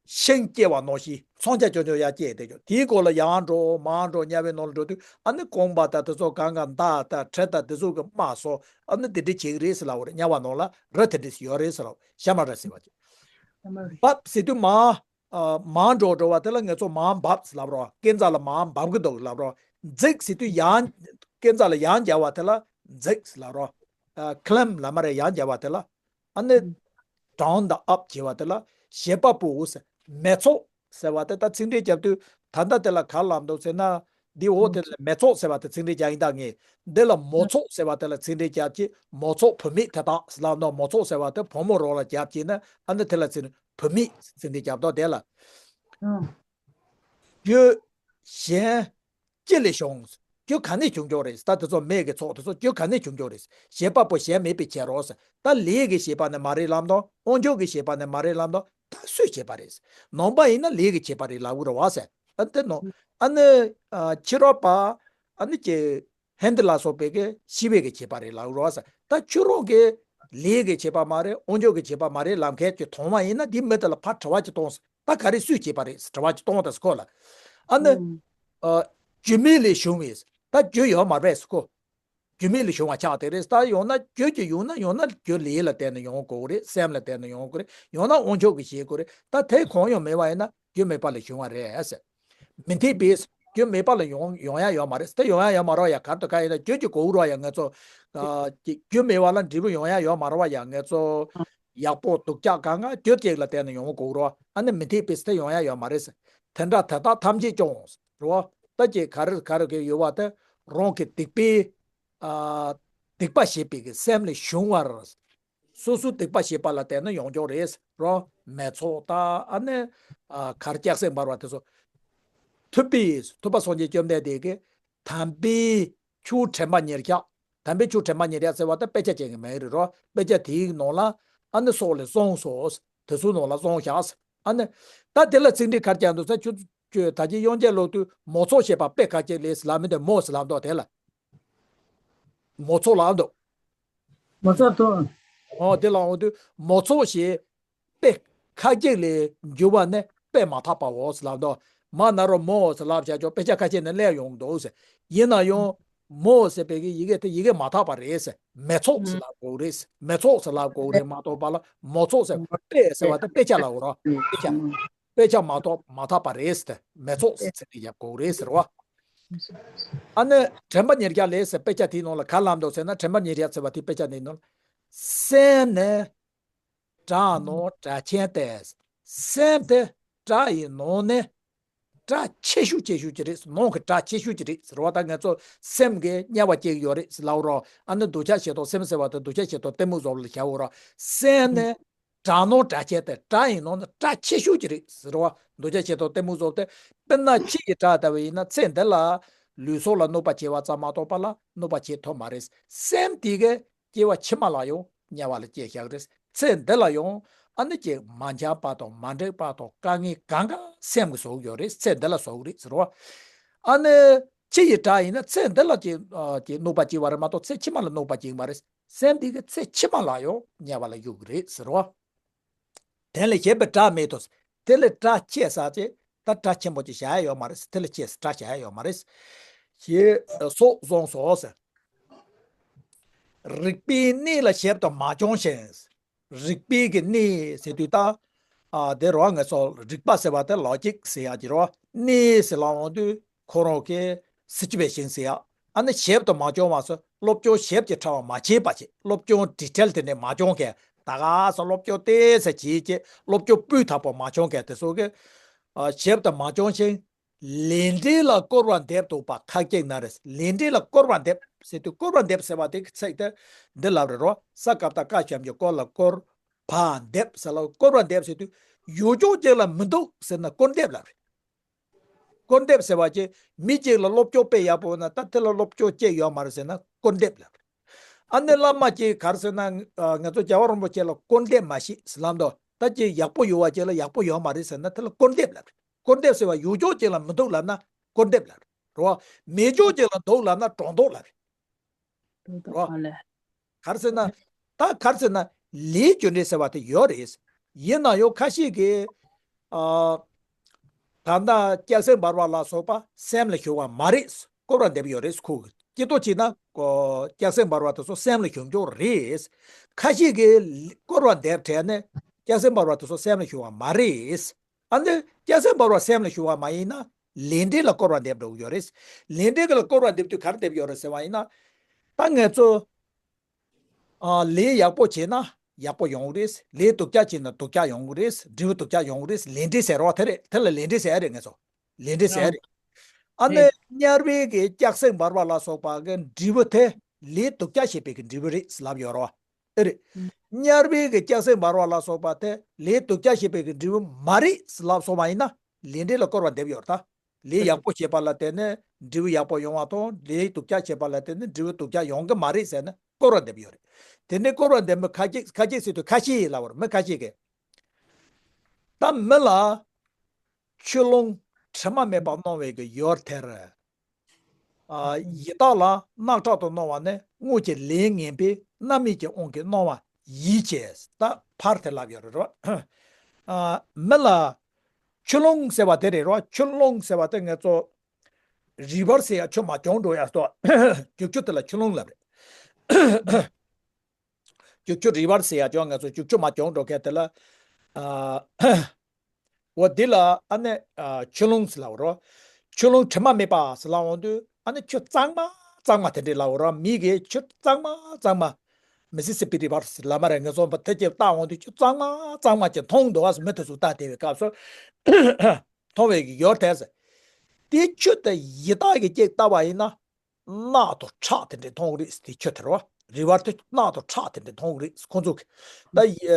ཤིང་སྐྱེ་བ་ནང་བཞིན་མཚོན་ཆ་ཅོ་ཅོ་ཡར་སྐྱེས་བསྡད་ཀྱོག་དེའི་སྐོར་ལ་ཡར་འགྲོ་མར་འགྲོ་དམྱལ་བའི་ནང་ལ་འགྲོ་དུས་ཨ་ནི་རྐང་པ་དང་དེ་ཚོ་གང་ག་མདའ་དང་གྲི་དང་དེ་ཚོ་གི་རྨ་སོགས་ཨ་ནི་དེ་འདྲ་བྱེད་ཀྱི་རེད་ཟེར་ལབ་པ་རེད། དམྱལ་བ་ནང་ལ་རི་དེ་འདྲ་ཡོད་རེད་ཟེར་ལབ། ཤར་མ་རི་ཟེར་བ་ཅིག་འབབ་ཟེར་དུས་མར། ཨ། མར་འགྲོ་འགྲོ་བ་དེ་ལ་ང་ཚོ་མར་འབབ་ཟེར་ལབ་རོ། སྐས་འཛེག་ལ་མར་འབབ་གི་འདུག་ལབ་རོ། འཛེག་ཟེར་དུས་ཡང་། སྐས་འཛེག་ལ་ཡང་རྒྱབ་པ་དེ་ལ་འཛེག་ཟེར་ལབ་རོ། ཨ། ཁི་ལེམ་ལབ་མ་རེད། ཡང་རྒྱབ་པ་དེ་ལ། ཨ་ནི། ཌའོན་དང་ཨབ་བྱེད་པ་དེ་ལ་བྱེད་པ་པོ་ཟེར། མེ་ཚོགས་ཟེར་བ་དེ་ད་ཚིག་འགྲེལ་རྒྱབ་དུས་ད་ལྟ་དེ་ལ་ག་ལབ་འདུག་ཟེར་ན། འདི་འོ་དེ་ལ་མེ་ཚོགས་ཟེར་བ་དེ་ཚིག་འགྲེལ་རྒྱག་ཡིན་ད་ངས། འདི་ལ་མོ་ཚོགས་ཟེར་བ་དེ་ལ་ཚིག་འགྲེལ་རྒྱབ་ཀྱི། མོ་ཚོགས་བུད་མེད་དེ་དག་ཟེར་ལབ་འདུག་མོ་ཚོགས་ཟེར་བ་དེ་བུ་མོ་རོ་ལ་རྒྱབ་ཀྱི་ན་ཨ་ནི་དེ་ལ་ཚིག་བུད་མེད་ཚིག་འགྲེལ་རྒྱབ་འདུག་དེ་ལ། རྒྱུ་གཞན་ཅི་ལས་བྱུང་། རྒྱུ་ག་ནས་བྱུང་ཀྱོག་རེད། ད་དེ་ཚོ་མེ་གི་ཚོགས་དེ་ཚོ་རྒྱུ་ག་ནས་བྱུང་ཀྱོག་རེད། བྱེད་པ་པོ་གཞན་མེད་པའི་ཕྱིར་རོ། ད་ལས་ཀྱི་བྱེད་པ་ནི་མ་རེད་ལབ་དང་། དབང་ཕྱུག་གི་བྱེད་པ་ནི་མ་རེད་ལབ་དང་། ད་སུས་བྱེད་པ་རེད། ནང་པ་ཡིན་ན་ལས་ཀྱི་བྱེད་པ་རེད་ལབ་དགོས་རེད་བ་ཟེར། ཨ་དེ་ནོ། ཨ་ནི། ཨ། ཕྱི་རོལ་པ། ཨ་ནི་ཀྱི། ཧིན་དི་ལ་སོགས་པའི་གི་ཤི་བའི་གི་བྱེད་པ་རེད་ལབ་རོ་ཟེར། ད་ཕྱི་རོལ་གི་ལས་ཀྱི་བྱེད་པ་མ་རེད། དབང་ཕྱུག་གི་བྱེད་པ་མ་རེད་ལབ་མཁན་གྱི་མཐོང་བ་ཡིན་ན་འདི་མི་དེ་ལ་ཕར་དྲི་བ་ཅིག་གཏོང་ཟེར། ད་ག་རེ་སུས་བྱེད་པ་རེད་ཟེར་དྲི་བ་ཅིག་གཏོང་དང་ཟེར་ཁོ་ལ། ཨ་ནི། ཨ། རྒྱུ་མེད་ལས་བྱུང་བས། ད་རྒྱུ་ཡོད་མ་རེད་ཟེར་ཁོ། རྒྱུ་མེད་ལས་བྱུང་བ་ཆགས་བསྡད་རེད། ད་ཡང་ན་རྒྱུ་ཅིག་ཡོང་ན་ཡང་ན་རྒྱུ་ལས་ལ་བརྟེན་ནས་ཡོང་དགོས་རེད། སེམས་ལ་བརྟེན་ནས་ཡོང་དགོས་རེད། ཡང་ན་དབང་ཕྱུག་གིས་བྱེད་དགོས་རེད། ད་དེ་གང་ཡང་མེད་པ་ཡིན་ན་རྒྱུ་མེད་པ་ལས་བྱུང་བ་རེད་ཟེར། མི་འཐད་པས། རྒྱུ་མེད་པ་ལ་ཡོང་ཡོང་ཡ་ཡོད་མ་རེད། དེ་ཡོང་ཡ་ཡོད་མ་རེད་ཡ། ག་རེ་དང་ག་ཡིན་ན་རྒྱུ་ཅིག་དགོས་རེད་ཡ། ང་ཚོ། ཨ། རྒྱུ་མེད་པ་ལ་འབྲས་བུ་ཡོང་ཡ་ཡོད་མ་རེད་ཡ། ང་ཚོ་ཡག་པོ་སྡུག་ཅག་གང་ག་རྒྱུ་ཅིག་ལ་བརྟེན་ནས་ཡོང་དགོས་རེད། ཨ་ནི་མི་འཐད་པས་དེ་ཡོང་ཡ་ཡོད་མ་རེད། དེ་འདྲ་དེ་དག་ཐམས་ཅད་ཀྱང་རེད། ད་ཅིག་ག་རེ་ག་རེ་གི་ཡོད་པ་དེ་རང་གི་སྡིག་པའི། ཨ། སྡིག་པ་བྱས་པའི་གི་སེམས་ལས་བྱུང་བར། སོ་སོའི་སྡིག་པ་བྱས་པ་ལ་བརྟེན་ནས་ཡོང་ཀྱོག་རེད་རོ། མེ་ཚོགས་དང་ཨ་ནི། ཨ། གར་ལྕགས་གཟེགས་འབར་བ་དེ་ཚོ། ཐུབ་པས། ཐུབ་པ་སངས་རྒྱས་བཅོམ་ལྡན་འདས་ཀྱིས་དམ་པའི་ཆོས་དྲན་པ་ཉེར་བཞག་དམ་པའི་ཆོས་དྲན་པ་ཉེར་བཞག་ཟེར་བ་ད་དཔེ་ཆ་ཅན་གྱི་མིང་རེད་རོ། དཔེ་ཆ་དེའི་ནང་ལ་ཨ་ནི་སོགས་ལས་གསུངས་སོ། དེ་ཚོའི་ནང་ལ་གསུངས་བཞག་ཨ་ནི། ད་དེ་ལ་ཚིག་འགྲེལ་ག་རེ་རྒྱག་འདུག་ཟེར། ཁྱོད་ཁྱོད་ད་ཅི་དབྱངས་ཅན་ལོ་དུས་མོ་ཚོགས་བྱེད་པ་དཔེ་ཁ་ཅིག་ལས་ལབ་མི་འདུག་མོ་ཟེར་ལབ་འདུག་དེ་ལ། མོ་ཚོགས་ལབ་འདུག་མོ་ཚོགས་ཐོག་ཨོ་དེ་ལ་འོང་དུས་མོ་ཚོགས་ཞེས་དཔེ་ཁ་ཅིག་ལས་འགྱུར་བ་ནི་དཔེ་མ་ཐག་པའོ་ཟེར་ལབ་འདུག་མ་ན་རོ་མོ་ཟེར་ལབ་བྱ་ཆོག་དཔེ་ཆ་ཁ་ཤས་ནས་སླེབས་ཡོང་འདུག་ཟེར། ཡིན་ན་ཡང་མོ་ཟེར་བའི་གི་ཡི་གེ་དེ་ཡི་གེ་མ་དག་པ་རེད་ཟེར། མེ་ཚོགས་ཟེར་ལབ་དགོས་རེད་ཟེར། མེ་ཚོགས་ཟེར་ལབ་དགོས་རེད་མ་གཏོགས་པ་ལ་མོ་ཚོགས་ཟེར་བ་དཔེ་ཟེར་བ་དེ་དཔེ་ཆ་ལབ་དགོས་རེད། དཔེ་ཆ། དཔེ་ཆ་མ་གཏོགས་མ་དག་པ་རེད་ཟེར་ཏེ་མེ་ཚོགས་ཟེར་ཚིག་འདི་ཡབ་དགོས་རེད་ཟེར་བ། ཨ་ནི་དྲན་པ་ཉེར་བརྒྱ་ལས་ཟེར་དཔེ་ཆ་དེའི་ནང་ལ་ག་ལབ་འདུག་ཟེར་ན། དྲན་པ་ཉེར་བརྒྱ་ཟེར་བ་དེ་དཔེ་ཆ་འདིའི་ནང་ལ། སེམས་ནི་སྒྲ་ནང་སྒྲ་ཆེན་ཏེ། སེམས་དེ་སྒྲ་ཡི་ནང་ནས་སྒྲ་ཆེ་ཤོས་ཆེ་ཤོས་ཅིག་རེད། ནང་གི་སྒྲ་ཆེ་ཤོས་ཅིག་རེད་ཟེར་བ་དང་། ང་ཚོ་སེམས་ཀྱི་དམྱལ་བ་སྐྱེ་གི་ཡོད་རེད་ཟེར་ལབ་རོགས། ཨ་ནི་འདུ་བྱེད་ཞེ་སྡང་སེམས་ཟེར་བ་དང་འདུ་བྱེད་ཞེ་སྡང་གཏི་མུག་བཟོ་ལ་བྱའོ་རོགས། སེམས་ནི་སྒྲ་ནང་སྒྲ་ཆེན་ཏེ། སྒྲ་ཡི་ནང་ནས་སྒྲ་ཆེ་ཤོས་ཅིག་རེད་ཟེར་བ། འདུ་བྱེད་ཞེ་སྡང་གཏི་མུག་བཟོ་སྟེ། དཔེར་ན་ཆུ་ཡི་སྒྲ་ལྟ་བུ་ཡིན་ན་ཚེ་འདི་ལ་ལུས་སྲོག་ལ་གནོད་པ་བྱས་པ་ཙམ་མ་གཏོགས་པ་ལ་གནོད་པ་བྱེད་ཐུབ་མ་རེད། སེམས་དེ་གི་སྐྱེ་བ་ཕྱི་མ་ལ་ཡང་དམྱལ་བ་ལ་སྐྱེ་བཞག་རེད། ཚེ་འདི་ལ་ཡང་ཨ་ནི་ཅིག་མ་འཆམ་པ་དང་མ་འགྲིག་པ་དང་དཀའ་ངལ་གང་ག་སེམས་ཀྱིས་བཟོ་གི་ཡོད་རེད། ཚེ་འདི་ལ་བཟོ་གི་རེད་ཟེར་བ། ཨ་ནི་ཆུ་ཡི་སྒྲ་ཡིན་ན་ཚེ་འདི་ལ་ཅིག་ཨ་ཅིག་གནོད་པ་སྐྱེལ་བ་རེད་མ་གཏོགས་ཚེ་ཕྱི་མ་ལ་གནོད་པ་སྐྱེལ་གྱི་མ་རེད། སེམས་དེ་གི་ཚེ་ཕྱི་མ་ལ་ཡང་དམྱལ་བ་ལ་གཡུག་གི་རེད་ཟེར་བ། དེ་ལས་གཞན་པའི་སྒྲ་མེད་དོ། དེ་ལས་སྒྲ་ཆེ་ས་ཅིག་ད་སྒྲ་ཆེན་པོ་ཅིག་བྱ་ཡ་ཡོད་མ་རེད། དེ་ལས་ཆེ་ས་སྒྲ་བྱ་ཡ་ཡོད་མ་རེད། ཞེས་སོགས་གསུངས་སོ་ཟེར། རིག་པའི་གནས་ལ་ཞིབ་ཏུ་མ་སྦྱངས་ཤིང་། རིག་པའི་གི་གནས་ཟེར་དུས་ད། ཨ་དེ་རོ་ང་ཚོ་རིག་པ་ཟེར་བ་དེ་ལོ་ཇིག་ཟེར་ཡག་གི་རོ། གནས་ཟེར་ལ་འོང་དུས་ཁོ་རང་གི་སི་ཅུ་ཨེ་ཤན་ཟེར་ཡག་ཨ་ནི་ཞིབ་ཏུ་མ་སྦྱོང་བ་སོ། སློབ་སྦྱོང་ཞིབ་ཀྱི་ཕྲ་བ་མ་བྱས་པ་བྱས། སློབ་སྦྱོང་ཌི་ཊེལ་དེ་འདྲ་མ་སྦྱོང་མཁན། ད་ག་སོ་སློབ་སྦྱོང་ཏོག་ཙམ་བྱས་ཀྱི་སློབ་སྦྱོང་སྤུས་དག་པོ་མ་སྦྱོང་མཁན་དེ་ཚོ་གི། ཨ་ཞིབ་ཏུ་མ་སྦྱོང་ཞིང་། ལས་འབྲས་ལ་སྐུར་བ་འདེབས་འདུག་པ་ཁ་ཅིག་ན་རེ། ལས་འབྲས་ལ་སྐུར་བ་འདེབས་ཟེར་དུས་སྐུར་བ་འདེབས་ཟེར་བ་དེ་གི་ཚིག་དེ་འདི་ལབ་རེད་རོ། ས་ཀ་བཏགས་སྐ་ཞབས་ཀྱུ་སྐུ་ལ་སྐུར། བ་འདེབས་ཟེར་ལ་སྐུར་བ་འདེབས་ཟེར་དུས་ཡུལ་ལྗོངས་གཅིག་ལ་མི་འདུག་ཟེར་ན་སྐུར་འདེབས་ལབ་རེད། སྐུར་འདེབས་ཟེར་བ་ཅིག་མི་གཅིག་ལ་སློབ་སྦྱོང་སྤེལ་ཡག་པོ་ན་ད་དེ་ལ་སློབ་སྦྱོང་བྱས་ཡོད་མ་རེད་ཟེར་ན་སྐུར་འདེབས་ལབ་རེད། ཨ་ནི་བླ་མ་ཅིག་ག་རེ་ཟེར་ན་ཨ་ང་ཚོ་རྒྱལ་བ་རིན་པོ་ཆེ་ལ་སྐུར་འདེབས་མ་བྱེད་ཟེར་ལབ་འདུག་ད་ཅིག་ཡག་པོ་ཡོད་བ་ཅིག་ལ་ཡག་པོ་ཡོད་མ་རེད་ཟེར་ན་དེ་ལ་སྐུར་འདེབས་ལབ་རེད། སྐུར་འདེབས་ཟེར་བ་ཡུལ་ལྗོངས་གཅིག་ལ་མི་འདུག་ལབ་ན་སྐུར་འདེབས་ལབ་རེད་རོ། མི་ལྗོངས་གཅིག་ལ་འདུག་ལབ་ན་སྒྲོ་འདོགས་ལབ་རེད། རོ། ཨ་ལས། ག་རེ་ཟེར་ན། ད་ག་རེ་ཟེར་ན། ལས་རྒྱུ་འབྲས་ཟེར་བ་དེ་ཡོད་རེད། ཡིན་ན་ཡང་ཁ་ཤས་ཀྱིས། ཨ། ད་ལྟ་སྐྱ་སེར་འབར་བ་ལ་སོགས་པ་སེམས་ལ་ཞུགས་པ་མ་རེད། སྐུར་བ་འདེབས་ཡོད་རེད་ཁོ་གིས། སྤྱིར་བཏང་བྱས་ན་ཀོ་སྐྱ་སེར་འབར་བ་དེ་ཚོ་སེམས་ལ་ཞུགས་ཀྱི་རེད། ཁ་ཤས་ཀྱིས་སྐུར་བ་འདེབས་བྲལ་ནས་སྐྱ་སེར་འབར་བ་དེ་ཚོ་སེམས་ལ་ཞུགས་པ་མ་རེད། ཨ་ནི་སྐྱ་སེར་འབར་བ་སེམས་ལ་ཞུགས་པ་མ་ཡིན་ན་ལས་འབྲས་ལ་སྐུར་བ་འདེབས་འགྲོ་གི་ཡོད་རེད། ལས་འབྲས་ལ་སྐུར་བ་འདེབས་དུས་ག་རེ་འདེབས་ཡོད་རེད་ཟེར་བ་ཡིན་ན། ད་ང་ཚོ། ཨ་ལས་ཡག་པོ་བྱས་ན་ཡག་པོ་ཡོང་གི་རེད། ལས་སྡུག་ཅག་བྱས་ན་སྡུག་ཅག་ཡོང་གི་རེད། འབྲས་བུ་སྡུག་ཅག་ཡོང་གི་རེད། ལས་འབྲས་ཟེར་བ་དེ་རེད། དེ་ལ་ལས་འབྲས་ཟེར་ཡ་རེད་ང་ཚོ། ལས་འབྲས་ཟེར་ཡ་རེད། ཨ་ནི་དངོས་པོའི་གི་སྐྱ་སེར་འབར་བ་ལ་སོགས་པ་གི་འབྲས་བུ་དེ་ལས་སྡུག་ཅག་བྱས་པའི་གི་འབྲས་བུ་རེད་ལབ་ཡོད་རེད་བ། ཨེ་རེད། དངོས་པོའི་གི་སྐྱ་སེར་འབར་བ་ལ་སོགས་པ་དེ་ལས་སྡུག་ཅག་བྱས་པའི་གི་འབྲས་བུ་མ་རེད་ལབ་སོང་བ་ཡིན་ན་ལས་འབྲས་ལ་སྐུར་བ་འདེབས་ཡོད་རེད་ད། ལས་ཡག་པོ་བྱས་པ་ལ་བརྟེན་ནས་འབྲས་བུ་ཡག་པོ་ཡོང་བ་དང་ལས་སྡུག་ཅག་བྱས་པ་ལ་བརྟེན་ནས་འབྲས་བུ་སྡུག་ཅག་ཡོང་གི་མ་རེད་ཟེར་ནས་སྐུར་བ་འདེབས་ཡོད་རེད། དེ་ནས་སྐུར་བ་འདེབས་མི་ཁ་ཅིག་ཁ་ཅིག་ཟེར་དུས་ཁ་ཤས་ལབ་པ་རེད། མི་ཁ་ཤས་ཀྱིས། ད་མི་ལ་ཆུ་ཀླུང་དྲི་མ་མེད་པ་གནང་བའི་གི་ཡུལ་དེར། ཨ་ཡི་དྭགས་ལ་རྣག་ཁྲག་ཏུ་སྣང་བ་ནི་སྔོན་གྱི་ལས་ངན་པས་རྣམ་སྨིན་གྱི་དབང་གིས་སྣང་བ་ཡིད་བྱེད། ད་ཕར་དེ་ལབ་ཡོད་རེད་རོ། ཨ་མི་ལ་ཆུ་ཀླུང་ཟེར་བ་དེ་རེད་རོ། ཆུ་ཀླུང་ཟེར་བ་དེ་ང་ཚོ་རི་བར་ཟེར་ཡ་ཆུ་མ་གྱོང་འགྲོ་ཡ་སོ། རྒྱུག་ཆུ་དེ་ལ་ཆུ་ཀླུང་ལབ་རེད། རྒྱུག་ཆུ་རི་བར་ཟེར་ཡ་ཅོ་ང་ཚོ་རྒྱུག་ཆུ་མ་གྱོང་འགྲོ་མཁན་དེ་ལ། ཨ། འོ་འདི་ལ་ཨ་ནི་ཨ་ཆུ་ཀླུང་ཟེར་ལབ་རོ། ཆུ་ཀླུང་དྲི་མ་མེད་པ་ཟེར་ལབ་འོང་དུས་ཨ་ནི་ཆུ་གཙང་མ་གཙང་མ་དེ་འདྲས་ལབ་རོ། མི་གིས་ཆུ་གཙང་མ་གཙང་མ། མི་སི་སི་པི་རི་བར་ཟེར་ལབ་མ་རེད། ངས་སོང་པ་དེ་ཅིག་བལྟ་འོང་དུས་ཆུ་གཙང་མ་གཙང་མ་ཅིག་མཐོང་འདུག་བ་ཟེར་མི་དེ་ཚོ་བལྟ་བསྡད་པའི་སྐབས་སུ། མཐོང་བའི་གི་ཡོར་དེ་ཟེར། དེ་ཆུ་དེ་ཡི་དྭགས་ཀྱིས་ཅིག་བལྟ་བ་ཡིན་ན། རྣག་དང་ཁྲག་དེ་འདྲས་མཐོང་གི་རེད་དེ་ཆུ་དེ་རོ། རི་བར་དུ་རྣག་དང་ཁྲག་དེ་འདྲས་མཐོང་གི་རེད་ཁོང་ཚོ་གི། ད་ཡི་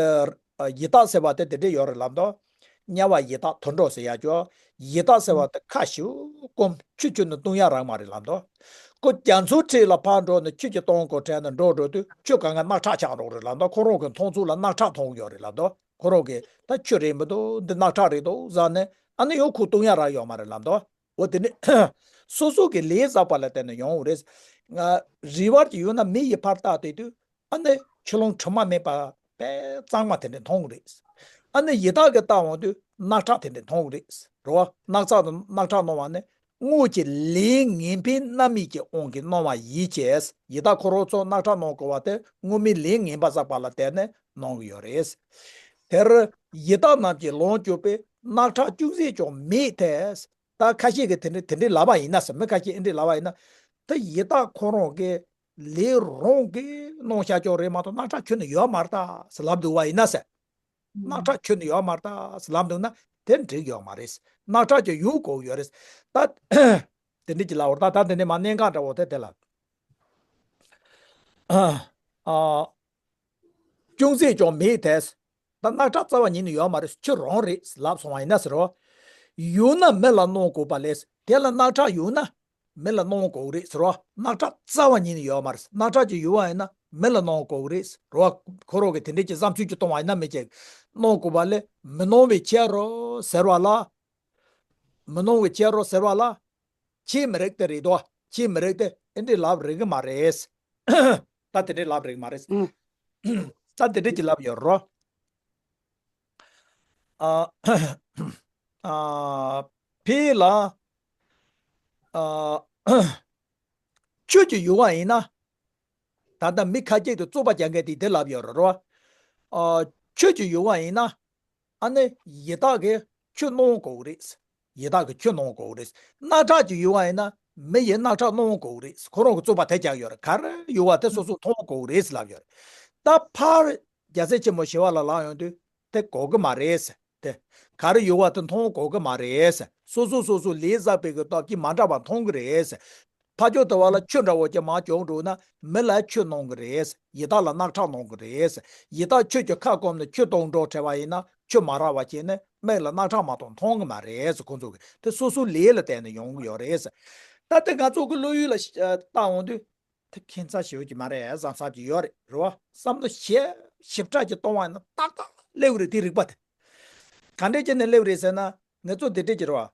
ཡི་དྭགས་ཟེར་བ་དེ་དེ་འདྲས་ཡོད་རེད་ལབ་འདུག་དམྱལ་བ་ཡི་དྭགས་དུད་འགྲོ་ཟེར་ཡ་ཅོ། ཡི་དྭགས་ཟེར་བ་དེ་ཁ་ཤུ་སྐོམ་ཆུ་ཆུ་ནི་བཏུང་ཡ་རག་མ་རེད་ལབ་འདུག་ཁོ་རྒྱ་མཚོའི་འཁྲིས་ལ་ཕར་འགྲོ་ནས་ཆུ་ཀྱི་སྟོང་གོ་དྲན་ནས་འགྲོ་འགྲོ་དུས་ཆུ་གང་ག་རྣག་ཁྲག་ཆགས་འགྲོ་རེད་ལབ་འདུག་ཁོ་རང་གི་མཐོང་ཚུལ་ལ་རྣག་ཁྲག་མཐོང་གི་ཡོད་རེད་ལབ་འདུག་ཁོ་རང་གིས་ད་ཆུ་རེད་མི་འདུག་འདི་རྣག་ཁྲག་རེད་འདུག་ཟེར་ནས་ཨ་ནི་ཡང་ཁོ་བཏུང་ཡ་རག་ཡོད་མ་རེད་ལབ་འདུག་འོ་དེ་ནི་སོ་སོ་གི་ལས་བསགས་པ་ལ་བརྟེན་ནས་ཡོང་བ་རེད། ང་རི་བར་གྱི་ཡུལ་ན་མི་ཡི་ཕར་བལྟ་དེ་དུས་ཨ་ནི་ཆུ་ཀླུང་དྲི་མ་མེད་པ་དཔེ་གཙང་མ་དེ་འདྲ་མཐོང་གི་རེད། ཨ་ནི་ཡི་དྭགས་ཀྱིས་བལྟ་འོང་དུས་རྣག་ཁྲག་དེ་འདྲ་མཐོང་གི་རེད། རེད་བ། རྣག་ཚགས་དང་རྣག་ཁྲག་སྣང་བ་ནི་སྔོན་གྱི་ལས་ངན་པས་རྣམ་སྨིན་གྱི་དབང་གིས་སྣང་བ་ཡིད་བྱེད། ཡི་དྭགས་ཁོ་རང་ཚོ་རྣག་ཁྲག་སྣང་དགོས་པ་དེ་སྔོན་མའི་ལས་ངན་པ་བསགས་པ་ལ་བརྟེན་ནས་སྣང་གི་ཡོད་རེད། དེར་ཡི་དྭགས་རྣམས་ཀྱིས་ལོངས་སྤྱོད་པས་རྣག་ཁྲག་ཅུང་ཟད་ཀྱང་མེད་དེ། ད་ཁ་ཤས་ཀྱིས་དེ་འདྲ་དེ་འདྲའི་ལབ་པ་ཡིན་ན་ཟེར། མི་ཁ་ཤས་ཨེ་འདྲའི་ལབ་པ་ཡིན་ན། ད་ཡི་དྭགས་ཁོ་རང་གི་ལས་རང་གིས་གནང་བཞག་ཀྱང་རེད་མ་གཏོགས་རྣག་ཁྲག་ཁྱོན་ནས་ཡོད་མ་རེད་ད་ཟེར་ལབ་འདུག་པ་ཡིན་ན་ཟེར། རྣག་ཁྲག་ཁྱོན་ནས་ཡོད་མ་རེད་ད་ཟེར་ལབ་འདུག་ན་དེ་འགྲིག་ཡོད་མ་རེད། རྣག་ཁྲག་ཀྱང་ཡོང་དགོས་ཡོད་རེད། ད་དེ་འདྲ་ཅིག་ལབ་པ་རེད། ད་ད་དེ་ནས་མ་གནད་འགག་འདྲ་བོ་དེ་དེ་ལ། ཨ། ཅུང་ཟད་ཀྱང་མེད་དེ། ད་རྣག་ཁྲག་རྩ་བ་ཉིད་ནས་ཡོད་མ་རེད། ཆུ་རང་རེད་ལབ་སོང་བ་ཡིན་ན་ཟེར་རོ། ཡོད་ན་མི་ལ་གནང་དགོས་པ་ལས་དེ་ལ་རྣག་ཁྲག་ཡོད་ན་མི་ལ་གནང་དགོས་རེད་ཟེར་རོ། རྣག་ཁྲག་རྩ་བ་ཉིད་ནས་ཡོད་མ་རེད། རྣག་ཁྲག་ཅིག་ཡོད་པ་ཡིན་ན་མི་ལ་གནང་དགོས་རེད་ཟེར་རོ། ཁོ་རང་གིས་དེ་འདྲའི་ཅིག་བསམ་ཚུལ་ཅིག་གཏོང་བ་ཡིན་ན་མི་ཅིག་གནང་དགོས་པ་ལས་མི་གནང་བའི་ཕྱིར་རོ་ཟེར་བ་ལ། མི་གནང་བའི་ཕྱིར་རོ་ཟེར་བ་ལ། ཁྱད་མི་རིགས་དེ་རེད་དོ། ཁྱད་མི་རིགས་དེ་ཨེ་འདྲས་ལབ་རིགས་མ་རེད། ད་དེ་འདྲས་ལབ་རིགས་མ་རེད། ཨང་། ད་དེ་འདྲས་ཀྱི་ལབ་ཡོད་རོ། ཨ། ཨ། ཕི་ལ། ཨ། ཆོས་ཀྱི་ཡུལ་བ་ཡིན་ན། ད་ལྟ་མི་ཁ་ཅིག་ཏུ་རྩོད་པ་རྒྱག་མཁན་དེ་དེ་ལབ་ཡོད་རེད་རོ། ཨ། ཆོས་ཀྱི་ཡུལ་བ་ཡིན་ན། ཨ་ནི་ཡི་དྭགས་ཀྱིས་ཆུ་གནང་དགོས་ཀྱི་རེད། ཡི་དྭགས་ཀྱིས་ཆུ་གནང་དགོས་ཀྱི་རེད། རྣག་ཁྲག་གི་ཡུལ་བ་ཡིན་ན་མི་ཡིས་རྣག་ཁྲག་གནང་དགོས་ཀྱི་རེད། ཁོ་རང་གི་རྩོད་པ་དེ་རྒྱག་ཡོད་རེད། ག་རེ་ཡུལ་བ་དེ་སོ་སོས་མཐོང་དགོས་ཀྱི་རེད་ལབ་ཡོད་རེད། ད་ཕར་རྒྱལ་སྲས་ཆེན་པོ་ཞི་བ་ལྷ་ལངས་ཡོང་དུས་དེ་དགོས་ཀྱི་མ་རེད། དེ་ག་རེ་ཡུལ་བ་དེ་མཐོང་དགོས་ཀྱི་མ་རེད། སོ་སོ་སོ་སོའི་ལས་བསགས་པའི་གི་སྟོབས་ཀྱིས་མ་འདྲ་བ་མཐོང་གི་རེད། ཕ་ཆོས་དུ་བ་ལ་ཆུ་འདྲ་བོ་ཅིག་མར་བྱུང་འགྲོ་ན་མི་ལ་ཆུ་གནང་གི་རེད། ཡི་དྭགས་ལ་རྣག་ཁྲག་གནང་གི་རེད། ཡི་དྭགས་ཆོས་ཀྱི་ཁ་སྐོམ་ནས་ཆུ་གཏོང་འགྲོ་བྲལ་བ་ཡིན་ན་ཆུ་མ་རག་པ་བྱས་ནས་མི་ལ་རྣག་ཁྲག་མ་གཏོགས་མཐོང་གི་མ་རེད། ཁོང་ཚོ་གི་དེ་སོ་སོའི་ལས་ལ་བརྟེན་ནས་ཡོང་གི་ཡོད་རེད། ད་དེ་ང་ཚོ་གི་བློ་ཡུལ་ལ་ཤ- བཏང་འོང་དུས་དེ་ཁྱད་མཚར་ཞེ་པོ་ཅིག་མ་རེད་བསམ་བསམ་ཅིག་ཡོད་རེད། རེད་བ། བསམ་བློ་ཞིབ་ཞིབ་ཕྲ་ཅིག་གཏོང་བ་ཡིན་ན་ཏག་ཏག་སླེབས་རེད། དེ་རིག་པ་དེ་ག་འདྲས་བྱས་ནས་སླེབས་རེད་ཟེར་ན། ང་ཚོ་འདི་འདྲས་ཀྱི་རེད་བ།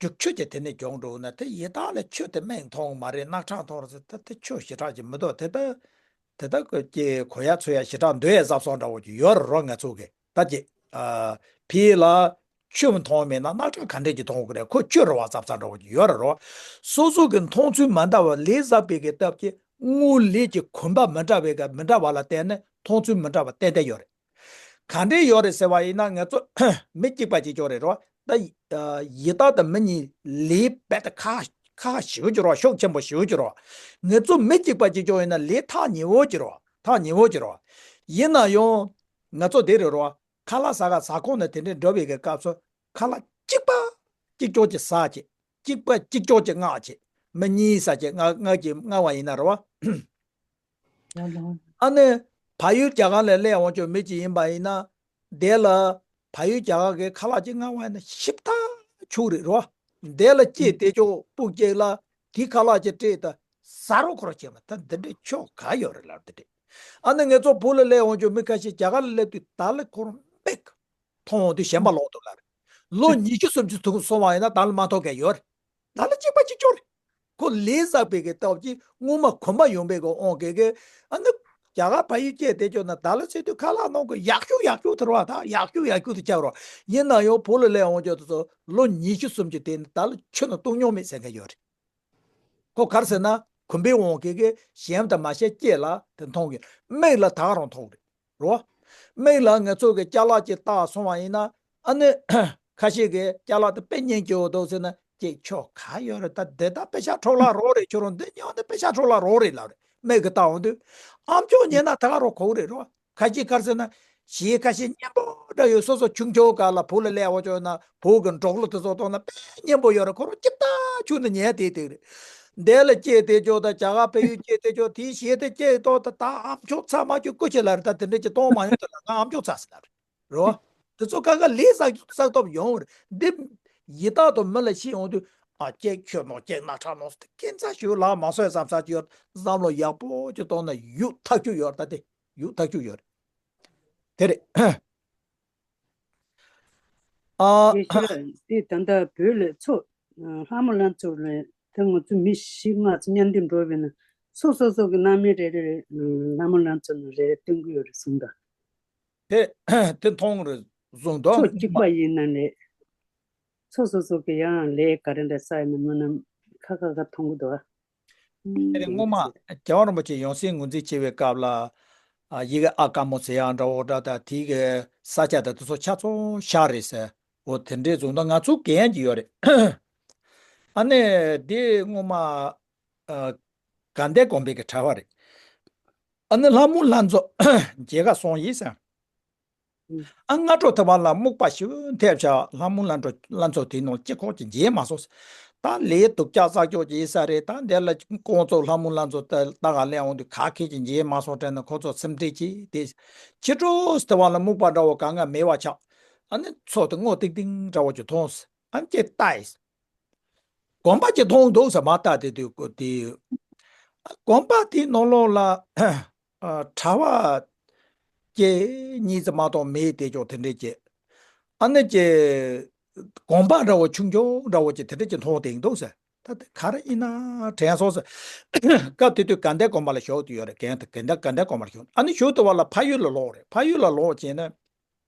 རྒྱུ་ཆོས་ཀྱི་དེ་ནས་གྱོང་འགྲོ་ན་དེ་ཡི་དྭགས་ལ་ཆོས་དེ་སྨན་མཐོང་མ་རེད། རྣག་ཁྲག་མཐོང་རེད་ཟེར། ད་དེ་ཆོས་ཞེ་དྲག་ཅིག་མི་འདུག་དེ་ད་དེ་ད་ཀྱི་གོ་ཡ་ཚོད་ཡ་ཞེ་དྲག་འདོད་ཡ་ཟབ་སོང་འདྲ་བོ་ཅིག་ཡོད་རེད་རོ། ང་ཚོ་གི་ད་ཅི་ཨ་ཕི་ལ་ཆོས་མཐོང་མེད་ན་རྣག་ཁྲག་ག་འདྲས་ཀྱི་མཐོང་གི་རེད། ཁོ་ཆོས་རེད་བ་ཟབ་ས་འདྲ་བོ་ཅིག་ཡོད་རེད་རོ། སོ་སོ་གི་མཐོང་ཚུལ་མ་འདྲ་བ་ལས་བསགས་པའི་གི་སྟབས་ཀྱིས་དངོས་ལས་ཀྱི་གོམས་པ་མི་འདྲ་བའི་གི་མི་འདྲ་བ་ལ་བརྟེན་ནས་མཐོང་ཚུལ་མི་འདྲ་བ་ཏན་ཏན་ཡོད་རེད། ག་འདྲས་ཡོད་རེད་ཟེར་བ་ཡིན་ན་ང་ཚོ་མི་གཅིག་པ་གཅིག་ཀྱང་རེད་རོ། ད་ཡི་དྭགས་དང་མི་གཉིས་ལས་རྦད་དེ་ཁག་ཁག་ཞེ་པོ་ཅིག་རོ། ཤུགས་ཆེན་པོ་ཞེ་པོ་ཅིག་རོ། ང་ཚོ་མི་གཅིག་པ་གཅིག་ཀྱང་ཡིན་ན་ལས་ཐག་ཉེ་བོ་ཅིག་རོ། ཐག་ཉེ་བོ་ཅིག་རོ། ཡིན་ན་ཡང་ང་ཚོ་དེ་རེད་རོ། ཁ་ལག་ཟ་ག་ཟ་ཁང་ནས་དེ་འདྲས་འགྲོ་བའི་གི་སྐབས་སུ་ཁ་ལག་གཅིག་པ་གཅིག་ཀྱང་ཅིག་ཟ་ཅིག་གཅིག་པ་གཅིག་ཀྱང་ཅིག་མངགས་ཅིག་མི་གཉིས་ཟ་ཅིག་མངགས་མངགས་ཅིག་མངགས་པ་ཡིན་ན་རོ། ཨ་ནི་བལ་ཡུལ་རྒྱ་གར་ལ་སླེབས་འོང་ཆོག་མི་གཅིག་ཡིན་པ་ཡིན་ན། དེ་ལ་བལ་ཡུལ་རྒྱ་གར་གྱི་ཁ་ལག་ཅིག་མངགས་པ་ཡིན་ན་ཞིབ་ཐག་ཆོད་རེད་རོ། དེ་ལ་སྐྱེས་དེ་ཆོག་སྤུ་གཅིག་ལ་དེའི་ཁ་ལག་ཅིག་སྤྲད་ད་ཟ་རོགས་ཁོ་ར་བྱེད་མ། ད་འདི་འདྲའི་ཆོ་ག་ཡོད་རེད་ལབ་འདི་འདྲའི། ཨ་ནི་ང་ཚོ་བོད་ལ་སླེབས་འོང་ཆོག་མི་ཁ་ཤས་རྒྱ་གར་ལ་སླེབས་དུས་ད་ལ་ཁོ་རང་མིག་མཐོང་འོང་དུས་ཞེན་པ་ལོག་འདུག་ལབ་རེད། ལོ་ཉི་ཤུ་སུམ་ཅུ་ཐུག་སོང་བ་ཡིན་ན་ད་ལ་མ་མཐོང་མཁན་ཡོད་རེད། ད་ལ་གཅིག་པ་གཅིག་ཀྱང་རེད། ཁོ་ལས་བསགས་པའི་གི་སྟོབས་ཀྱིས་སྔོན་མ་གོམས་པ་ཡོང་པའི་གི་དབང་གིས་གི། ཨ་ནི་རྒྱ་གར་བལ་ཡུལ་སྐྱེས་དེ་ཆོག་ན་ད་ལ་ཚེ་དུས་ཁ་ལག་ནང་གི་ཡག་ཤོས་ཡག་ཤོས་དེ་རེད་བ། ད་ཡག་ཤོས་ཡག་ཤོས་དེ་ཆགས་རོགས། ཡིན་ན་ཡང་བོད་ལ་སླེབས་འོང་ཆོག་དེ་ཚོ་ལོ་ཉི་ཤུ་སུམ་ཅུ་དེ་ནི་ད་ལ་ཆུ་ནང་བཏུང་མྱོང་མེད་ཟེར་མཁན་ཡོད་རེད། ཁོ་ག་རེ་ཟེར་ན་གོམས་པའི་དབང་གིས་གི་གཞན་དང་མ་ཤེས་སྐྱེས་ལ་དེ་མཐོང་གི། མིག་ལ་ད་ག་རང་མཐོང་གི་རེད་རོ། མིག་ལ་ང་ཚོ་གི་ཅ་ལག་ཅིག་བཏགས་སོང་བ་ཡིན་ན། ཨ་ནི་ཁ་ཤས་ཀྱིས་ཅ་ལག་དེ་དཔེ་སྙིང་རྗེ་བོ་འདུག་ཟེར་ན་ཅིག་ཆོ་ག་ཡོད་རེད། ད་འདི་ད་དཔེ་ཆ་འཕྲོ་བརླག་རོགས་རེད། ཁྱོད་རང་འདི་ཉོ་ནི་དཔེ་ཆ་འཕྲོ་བརླག་རོགས་རེད་ལབ་རེད། མིག་གིས་བལྟ་འོང་དུས་ཨ་མཆོག་ཉན་ན་ད་ག་རང་གོ་གི་རེད་རོ། ཁ་ཤས་ག་རེ་ཟེར་ན། གཞས་ཁ་ཤས་སྙན་པོ་འདྲ་ཡོད། སོ་སོ་ཆུང་ཆུང་སྒང་ལ་བོད་ལ་སླེབས་འོང་ཆོག་ན་བོད་ཀྱི་འབྲོག་གླུ་དེ་ཚོ་གཏོང་ན་དཔེ་སྙན་པོ་ཡོད་རེད། ཁོ་རང་སྐྱིད་ཐག་ཆོད་ནས་ཉན་བསྡད་བསྡད་རེད། འདི་ལ་སྐྱེས་བསྡད་ཆོག་ད་རྒྱ་གར་བལ་ཡུལ་སྐྱེས་བསྡད་ཆོག་དེའི་གཞས་དེ་སྐྱེས་ཐོག་ད་ད་ཨ་མཆོག་ཚང་མ་ཁྱོད་སྐུ་མཁྱེན་ལབ་རེད། ད་དེ་འདྲ་ཅིག་གཏོང་མ་ཡོང་དུས་ལ་ང་ཨ་མཆོག་ཚར་ཟིན་ལབ་རེད། རེད་བ། དེ་ཚོ་ག་ག་ལས་བསགས་བསགས་སྟོབས་ཡོང་རེད། འདི་ཡི་དྭགས་དང་མི་ལ་ཤི་འོང་དུས་ཨ་ཅིག་ཆུ་གནང་ཅིག་རྣག་ཁྲག་གནང་ཟེར་ཏེ་ཁྱད་མཚར་ཞིག་ལ་མ་སོས་བསམ་ས་ཅིག་ཡོད། བསམ་བློ་ཡག་པོ་ཅིག་གཏོང་ན་ཡུག་ཐག་ཆོད་ཡོད་རེད། ད་དེ་ཡུག་ཐག་ཆོད་ཡོད་རེད། དེ་རེད། ཨ། དེ་ཤོད་དེ་ད་ལྟ་བོད་ལ་མཚོ་ལྷ་མོ་ལྷ་མཚོ་ལ་དེ་ང་ཚོ་མི་བཞི་ལྔ་ཙམ་མཉམ་འདུས་འགྲོ་བས་ན་སོ་སོ་སོ་གི་སྣང་མེད་རེ་རེ་རེ་ལྷ་མོ་ལྷ་མཚོ་ནང་རེ་རེ་སྟོན་གི་ཡོད་རེད་གསུངས་ད། དེ་དེ་མཐོང་རེད་གསུངས་འདུག་མཚོ་གཅིག་པ་ཡིན་ན་ལས། སོ་སོ་སོ་གི་ཡང་ལས་ག་རེ་འདྲ་ས་ཡིན་ན་མི་རྣམས་ཁ་ཁ་ཁ་མཐོང་གི་འདུག་ཨ། དེ་རིང་སྔོན་མ་རྒྱལ་བ་རིན་པོ་ཆེ་ཡང་སྲིད་ངོས་འཛིན་བྱེད་པའི་སྐབས་ལ། ཨ། ཡི་གེ་ཨ་དཀར་མོ་ཟེར་ཡག་འདྲ་བོ་འདྲ་དང་དེའི་གི་ས་ཆ་དང་དེ་ཚོ་ཆ་ཚང་ཤར་རེད་ཟེར། འོ་དེ་འདྲའི་གསུངས་འདུག་ང་ཚོ་གན་གྱི་ཡོད་རེད། ཨ་ནི་དེ་སྔོན་མ། ཨ། དགའ་ལྡན་དགོན་པའི་གི་གྲྭ་པ་རེད། ཨ་ནི་ལྷ་མོ་ལྷ་མཚོ་མཇལ་ག་སོང་ཡིན་ཟེར། ཨ། སྔ་དྲོ་དེ་བ་ལ་སྨུག་པ་ཞེ་པོ་འཐིབས་ཤག་ལྷ་མོ་ལྷ་མཚོ་ལྷ་མཚོ་དེའི་ནང་སྤྱི་ཁོག་ཅིག་མཇལ་མ་སོང་། ད་ལས་སྡུག་ཅག་བསགས་ཀྱོག་ཅིག་ཡིན་ས་རེད། ད་འདི་ལ་ཁོང་ཚོ་ལྷ་མོ་ལྷ་མཚོ་ལྟ་ལྟ་ག་སླེབས་འོང་དུས་ག་གེ་ཅིག་མཇལ་མ་སོང་དྲན་ནས་ཁོང་ཚོ་སེམས་ཁྲལ་གྱིས་དེ། ཕྱི་དྲོ་དེ་བ་ལ་སྨུག་པ་འདྲ་བོ་གང་ག་མེད་པ་ཆགས། ཨ་ནི་མཚོ་དེ་སྔོ་ཏིང་ཏིང་འདྲ་བོ་ཅིག་མཐོང་། ཨ་ནི་ཅིག་ལྟ་ཡིན། དགོན་པ་ཅིག་མཐོང་འདུག་ཟེར་མར་ལྟ་དེ་དུས་ཀོ་དེ། དགོན་པ་དེའི་ནང་ལོགས་ལ་ཨ་གྲྭ་པ་ཅིག་གཉིས་ཙམ་མ་གཏོགས་མེད་དེ་ཅོག་དེ་འདྲས་ཅིག་ཨ་ནི་ཅིག་དགོན་པ་འདྲ་བོ་ཆུང་ཆུང་འདྲ་བོ་ཅིག་དེ་འདྲས་ཅིག་མཐོང་བསྡད་འདུག་ཟེར། ད་དེ་ག་རེ་ཡིན་ན་དྲན་སོང་ཟེར། སྐབས་དེ་དུས་དགའ་ལྡན་དགོན་པ་ལ་བཞུགས་བསྡད་ཡོད་རེད། དགའ་ལྡན་དགའ་ལྡན་དགོན་པ་ལ་བཞུགས། ཨ་ནི་བཞུགས་དེ་བ་ལ་ཕ་ཡུལ་ལ་ལོག་རེད། ཕ་ཡུལ་ལ་ལོག་བྱས་ནས།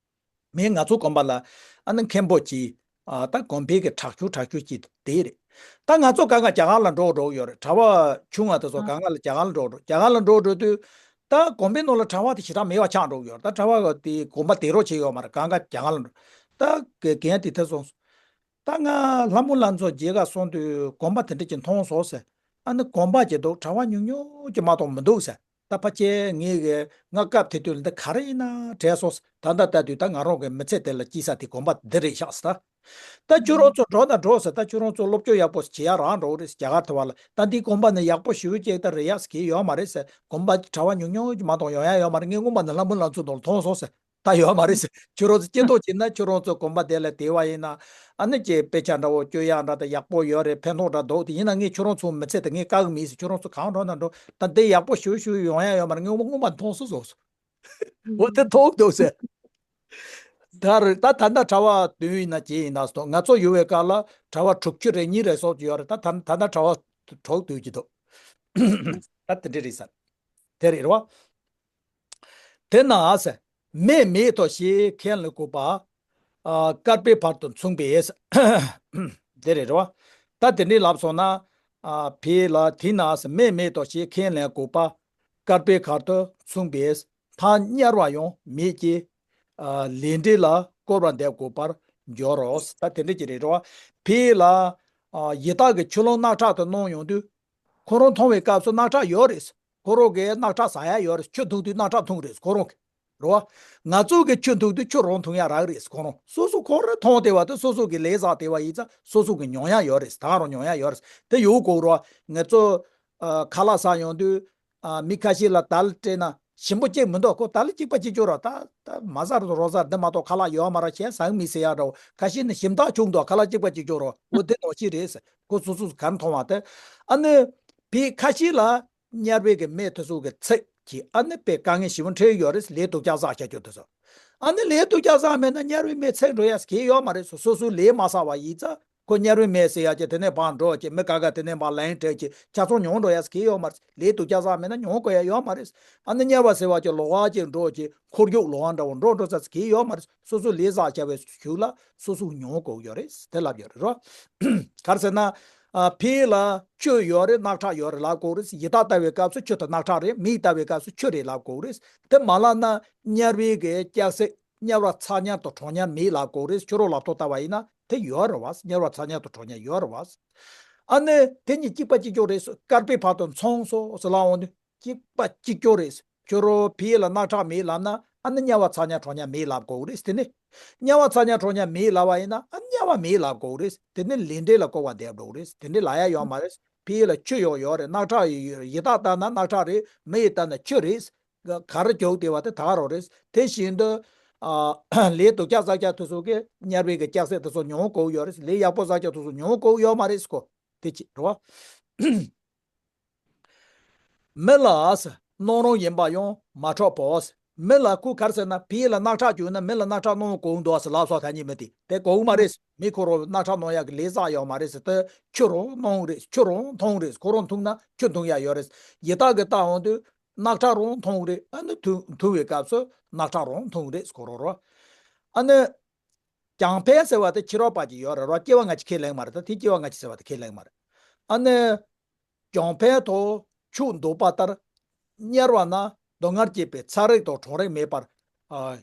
མི་ང་ཚོ་དགོན་པ་ལ་ཨ་ནི་མཁན་པོ་གྱིས་ཨ་ད་དགོན་པའི་གི་དྲག་ཤུལ་དྲག་ཤུལ་གྱིས་དེ་རེད། ད་ང་ཚོ་གང་ག་རྒྱ་གར་ལ་འགྲོ་འགྲོ་ཡོད་རེད། གྲྭ་པ་ཆུང་བ་དེ་ཚོ་གང་ག་ལ་རྒྱ་གར་ལ་འགྲོ་འགྲོ། རྒྱ་གར་ལ་འགྲོ་འགྲོ་དུས་ ད་དགོན་པའི་ནང་ལ་གྲྭ་པ་དེ་ཞེ་དྲག་མེད་པ་ཆགས་འགྲོ་གི་ཡོད་རེད། ད་གྲྭ་པ་དེ་དགོན་པ་བསྡད་རོགས་བྱས་ཡོད་མ་རེད། གང་ག་རྒྱ་གར་ལ་འགྲོ། ད་རྒན་དེ་ཐད་སོང་སོང་། ད་ང་ལྷ་མོ་ལྷ་མཚོ་མཇལ་ག་སོང་དུས་དགོན་པ་དེ་འདྲ་ཅིག་མཐོང་སོང་ཟེར། ཨ་ནི་དགོན་པ་ཅིག་འདུག་གྲྭ་པ་ཉུང་ཉུང་ཅིག་མ་གཏོགས་མི་འདུག་ཟེར། ད་ཕལ་ཆེར་ངས་གི་ང་སྐབས་དེ་དུས་ལ་འདི་ག་རེ་ཡིན་ན་དྲན་སོང་ཟེར། ད་ལྟ་ལྟ་དུས་ད་ང་རང་གི་མི་ཚེ་དེ་ལ་སྐྱེལ་ས་དེ་དགོན་པ་འདི་རེད་ཤག་ཟེར། ད་ད་ཁྱོད་རང་ཚོ་འགྲོ་ན་འགྲོ་ཟེར། ད་ཁྱོད་རང་ཚོ་སློབ་སྦྱོང་ཡག་པོ་བྱེད་ཡ་རག་འགྲོ་རེད་ཟེར། རྒྱ་གར་དུ་བ་ལ་ད་འདི་དགོན་པ་ནི་ཡག་པོ་ཞེ་པོ་ཅིག་ད་རེད་ཡ་ཟེར་གི་ཡོད་མ་རེད་ཟེར། དགོན་པ་གྲྭ་པ་ཉུང་ཉུང་ཅིག་མ་གཏོགས་ཡོང་ཡ་ཡོད་མ་རེད། ངས་སྔོན་མ་ནས་ལྷ་མོ་ལྷ་མཚོ་ནང་ལ་མཐོང་སོང་ཟེར། ད་ཡོད་མ་རེད་ཟེར། ཁྱོད་རང་ཚོ་སྐྱེ་ཐོག་བྱས་ན་ཁྱོད་རང་ཚོ་དགོན་པ་དེ་ལ་བསྡད་པ་ཡིན་ན་ཨ་ནི་ཅིག་དཔེ་ཆ་འདྲ་བོ་སྐྱོན་ཡག་འདྲ་དང་ཡག་པོ་ཡོད་རེད། ཕན་ཐོགས་འདྲ་འདུག་དེ་ཡིན་ན་ངས་ཁྱོད་རང་ཚོ་མི་ཚེ་དེ་ངས་བཀག་གི་མེད་ཟེར། ཁྱོད་རང་ཚོ་གང་འགྲོ་ན་འགྲོ། ད་འདི་ཡག་པོ་ཞུ་ཞུ་ཡོང་ཡ་ཡོད་མ་རེད། ངས་སྔོན་མ་མཐོང་སོང་ཟེར། འོ་དེ་མཐོང་འདུག་ཟེར། ད་རེད། ད་ད་ལྟ་གྲྭ་པ་བདུན་ཡིན་ན་བརྒྱད་ཡིན་ན་སོང་། ང་ཚོ་ཡོད་པའི་སྐབས་ལ་གྲྭ་པ་དྲུག་ཅུ་རེ་གཉིས་རེ་སོགས་ཡོད་རེད། ད་ད་ད་ལྟ་གྲྭ་པ་དྲུག་སྡོད་ཀྱི་འདུག་ད་དེ་འདྲ་རེད་ཟེར། དེ་རེད་རེད་བ། དེས་ན་ཟེར། མེ་མེད་དོ་ཞེས་ཁས་ལེན་དགོས་པ། ཨ། བསྐལ་པའི་བར་དུ་མཚུངས་པས། དེ་རེད་རེད་བ། ད་དེ་འདྲའི་ལབ་སོང་ན། ཨ། ཕི་ལ་དེས་ན་ཟེར། མེ་མེད་དོ་ཞེས་ཁས་ལེན་དགོས་པ། བསྐལ་པའི་བར་དུ་མཚུངས་པས། མཐར་དམྱལ་བ་ཡང་མེད་ཀྱི། ཨ། ལས་འབྲས་ལ་བསྐོར་བར་འདེབས་དགོས་པར་འགྱུར་རོ། ད་དེ་འདྲ་ཅིག་རེད་རེད་བ། ཕི་ལ། ཨ། ཡི་དྭགས་ཀྱི་ཆུ་ཀླུང་རྣག་ཁྲག་དེ་གནང་ཡོང་དུས། ཁོ་རང་མཐོང་བའི་སྐབས་སུ་རྣག་ཁྲག་ཡོད་རེད། ཁོ་རང་གིས་རྣག་ཁྲག་ཟ་ཡ་ཡོད་རེད། ཆུ་འཐུང་དུས་རྣག་ཁྲག་འཐུང་རེད་ཁོ་རང་གིས། རེད་བ། ང་ཚོ་གིས་ཆུ་འཐུང་དུས་ཆུ་རང་འཐུང་ཡ་རག་རེད་ཁོ་རང་། སོ་སོ་ཁོ་རང་མཐོང་བསྡད་པ་དེ་སོ་སོ་གིས་ལས་བསགས་བསྡད་པ་ཡིན་ཙང་སོ་སོ་གིས་མྱོང་ཡ་ཡོད་རེད། ད་ག་རང་མྱོང་ཡ་ཡོད་རེད། དེ་ཡོད་དགོས་རེད་བ། ང་ཚོ། ཨ། ཁ་ལག་ཟ་ཡོང་དུས། ཨ། མི་ཁ་ཤས་ལ་དལ་སྤྲད་ན་ཞིམ་པོ་གཅིག་མི་འདུག་ཁོ་དལ་གཅིག་པ་གཅིག་སྐྱོར་རོགས། ད་ད་མ་ཟ་རོགས་ཟ། འདི་མ་གཏོགས་ཁ་ལག་ཡོད་མ་རེད། གཞན་ཟ་གི་མེད་ཟེར་ཡ་འདྲ་བོ། ཁ་ཤས་ནི་ཞིམ་ཐག་ཆོད་འདུག་ཁ་ལག་གཅིག་པ་གཅིག་སྐྱོར་རོགས། འོ་དེ་ནང་བཞིན་རེད་ཟེར། ཁོ་སོ་སོས་ག་རེ་མཐོང་བ་དེ། ཨ་ནི་བོད་ཁ་ཤས་ལ་དམྱལ་བའི་གི་མེ་དེ་ཚོ་གི་ཚིག་གིས་ཨ་ནི་དཔེ་དཀའ་ངལ་ཞེ་པོ་འཕྲད་ཡོད་རེད། ལས་སྡུག་ཅག་བསགས་བྱ་རྒྱུ་དེ་ཚོ། ཨ་ནི་ལས་སྡུག་ཅག་བསགས་མེད་ན་དམྱལ་བའི་མེ་ཚིག་འགྲོ་ཡ་གི་ཡོད་མ་རེད། སོ་སོ་སོས་ལས་མ་བསགས་པ་ཡིན་ཙང་། ཁོ་དམྱལ་བའི་མེ་ཟེར་ཡ་ཅིག་དེ་ནས་ཕར་འགྲོ་ཅིག་མི་ག་ག་དེ་ནས་མར་ལན་སྤྲད་ཅིག་ཆ་ཚང་མྱོང་འགྲོ་ཡ་ཟེར་གྱི་ཡོད་མ་རེད། ལས་སྡུག་ཅག་བསགས་མེད་ན་མྱོང་དགོས་ཡ་ཡོད་མ་རེད། ཨ་ནི་དམྱལ་བ་ཟེར་བ་ཅིག་ལོགས་ཀ་ཅིག་འགྲོ་ཅིག་འཁོར་རྒྱུག་ལོགས་ཀ་འདྲ་བོ་འགྲོ་འགྲོ་ས་ཟེར་གྱི་ཡོད་མ་རེད། སོ་སོ་ལས་བསགས་བྱ་བའི་གཞུག་ལ་སོ་སོ་མྱོང་དགོས་ཡོད་རེད། དེ་ལབ་ཡོད་རེད་རོ། ག་རེ་ཟེར་ན། ཨ། ཕི་ལ་ཆུ་ཡོད་རེད། རྣག་ཁྲག་ཡོད་རེད་ལབ་དགོས་རེད། ཡི་དྭགས་ལྟ་བའི་སྐབས་སུ་ཆུ་དང་རྣག་ཁྲག་རེད། མི་ལྟ་བའི་སྐབས་སུ་ཆུ་རེད་ལབ་དགོས་རེད། དེ་མ་ལབ་ན་དམྱལ་བའི་གི་ལྕགས་སྲེག་དམྱལ་བ་ཚ་དམྱལ་དང་གྲང་དམྱལ་མེད་ལབ་དགོས་རེད། ཁྱོད་རང་ལབ་ཐོག་ལྟ་བ་ཡིན་ན་དེ་ཡོད་རེད་བ། དམྱལ་བ་ཚ་དམྱལ་དང་གྲང་དམྱལ་ཡོད་རེད་བ། ཨ་ནི་དེ་གཉིས་གཅིག་པ་གཅིག་རྐྱང་རེད། བསྐལ་པའི་བར་དུ་མཚུངས་སོ་ཟེར་ལབ་འོང་དུས་གཅིག་པ་གཅིག་རྐྱང་རེད། ཁྱོད་རང་ཕི་ལ་རྣག་ཁྲག་མེད་ལབ་ན་ཨ་ནི་དམྱལ་བ་ཚ་དམྱལ་གྲང་དམྱལ་མེད་ལབ་དགོས་རེད། དེ་ནི་དམྱལ་བ་ཚ་དམྱལ་གྲང་དམྱལ་མེད་ལབ་པ་ཡིན་ན་ཨ་དམྱལ་བ་མེད་ལབ་དགོས་རེད། དེ་ནི་ལས་འབྲས་ལ་བསྐོར་བ་འདེབས་འགྲོ་གི་རེད། དེ་འདྲ་ལབ་ཡ་ཡོད་མ་རེད། ཕི་ལ་ཆུ་ཡོད་ཡོད་རེད། རྣག་ཁྲག་ཡོད་ཡོད་རེད། ཡི་དྭགས་ལྟ་ན་རྣག་ཁྲག་རེད། མི་ཡི་ལྟ་ན་ཆུ་རེད། ག་རེ་རྒྱུག་བསྡད་པ་དེ་ད་ག་རང་རེད། དེ་བཞིན་དུ། ཨ། ལས་སྡུག་ཅག་བསགས་ཅག་དེ་ཚོ་གིས་དམྱལ་བའི་གི་ལྕགས་སྲེག་དེ་ཚོ་མྱོང་དགོས་ཡོད་རེད། ལས་ཡག་པོ་བསགས་ཅག་དེ་ཚོ་མྱོང་དགོས་ཡོད་མ་རེད་ཟེར་གོ། དེ་གཅིག་རེད་བ། མི་ལ་ཟེར། གནང་རུང་ཡིན་པ་ཡང་མ་འཕྲོག་པོ་ཟེར། མི་ལ་ཁོ་ག་རེ་ཟེར་ན་ཕི་ལ་རྣག་ཁྲག་བྱུང་ན་མི་ལ་རྣག་ཁྲག་གནང་དགོས་འདུག་ཟེར་ལབ་སོང་། ད་ཉིད་མི་དེ་དེ་དགོས་མ་རེད། མི་ཁོ་རང་རྣག་ཁྲག་གནང་ཡག་གི་ལས་བསགས་ཡོད་མ་རེད་ཟེར། དེ་ཆུ་རང་གནང་རེད། ཆུ་རང་འཐུང་རེད། ཁོ་རང་འཐུང་ན་ཆུ་འཐུང་ཡག་ཡོད་རེད། ཡི་དྭགས་ཀྱིས་བལྟ་འོང་དུས། རྣག་ཁྲག་རང་འཐུང་རེད། ཨ་ནི་འཐུང་འཐུང་བའི་སྐབས་སུ་རྣག་ཁྲག་རང་འཐུང་རེད་ཁོ་རང་རོ། ཨ་ནི། རྒྱང་འཕེན་ཟེར་བ་དེ་ཕྱི་རོལ་པ་ཅིག་ཡོད་རེད་རོ། སྐྱེ་བ་སྔ་ཕྱི་ཁས་ལེན་མ་རེད། ད་དེ་སྐྱེ་བ་སྔ་ཕྱི་ཟེར་བ་དེ་ཁས་ལེན་མ་རེད། ཨ་ནི། རྒྱང་འཕེན་དུ་ཆུ་འདུག་པ་ལྟར། དམྱལ་བ་ན་སྡུག་བསྔལ་སྐྱེད་པའི་ཚ་རེག་དང་གྲང་རེག་མེད་པར། ཨ།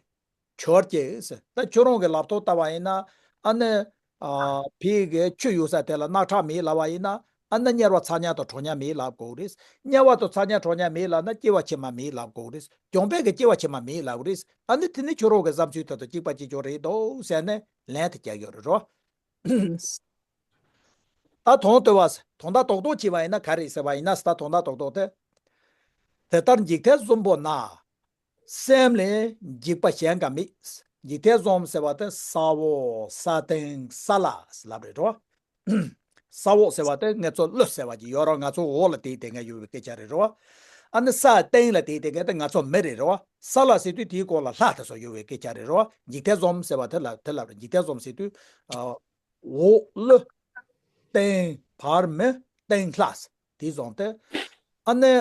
གྱུར་ཅིག་ཟེར། ད་ཁྱོད་རང་གི་ལབ་ཐོག་ལྟ་བ་ཡིན་ན། ཨ་ནི། ཨ། ཕི་གི་ཆུ་ཡོད་ས་དེ་ལ་རྣག་ཁྲག་མེད་ལབ་པ་ཡིན་ན། ཨ་ནི་དམྱལ་བ་ཚ་དམྱལ་དང་གྲང་དམྱལ་མེད་ལབ་དགོས་རེད། དམྱལ་བ་དང་ཚ་དམྱལ་གྲང་དམྱལ་མེད་ལབ་ན་སྐྱེ་བ་ཕྱི་མ་མེད་ལབ་དགོས་རེད། རྒྱང་འཕེན་གི་སྐྱེ་བ་ཕྱི་མ་མེད་ལབ་རེད། ཨ་ནི་དེ་ནི་ཁྱོད་རང་གི་བསམ་ཚུལ་དེ་དང་གཅིག་པ་གཅིག་རྐྱང་རེད་འདུག་ཟེར་ནས་ལན་དེ་རྒྱག་ཡོད་རེད་རོ། ད་དོན་དུ་བ་ཟེར། དོན་དག་རྡོག་རྡོག་བྱས་པ་ཡིན་ན་ག་རེ་ཟེར་བ་ཡིན་ན་ཟེར། ད་དོན་དག་རྡོག་རྡོག་དེ། དེ་ལྟར་འཇིག་རྟེན་གསུམ་པོ་ན། སེམས་ལས་འཇིགས་པ་གཞན་འགའ་མེད། འཇིག་རྟེན་གསུམ་ཟེར་བ་དེ་ས་འོག་ས་སྟེང་ས་བླ་ཟེར་ལབ་རེད་རོ། ས་འོག་ཟེར་བ་དེ་ང་ཚོ་ཀླུ་ཟེར་བ་ཅིག་ཡོད་རོ། ང་ཚོ་འོག་ལ་བསྡད་བསྡད་མཁན་ཡོད་པའི་སྐད་ཆ་རེད་རོ། ཨ་ནི་ས་སྟེང་ལ་བསྡད་བསྡད་མཁན་དེ་ང་ཚོ་མི་རེད་རོ། ས་བླ་ཟེར་དུས་དེའི་སྐོར་ལ་ལྷ་དེ་ཚོ་ཡོད་པའི་སྐད་ཆ་རེད་རོ། འཇིག་རྟེན་གསུམ་ཟེར་བ་དེ་ལ་དེ་ལ་འཇིག་རྟེན་གསུམ་ཟེར་དུས། ཨ། འོག་ཀླུ། སྟེང་བར་མི། སྟེང་ལྷ། དེ་བཟུང་སྟེ། ཨ་ནི།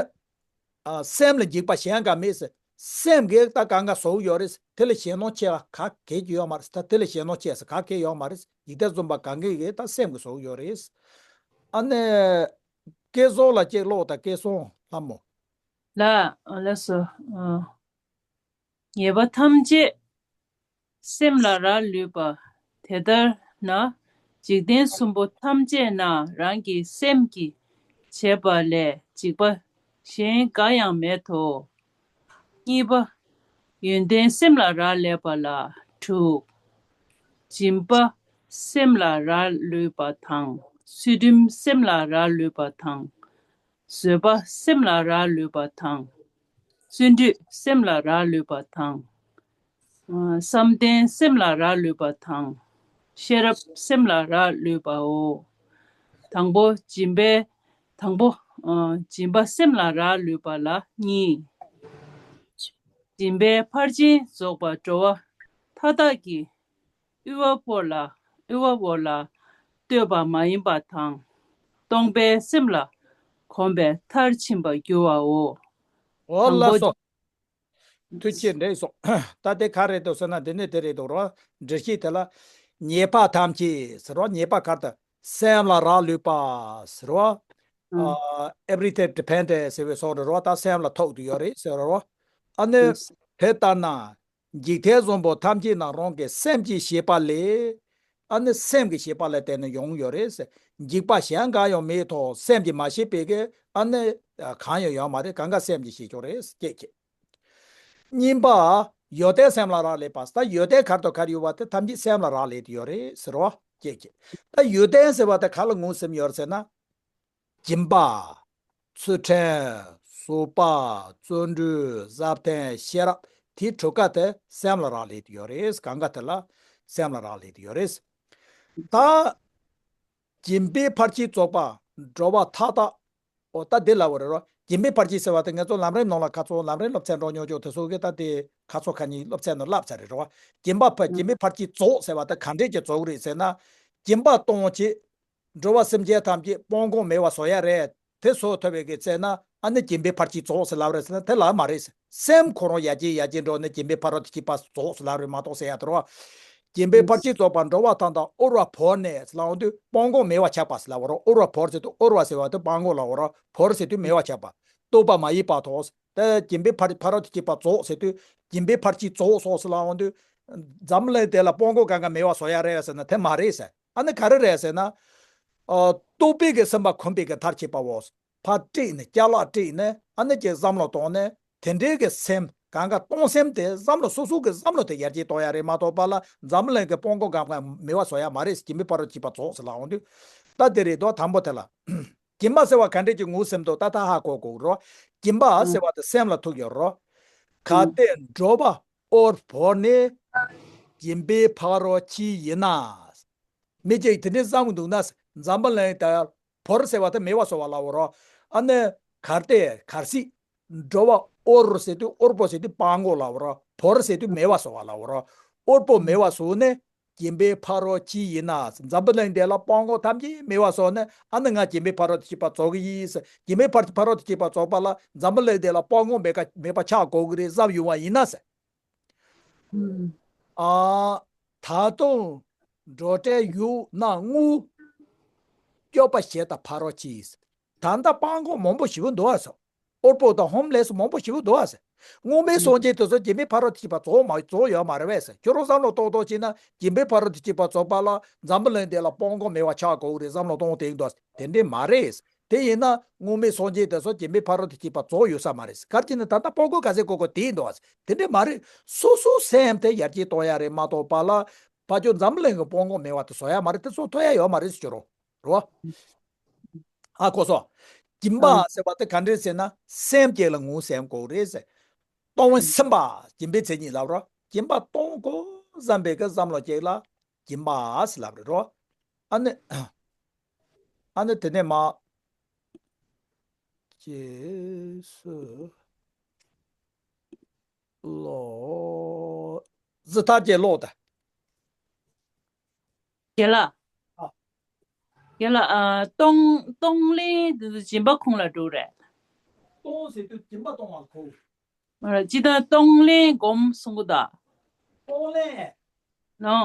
ཨ། སེམས་ལ་འཇིགས་པ་གཞན་འགའ་མེད་ཟེར། སེམས་ཀྱིས་ད་གང་ག་བཟོ་གི་ཡོད་རེད། དེ་ལ་ཞེད་སྣང་ཆེ་བ་ག་གེ་ཅིག་ཡོད་མ་རེད། ད་དེ་ལ་ཞེད་སྣང་ཆེ་ཟེར་ག་གེ་ཡོད་མ་རེད། འཇིག་རྟེན་གསུམ་པ་གང་ག་གིས་ད་སེམས་ཀྱིས་བཟོ་གི་ཡོད་རེད། ཨ་ནི། སྐལ་བཟང་ལ་གཅིག་ཀློག་དང་། སྐལ་བཟང་ལྷ་མོ། ལ། ལགས་སོ། ཉེས་པ་ཐམས་ཅད་སེམས་ལ་རག་ལུས་པ། དེ་ལྟར་ན་འཇིག་རྟེན་གསུམ་པོ་ཐམས་ཅད་ན་རང་གི་སེམས་ཀྱིས་བྱས་པ་ལས་འཇིགས་པ་གཞན་འགའ་ཡང་མེད་དོ། གཉིས་པ། ཡོན་ཏན་སེམས་ལ་རག་ལས་པ་ལ་དྲུག་སྦྱིན་པ་སེམས་ལ་རག་ལུས་པ་དང་། ཚུལ་ཁྲིམས་སེམས་ལ་རག་ལུས་པ་དང་། བཟོད་པ་སེམས་ལ་རག་ལུས་པ་དང་། བརྩོན་འགྲུས་སེམས་ལ་རག་ལུས་པ་དང་། ཨ། བསམ་གཏན་སེམས་ལ་རག་ལུས་པ་དང་། ཤེས་རབ་སེམས་ལ་རག་ལུས་པའོ། དང་པོ་སྦྱིན་པའི། དང་པོ། ཨ། སྦྱིན་པ་སེམས་ལ་རག་ལུས་པ་ལ་གཉིས། སྦྱིན་པའི་ཕར་ཕྱིན་རྫོགས་པ་འགྲོ་བ་མཐའ་དག་གི་དབུལ་བ་པོ་ལ། དབུལ་བ་པོ་ལ་ལྟོས་པ་མ་ཡིན་པ་དང་། སྟོང་པའི་སེམས་ལ་གོམས་པས་མཐར་ཕྱིན་པར་འགྱུར་བའོ། འོ་དང་པོ། ལགས་སོ། ཐུགས་རྗེ་ཆེ། འགྲིག་སོང་། ད་དེ་ག་རེད་འདུག་ཟེར་ན། འདི་ནས་དེ་རེད་འདུག་རོ། འགྲེལ་བཤད་དེ་ལ། ཉེས་པ་ཐམས་ཅད་ཟེར་རོ། ཉེས་པ་ག་རེ་ད། སེམས་ལ་རག་ལུས་པ་ཟེར་རོ། ཨ། everything dependent ཟེར་བའི་སོགས་རེད་རོ། ད་སེམས་ལ་ཐུག་བསྡད་ཡོད་རེད་ཟེར་རོ། ཨ་ནི། དེ་ལྟར་ན། འཇིག་རྟེན་གསུམ་པོ་ཐམས་ཅད་ན་རང་གི་སེམས་ཀྱིས་བྱས་པ་ལས། ཨ་ནི་སེམས་ཀྱིས་བྱས་པ་ལས་བརྟེན་ནས་ཡོང་ཡོད་རེད། འཇིགས་པ་གཞན་འགའ་ཡང་མེད་དོ། སེམས་ཀྱིས་མ་བྱས་པའི་གི་ཨ་ནི་གང་ཡང་ཡོད་མ་རེད། གང་ག་སེམས་ཀྱིས་བྱས་ཀྱང་རེད། ཀྱེ་ཀྱེ། གཉིས་པ། ཡོན་ཏན་སེམས་ལ་རག་ལས་པ། ད་ཡོན་ཏན་ག་རེ་དང་ག་རེ་ཡོད་པ་དེ་ཐམས་ཅད་སེམས་ལ་རག་ལས་ཏེ་ཡོད་རེད་ཟེར་བ། ཀྱེ་ཀྱེ། ད་ཡོན་ཏན་ཟེར་བ་དེ་ག་ལ་ངོས་ཟིན་ཡོད་རེད་ཟེར་ན། སྦྱིན་པ། ཚུལ་ཁྲིམས། བཟོད་པ། བརྩོན་འགྲུས། བསམ་གཏན། ཤེས་རབ། དེ་དྲུག་ཀ་དེ་སེམས་ལ་རག་ལས་ཏེ་ཡོད་རེད། གང་ག་དེ་ལ་སེམས་ལ་རག་ལས་ཏེ་ཡོད་རེད། ད། སྦྱིན་པའི་ཕར་ཕྱིན་རྫོགས་པ་འགྲོ་བ་མཐའ་དག། འོ་ད་འདི་ལབ་པ་རེད་རོ། སྦྱིན་པའི་ཕར་ཕྱིན་ཟེར་བ་དེ་ང་ཚོ་ལམ་རིམ་ནང་ལ་ཁ་ཚོ་ལམ་རིམ་སློབ་ཚན་འགྲོ་མྱོང་ཆོག་དེ་ཚོ་གིས་ད་དེ་ཁ་ཚོ་ཁ་ཉིན་སློབ་ཚན་ནང་བསླབས་ཚར་རེད་རོ། སྦྱིན་པ་ཕ། སྦྱིན་པའི་ཕར་ཕྱིན་རྫོགས་ཟེར་བ་དེ་ག་འདྲས་ཀྱི་རྫོགས་རེད་ཟེར་ན། སྦྱིན་པ་གཏོང་བྱེད། འགྲོ་བ་སེམས་ཅན་ཐམས་ཅད་སྤོང་དགོངས་མེད་པ་བཟོ་ཡ་རེད། དེ་བཟོ་ཐུབ་པའི་གི་ཚེ་ན་ཨ་ནི་སྦྱིན་པའི་ཕར་ཕྱིན་རྫོགས་ཟེར་ལབ་རེད་ཟེར་ན་དེ་ལབ་མ་རེད། སེམས་ཁོ་རང་ཡར་རྒྱས་ཡར་རྒྱས་འགྲོ་ནས་སྦྱིན་པའི་ཕ་རོལ་ཏུ་ཕྱིན་པ་རྫོགས་ཟེར་ལབ་རེད་མ་གཏོགས་ཟེར་ཡ་དེ་རོ། སྦྱིན་པའི་ཕར་ཕྱིན་རྫོགས་པ་འགྲོ་བ་མཐའ་དག་དབུལ་བ་བོར་ནས་ལབ་འོང་དུས་སྤོང་དགོངས་མེད་པ་ཆགས་པ་ཟེར་ལབ་རོ། དབུལ་བ་བོར་ཟེར་དུས་དབུལ་བ་ཟེར་བ་དེ་སྤོང་དགོངས་ལབ་རོ། བོར་ཟེར་དུས་མེད་པ་ཆགས་པ། རྟོགས་པ་མ་ཡིན་པ་དང་། ད་སྦྱིན་པའི་ཕར་ཕ་རོལ་ཏུ་ཕྱིན་པ་རྫོགས་ཟེར་དུས་སྦྱིན་པའི་ཕར་ཕྱིན་རྫོགས་སོང་ཟེར་ལབ་འོང་དུས། འཛམ་བུ་གླིང་དེ་ལ་སྤོང་དགོངས་གང་ག་མེད་པ་བཟོ་ཡ་རེད་ཟེར་ན་དེ་མ་རེད་ཟེར། ཨ་ནི་ག་རེ་རེད་ཟེར་ན། ཨ། རྟོག་པའི་གི་སེམས་པ་ཁོམ་པའི་གི་མཐར་ཕྱིན་པའོ། ཕར་དཀྲིས་ནས་ཅ་ལག་དཀྲིས་ནས་ཨ་ནི་ཅིག་བསམ་བློ་གཏོང་ནས་དེ་འདྲའི་གི་སེམས་གང་ག་གཏོང་སེམས་དེ་བསམ་བློ་སོ་སོ་གི་བསམ་བློ་དེ་ཡར་རྒྱས་གཏོང་ཡ་རེད་མ་གཏོགས་པ་ལ་འཛམ་བུ་གླིང་གི་སྤོང་དགོངས་གང་ག་མེད་པ་བཟོ་ཡ་མ་རེད། སྦྱིན་པའི་ཕ་རོལ་ཏུ་ཕྱིན་པ་རྫོགས་ཟེར་ལབ་འོང་དུས། ད་དེ་རེད་དོ། དང་པོ་དེ་ལ། སྦྱིན་པ་ཟེར་བ་ག་འདྲས་ཀྱི་ངོས་ཟིན་འདུག་ད་ད་ཧ་གོ་དགོས་རོ། སྦྱིན་པ་ཟེར་བ་དེ་སེམས་ལ་ཐུག་ཡོད་རོ། གལ་ཏེ་འགྲོ་བ་དབུལ་བོར་ནས་སྦྱིན་པའི་ཕ་རོལ་ཕྱིན་ཡིན་ན། མི་གཅིག་དེ་འདྲའི་བསམ་གྱི་འདུག་ན། འཛམ་བུ་གླིང་དེ་བོར་ཟེར་བ་དེ་མེད་པ་བཟོ་བ་ལབ་རོ། ཨ་ནི་གལ་ཏེ་གལ་སྲིད་འགྲོ་བ་དབུལ་ཟེར་དུས་དབུལ་པོ་ཟེར་དུས་སྤང་དགོངས་ལབ་རོ། བོར་ཟེར་དུས་མེད་པ་བཟོ་བ་ལབ་རོ། དབུལ་པོ་མེད་པ་བཟོ་ནས། སྦྱིན་པའི་ཕ་རོལ་ཕྱིན་ཡིན་ན། འཛམ་བུ་གླིང་འདི་ལ་སྤང་དགོངས་ཐམས་ཅད་མེད་པ་བཟོ་ནས་ཨ་ནི་ང་སྦྱིན་པའི་ཕ་རོལ་ཏུ་ཕྱིན་པ་རྫོགས་ཀྱི་ཡིན་ཟེར། སྦྱིན་པའི་ཕ་ཕ་རོལ་ཏུ་ཕྱིན་པ་རྫོགས་པ་ལ་འཛམ་བུ་གླིང་འདི་ལ་སྤང་དགོངས་མེད་ཀ་མེད་པ་ཆགས་དགོས་ཀྱི་རེད་བསམ་ཡོང་བ་ཡིན་ན་ཟེར། ཨ། ད་དུང་འགྲོ་བྲལ་ཡུལ་ན་དངོས། སྐྱོབ་པ་ཞེས་དང་ཕ་རོལ་ཕྱིན། ད་ལྟ་སྤང་དགོངས་མང་པོ་ཞེ་པོ་འདུག་ཨ་ཟེར། དབུལ་པོ་དང་ཧོམ་ལེས་མང་པོ་ཞེ་པོ་འདུག་ཨ་ཟེར། དངོས་མེད་སངས་རྒྱས་དེ་ཚོ་སྦྱིན་པའི་ཕ་རོལ་ཏུ་ཕྱིན་པ་རྫོགས་མ་རྫོགས་ཡོད་མ་རེད་པས་ཟེར། ཁྱོད་རང་བསམ་བློ་ཏོག་ཏོག་བྱས་ན་སྦྱིན་པའི་ཕ་རོལ་ཏུ་ཕྱིན་པ་རྫོགས་པ་ལ་འཛམ་བུ་གླིང་འདི་ལ་སྤང་དགོངས་མེད་པ་ཆགས་དགོས་ཀྱི་རེད་བསམ་བློ་གཏོང་དེ་འདུག་ཨ་ཟེར། དེ་འདྲས་མ་རེད། དེ་ཡིན་ན་དངོས་མེད་སངས་རྒྱས་དེ་ཚོ་སྦྱིན་པའི་ཕ་རོལ་ཏུ་ཕྱིན་པ་རྫོགས་ཡོད་ས་མ་རེད། གལ་ཏེ་ན་ད་ལྟ་སྤོང་དགོངས་ག་ཚད་དགོས་དགོས་དེ་འདུག་ཨ་ཟེར། དེ་འདྲས་མ་རེད། སོ་སོའི་སེམས་དེ་ཡར་རྒྱས་གཏོང་ཡ་རེད་མ་གཏོགས་པ་ལ་ཕ་ཆོས་འཛམ་བུ་གླིང་གི་སྤོང་དགོངས་མེད་པ་དེ་བཟོ་ཡ་མ་རེད། དེ་ཚོ་ཐོན་ཡ་ཡོད་མ་རེད་ཟེར་རྒྱུ་རོ། རོ། ཨ་ཁོ་སོ། སྦྱིན་པ་ཨ་ཟེར་བ་དེ་ག་འདྲས་ཟེར་ན་སེམས་བསྐྱེད་ལ་ངོས་ཟིན་དགོས་རེད་ཟེར། གཏོང་སེམས་པ་སྦྱིན་པའི་མཚན་ཉིད་ལབ་རོ། སྦྱིན་པ་གཏོང་དགོས་བསམ་པའི་གི་བསམ་བློ་ཅིག་ལ་སྦྱིན་པ་ཟེར་ལབ་རེད་རོ། ཨ་ནི། ཨ་ནི་དེ་ནས་མ། རྗེས་སུ། ལོ། གཟི་ཐག་བཅད་ཀློག་དང་། རྒན་ལགས། ཨ། རྒན་ལགས། ཨ། གཏོང་གཏོང་ལེན་དེ་ཚོ་སྦྱིན་པ་ཁོངས་ལ་འགྲོ་རེད། གཏོང་ཟེར་དུས་སྦྱིན་པ་གཏོང་བ་ཁོ། ཨ། སྤྱིར་བཏང་གཏོང་ལེན་སྒོམ་གསུང་གི་ད། གཏོང་ལེན། ནོ།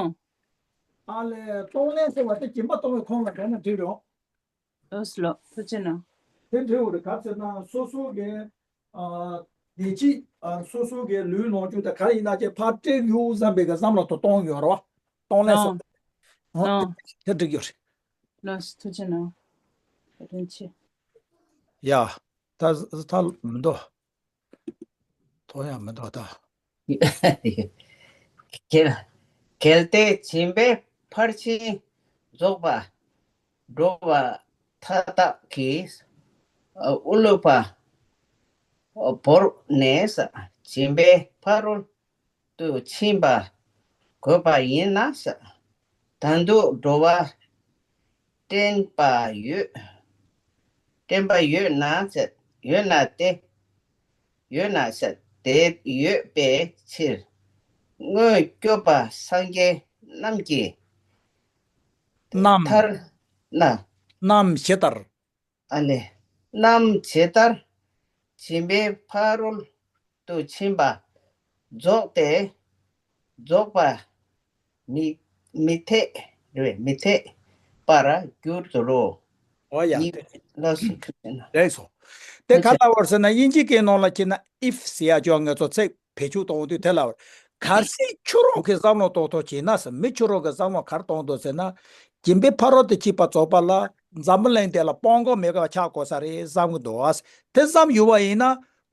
ཨ་ལས་གཏོང་ལེན་ཟེར་བ་དེ་སྦྱིན་པ་གཏོང་བའི་ཁོངས་ལ་འགྲོ་ན་འགྲིག་རོགས། ཨོ་སི་ལོ་ཐུགས་རྗེ་གནང་། དེ་འདྲ་བོ་རེད། ག་ཚོད་ན་སོ་སོ་གི་ ཨ་བདེ་སྐྱིད་ཨ་སོ་སོ་གི་ལུས་ལོངས་སྤྱོད་དང་ག་རེ་ཡིན་ན་ཅེས་ཕར་སྤྲད་ཡོད་བསམ་པའི་གི་བསམ་བློ་དང་གཏོང་ཡོད་རེད་བ། གཏོང་ལེན་སོགས། ཨང་། ཨང་། དེ་འགྲིག་ཡོད་རེད། ལགས་སོ། ཐུགས་རྗེ་གནང་། བཀའ་དྲིན་ཆེ། ཡ། ད་ད་མི་འདུག་ཐོག་ཡང་མི་འདུག་ད། གལ་གལ་ཏེ་སྦྱིན་པའི་ཕར་ཕྱིན་རྫོགས་པ་འགྲོ་བ་མཐའ་དག་གིས་ཨ་ཨུ་ལུ་པ་བོར་ནས་སྦྱིན་པའི་ཕ་རོལ་ཏུ་ཕྱིན་པ་དགོས་པ་ཡིན་ན། ད་དུང་འགྲོ་བ་བསྟེན་པ་ཡོད། བསྟེན་པ་ཡོད་ན་ཡོད་ན་སྟེ། ཡོད་ན་སྟེ་ཡོད་པའི་ཕྱིར། སྔོན་སྐྱོབ་པ་སངས་རྒྱས་རྣམས་ཀྱིས། རྣམས། མཐར་ན། རྣམས་ཇི་ལྟར། ཨ་ལས། རྣམས་ཇི་ལྟར་སྦྱིན་པའི་ཕ་རོལ་ཏུ་ཕྱིན་པ་རྫོགས་ཏེ་རྫོགས་པ་མི་མི་འཐད་རེད། མི་འཐད་པར་འགྱུར་རོ། ཨོ་ཡ་ཡིན། དེ་ལགས་སོ། ཐུགས་རྗེ་གནང་། ལགས་སོ། དེ་ག་ལ་བར་ཟེར་ན་དབྱིན་ཇི་སྐད་ནང་ལ་ཁྱེད་ན་if ཟེར་ཡ་ཅོག་ང་ཚོ་ཚིག་བེད་སྤྱོད་གཏོང་དུས་དེ་ལ་བར། གལ་སྲིད་ཁྱོད་རང་གི་བསམ་བློ་ཏོག་ཏོག་བྱས་ན་ཟེར། མི་ཁྱོད་རང་གི་བསམ་བློ་ག་རེ་གཏོང་འདུག་ཟེར་ན། སྦྱིན་པའི་ཕ་རོལ་ཏུ་ཕྱིན་པ་རྫོགས་པ་ལ་འཛམ་བུ་གླིང་འདི་ལ་སྤང་དགོས་མེད་པ་ཆགས་དགོས་ས་རེད་བསམ་གི་འདུག་ཨ། དེ་བསམ་ཡོད་པ་ཡིན་ན།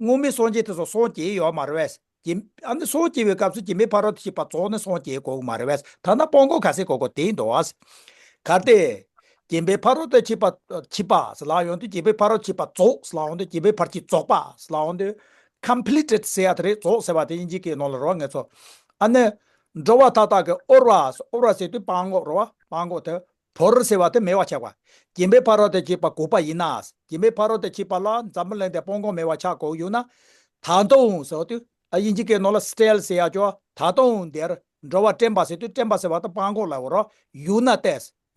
སྔོན་མའི་སངས་རྒྱས་དེ་ཚོ་སངས་རྒྱས་ཡོད་མ་རེད་བས། སྦྱིན་ཨ་ནི་སངས་རྒྱས་པའི་སྐབས་སུ་སྦྱིན་པའི་ཕ་རོལ་ཏུ་ཕྱིན་པ་རྫོགས་ནས་སངས་རྒྱས་དགོས་མ་རེད་བས། ད་ལྟ་སྤང་དགོས་གལ་སྲིད་དགོས་དགོས་དེ་འདུག་ཨ། གལ་ཏེ། སྦྱིན་པའི་ཕ་རོལ་ཏུ་ཕྱིན་པ་ཕྱིན་པ་ཟེར་ལབ་ཡོང་དུས། སྦྱིན་པའི་ཕ་རོལ་ཕྱིན་པ་རྫོགས་ཟེར་ལབ་ཡོང་དུས། སྦྱིན་པའི་ཕར་ཕྱིན་རྫོགས་པ་ཟེར་ལབ་ཡོང་དུས། completed ཟེར་ཡ་དེ་རེད། རྫོགས་ཟེར་བ་དེ་དབྱིན་ཇིའི་སྐད་ནང་ལ་རོ། ང་ཚོ་ཨ་ནི་འགྲོ་བ་མཐའ་དག་གི་ཨུར་བ། ཨུར་བ་ཟེར་དུས་སྤང་དགོས་རེད་བ། སྤང་དགོས་དེ། བོར་ཟེར་བ་དེ་མེད་པ་ཆགས་པ། སྦྱིན་པའི་ཕ་རོལ་ཏུ་ཕྱིན་པ་དགོས་པ་ཡིན་ན། སྦྱིན་པའི་ཕ་རོལ་ཏུ་ཕྱིན་པ་ལ་འཛམ་བུ་གླིང་འདི་སྤང་དགོས་མེད་པ་ཆགས་དགོས་ཡོད་ན། ད་དུང་ཟེར་དུས་ཨ་དབྱིན་ཇི་སྐད་ནང་ལ་still ཟེར་ཡ་ཅོག་ད་དུང་དེར་འགྲོ་བ་བསྟེན་པ་ཟེར་དུས། བསྟེན་པ་ཟེར་བ་དེ་སྤང་དགོས་ལབ་པ་རོ། ཡོད་ན་སྟེ།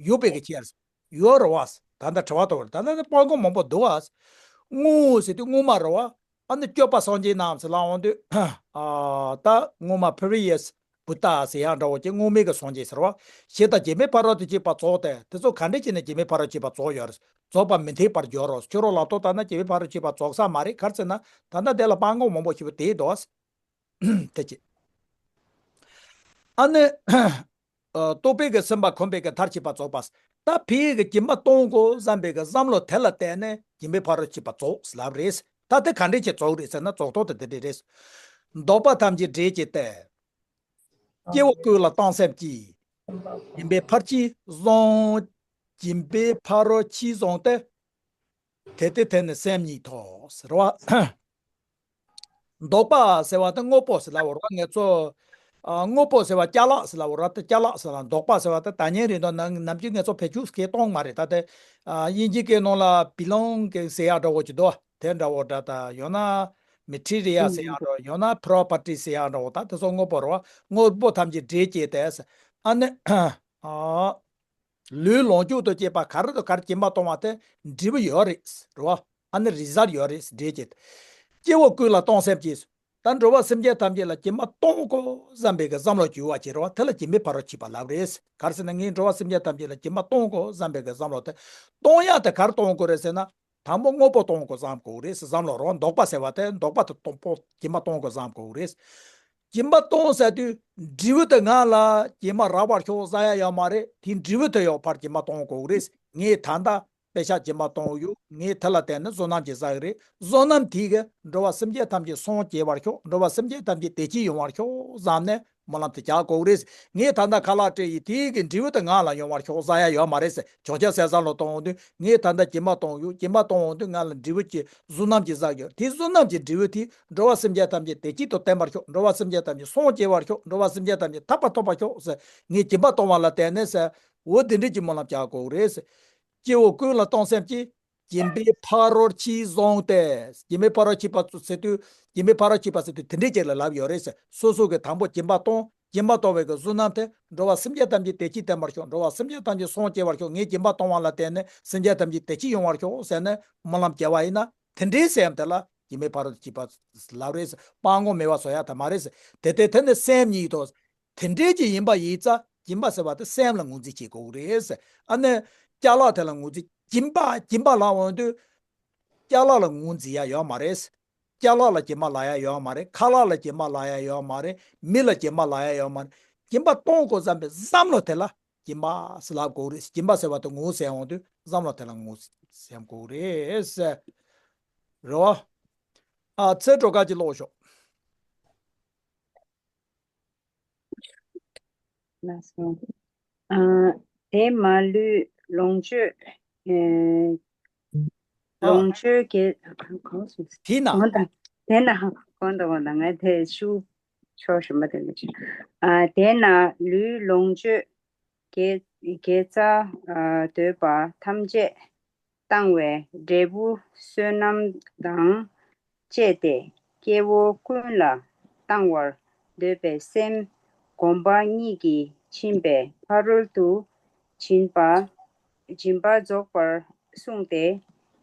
ཡོད་པའི་གི་ཕྱིར། ཡོད་རེད་བ། ད་ལྟ་དྲི་བ་དོར། ད་ལྟ་སྤང་དགོས་མང་པོ་འདུག་བ། སྔོན་ཟེར་དུས་སྔོན་མ་རེད་བ། ཨ་ནི་སྐྱོབ་པ་སངས་རྒྱས་རྣམས་ཟེར་ལབ་འོང་དུས། ཨ་ད་སྔོན་མ་previous Buddha ཟེར་ཡག་འདྲ་བོ་ཅིག་སྔོན་མའི་གི་སངས་རྒྱས་ཟེར་བ། ཞེས་དང་སྦྱིན་པའི་ཕ་རོལ་ཏུ་ཕྱིན་པ་རྫོགས་ཏེ། དེ་ཚོ་ག་འདྲས་བྱས་ནས་སྦྱིན་པའི་ཕ་རོལ་ཕྱིན་པ་རྫོགས་ཡོད་རེད། རྫོགས་པ་མི་འཐད་པར་འགྱུར་རོ། ཁྱོད་རང་ལ་ལྟོས་བལྟས་ན་སྦྱིན་པའི་ཕ་རོལ་ཕྱིན་པ་རྫོགས་ས་མ་རེད། ག་རེ་ཟེར་ན། ད་ལྟ་དེ་ལ་སྤང་དགོས་མང་པོ་ཞིག་དེ་འདུག་དེ་ཅི། ཨ་ནི། ཨ་རྟོག་པའི་གི་སེམས་པ་ཁོམ་པའི་གི་མཐར་ཕྱིན་པ་རྫོགས་པ། ད་ཕའི་གི་སྦྱིན་པ་གཏོང་དགོས་བསམ་པའི་གི་བསམ་བློ་དེ་ལ་བརྟེན་ནས་སྦྱིན་པའི་ཕ་རོལ་ཕྱིན་པ་རྫོགས་ལབ་རེད། ད་དེ་ག་འདྲས་ཀྱི་རྫོགས་རེད་ཟེར་ན། རྫོགས་ཐོག་དེ་འདི་འདྲས་རེད། བདོག་པ་ཐམས་ཅད་འདྲེས་བྱས་ཏེ། སྐྱེ་བོ་ཀུན་ལ་གཏོང་སེམས་ཀྱིས། སྦྱིན་པའི་ཕར་ཕྱིན་བཟུང་། སྦྱིན་པའི་ཕ་རོལ་ཕྱིན་བཟུང་སྟེ། དེ་ལྟས་དེ་ནི་སེམས་ཉིད་དོ། ཟེར་བ། བདོག་པ་ཟེར་བ་དེ་དངོས་པོ་ཟེར་ལབ་པ་རེད་བ། ང་ཚོ་ཨ་དངོས་པོ་ཟེར་བ་ཅ་ལག་ཟེར་ལབ་པ་རེད་བ། དེ་ཅ་ལག་ཟེར་ལ། བདོག་པ་ཟེར་བ་དེ་ད་ཉིན་རེ་དོ་ནམ་ནམ་རྒྱུན་ང་ཚོ་བེད་སྤྱོད་སྐད་གཏོང་མ་རེད། ད་དེ་ཨ་དབྱིན་ཇི་སྐད་ནང་ལ་belonging ཟེར་ཡག་འདྲ་བོ་ཅིག་འདུག་དེ་འདྲ་བོ་འདྲ། ད་ཡང་ན་material ཟེར་ཡག་འདྲ། ཡང་ན་property ཟེར་ཡག་འདྲ་བོ། ད་དེ་ཚོ་དངོས་པོ་རེད་བ། དངོས་པོ་ཐམས་ཅད་འདྲེས་བྱས་ཏེ། ཨ་ནི་ཨ། ལུས་ལོངས་སྤྱོད་དང་བཅས་པ་ག་རེ་དང་ག་རེ་སྦྱིན་པ་གཏོང་བ་དེ་འབྲས་བུ་ཡོད་རེད། རེད་བ། ཨ་ནི་result ཡོད་རེད། འབྲས་བུ་དེ། སྐྱེ་བོ་ཀུན་ལ་གཏོང་སེམས་ཀྱིས། ད་འགྲོ་བ་སེམས་ཅན་ཐམས་ཅད་ལ་སྦྱིན་པ་གཏོང་དགོས་བསམ་པའི་གི་བསམ་བློ་སྐྱེ་བ་ཅིག་རེད་བ། དེ་ལ་སྦྱིན་པའི་ཕ་རོལ་ཕྱིན་པ་ལབ་རེད། ག་རེ་ཟེར་ན། ངས་འགྲོ་བ་སེམས་ཅན་ཐམས་ཅད་ལ་སྦྱིན་པ་གཏོང་དགོས་བསམ་པའི་གི་བསམ་བློ་དེ། གཏོང་ཡག་དེ་ག་རེ་གཏོང་དགོས་རེད་ཟེར་ན། དང་པོ་དངོས་པོ་གཏོང་དགོས་བསམ་དགོས་རེད་ཟེར། བསམ་བློ་རོ། བདོག་པ་ཟེར་བ་དེ་བདོག་པ་དེ་གཏོང་པོ་སྦྱིན་པ་གཏོང་དགོས་བསམ་དགོས་རེད། སྦྱིན་པ་གཏོང་ཟེར་དུས་འབྲས་བུ་དེ་ང་ལ་སྦྱིན་པ་རག་པར་ཤོག་ཟེར་ཡག་ཡོད་མ་རེད། དེ་འབྲས་བུ་དེ་ཡོད་པར་སྦྱིན་པ་གཏོང་དགོས་རེད། ངས་ད་ལྟ་པེ་ཤག་སྦྱིན་པ་གཏོང་ཡོད། ངས་དེ་ལ་བརྟེན་ནས་བསོད་ནམས་ཅིག་བསགས་ཡོད་རེད། བསོད་ནམས་དེ་གིས་འགྲོ་བ་སེམས་ཅན་ཐམས་ཅད་སངས་རྒྱས་པར་ཤོག་འགྲོ་བ་སེམས་ཅན་ཐམས་ཅད་བདེ་སྐྱིད་ཡོང་བར་ཤོག་བསམ་ནས་སྨོན་ལམ་དེ་རྒྱག་དགོས་རེད། ངས་ད་ལྟ་ཁ་ལག་སྤྲད་ཡོད། དེའི་གི་འབྲས་བུ་དེ་ང་ལ་ཡོང་བར་ཤོག་ཟེར་ཡག་ཡོད་མ་རེད་ཟེར། ཆོག་ཆོག་ཟེར་བསམ་བློ་གཏོང་འོང་དུས། ངས་ད་ལྟ་སྦྱིན་པ་གཏོང་ཡོད། སྦྱིན་པ་གཏོང་འོང་དུས་ང་ལ་འབྲས་བུ་ཅིག་བསོད་ནམས་ཅིག་བསགས་ཡོད། དེ་བསོད་ནམས་ཀྱི་འབྲས་བུ་དེ་འགྲོ་བ་སེམས་ཅན་ཐམས་ཅད་བདེ་སྐྱིད་དུ་བརྟན་པར་ཤོག་འགྲོ་བ་སེམས་ཅན་ཐམས་ཅད་སངས་རྒྱས་པར་ཤོག་འགྲོ་བ་སེམས་ཅན་ཐམས་ཅད་ཐར་པ་ཐོབ་པར་ཤོག་ཟེར། ངས་སྦྱིན་པ་གཏོང་བ་ལ་བརྟེན་ནས་ཟེར། འོ་དེ་འདྲས་ཀྱི་སྨོན་ལམ་རྒྱག་དགོས་རེད་ཟེར། སྐྱེ་བོ་ཀུན་ལ་གཏོང་སེམས་ཀྱིས། སྦྱིན་པའི་ཕ་རོལ་ཕྱིན་བཟུང་སྟེ། སྦྱིན་པའི་ཕ་རོལ་ཕྱིན་པ་ཟེར་དུས། སྦྱིན་པའི་ཕ་རོལ་ཕྱིན་པ་ཟེར་དུས་དེ་འདྲས་ཅིག་ལ་ལབ་ཡོད་རེད་ཟེར། སོ་སོ་གིས་དང་པོ་སྦྱིན་པ་གཏོང་། སྦྱིན་པ་གཏོང་བའི་གི་བསོད་ནམས་དེ་འགྲོ་བ་སེམས་ཅན་ཐམས་ཅད་བདེ་སྐྱིད་བརྟན་པར་ཤོག་འགྲོ་བ་སེམས་ཅན་ཐམས་ཅད་སངས་རྒྱས་པར་ཤོག་ངས་སྦྱིན་པ་གཏོང་བ་ལ་བརྟེན་ནས་སེམས་ཅན་ཐམས་ཅད་བདེ་སྐྱིད་ཡོང་བར་ཤོག་ཟེར་ནས་སྨོན་ལམ་བརྒྱབ་པ་ཡིན་ན། དེ་འདྲའི་སེམས་དེ་ལ་སྦྱིན་པའི་ཕ་རོལ་ཏུ་ཕྱིན་པ་ལབ་རེད་ཟེར། སྤང་དགོས་མེད་པ་བཟོ་ཡག་དེ་མ་རེད་ཟེར། དེ་ལྟས་དེ་ནི་སེམས་ཉིད་དོ། དེ་འདྲའི་ཅིག་ཡིན་པ་ཡིན་ཙང་། སྦྱིན་པ་ཟེར་བ་དེ་སེམས་ལ་ངོས་འཛིན་བྱེད་དགོས་རེད་ཟེར། ཨ་ནི་ཅ་ལག་དེ་ལ་ངོས་འཛིན། སྦྱིན་པ་སྦྱིན་པ་ལབ་འོང་དུས་ཅ་ལག་ལ་ངོས་འཛིན་ཡག་ཡོད་མ་རེད། ཅ་ལག་ལ་སྦྱིན་པ་ལབ་ཡ་ཡོད་མ་རེད། ཁ་ལག་ལ་སྦྱིན་པ་ལབ་ཡ་ཡོད་མ་རེད། མི་ལ་སྦྱིན་པ་ལབ་ཡ་ཡོད་མ་རེད། སྦྱིན་པ་གཏོང་དགོས་བསམ་པའི་བསམ་བློ་དེ་ལ་སྦྱིན་པ་ཟེར་ལབ་དགོས་རེད། སྦྱིན་པ་ཟེར་བ་དེ་ངོ་བོ་ཟེར་འོང་དུས་བསམ་བློ་དེ་ལ་ངོ་བོ་ཟེར་དགོས་རེད། རེད་བ། ཨ་ཚེ་སྒྲོལ་དཀར་གྱིས་ཀློག་ཤོག་ལགས་སོ། ཨ། དེ་མ་ལུས་ལོངས་སྤྱོད། ཨ། ལོངས་སྤྱོད་དགེ། གང་སོང་། དེས་ན། གོང་དང་། དེས་ན་གོང་དང་གོང་དང་ངས་དེ་ཤུ་ཕྱོགས་ཞུམ་པ་དེ་ལ་ཕྱིན། ཨ། དེས་ན་ལུས་ལོངས་སྤྱོད་དགེ་དགེ་རྩ། ཨ། འདོད་པ་ཐམས་ཅད་བཏང་བའི་འབྲས་བུ་བསོད་ནམས་དང་བཅས་ཏེ་སྐྱེ་བོ་ཀུན་ལ་བཏང་བར་འདོད་པའི་སེམས་སྒོམ་པ་གཉིས་ཀྱིས་ཕྱིན་པའི་ཕ་རོལ་ཏུ་ཕྱིན་པ་སྦྱིན་པ་རྫོགས་པར་གསུངས་ཏེ།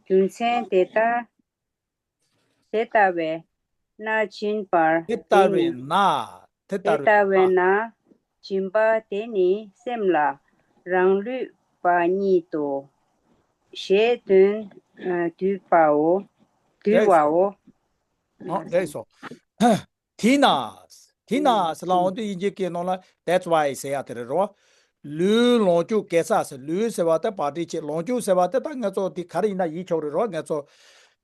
རྒྱུ་མཚན་དེ་ལྟར། དེ་ལྟ་བས་ན་སྦྱིན་པར། དེ་ལྟ་བས་ན། དེ་ལྟ་བས་ན། སྦྱིན་པ་དེ་ནི་སེམས་ལ་རང་ལུས་པ་ཉིད་དོ། ཞེས་དོན་བསྡུས་པའོ། བསྡུས་པའོ། ཨ། ལེགས་སོ། དེས་ན། དེས་ན་ཟེར་ལབ་འོང་དུས་དབྱིན་ཇིའི་སྐད་ནང་ལ་that's why ཟེར་ཡ་དེ་རེད་རོ། ལུས་ལོངས་སྤྱོད་དགེ་རྩ་ཟེར། ལུས་ཟེར་བ་དེ་བག་ཁྲེས་བྱེད། ལོངས་སྤྱོད་ཟེར་བ་དེ་ད་ང་ཚོ་དེ་ག་རེ་ཡིན་ན་ཡིན་ཆོག་རེད་རོ། ང་ཚོ་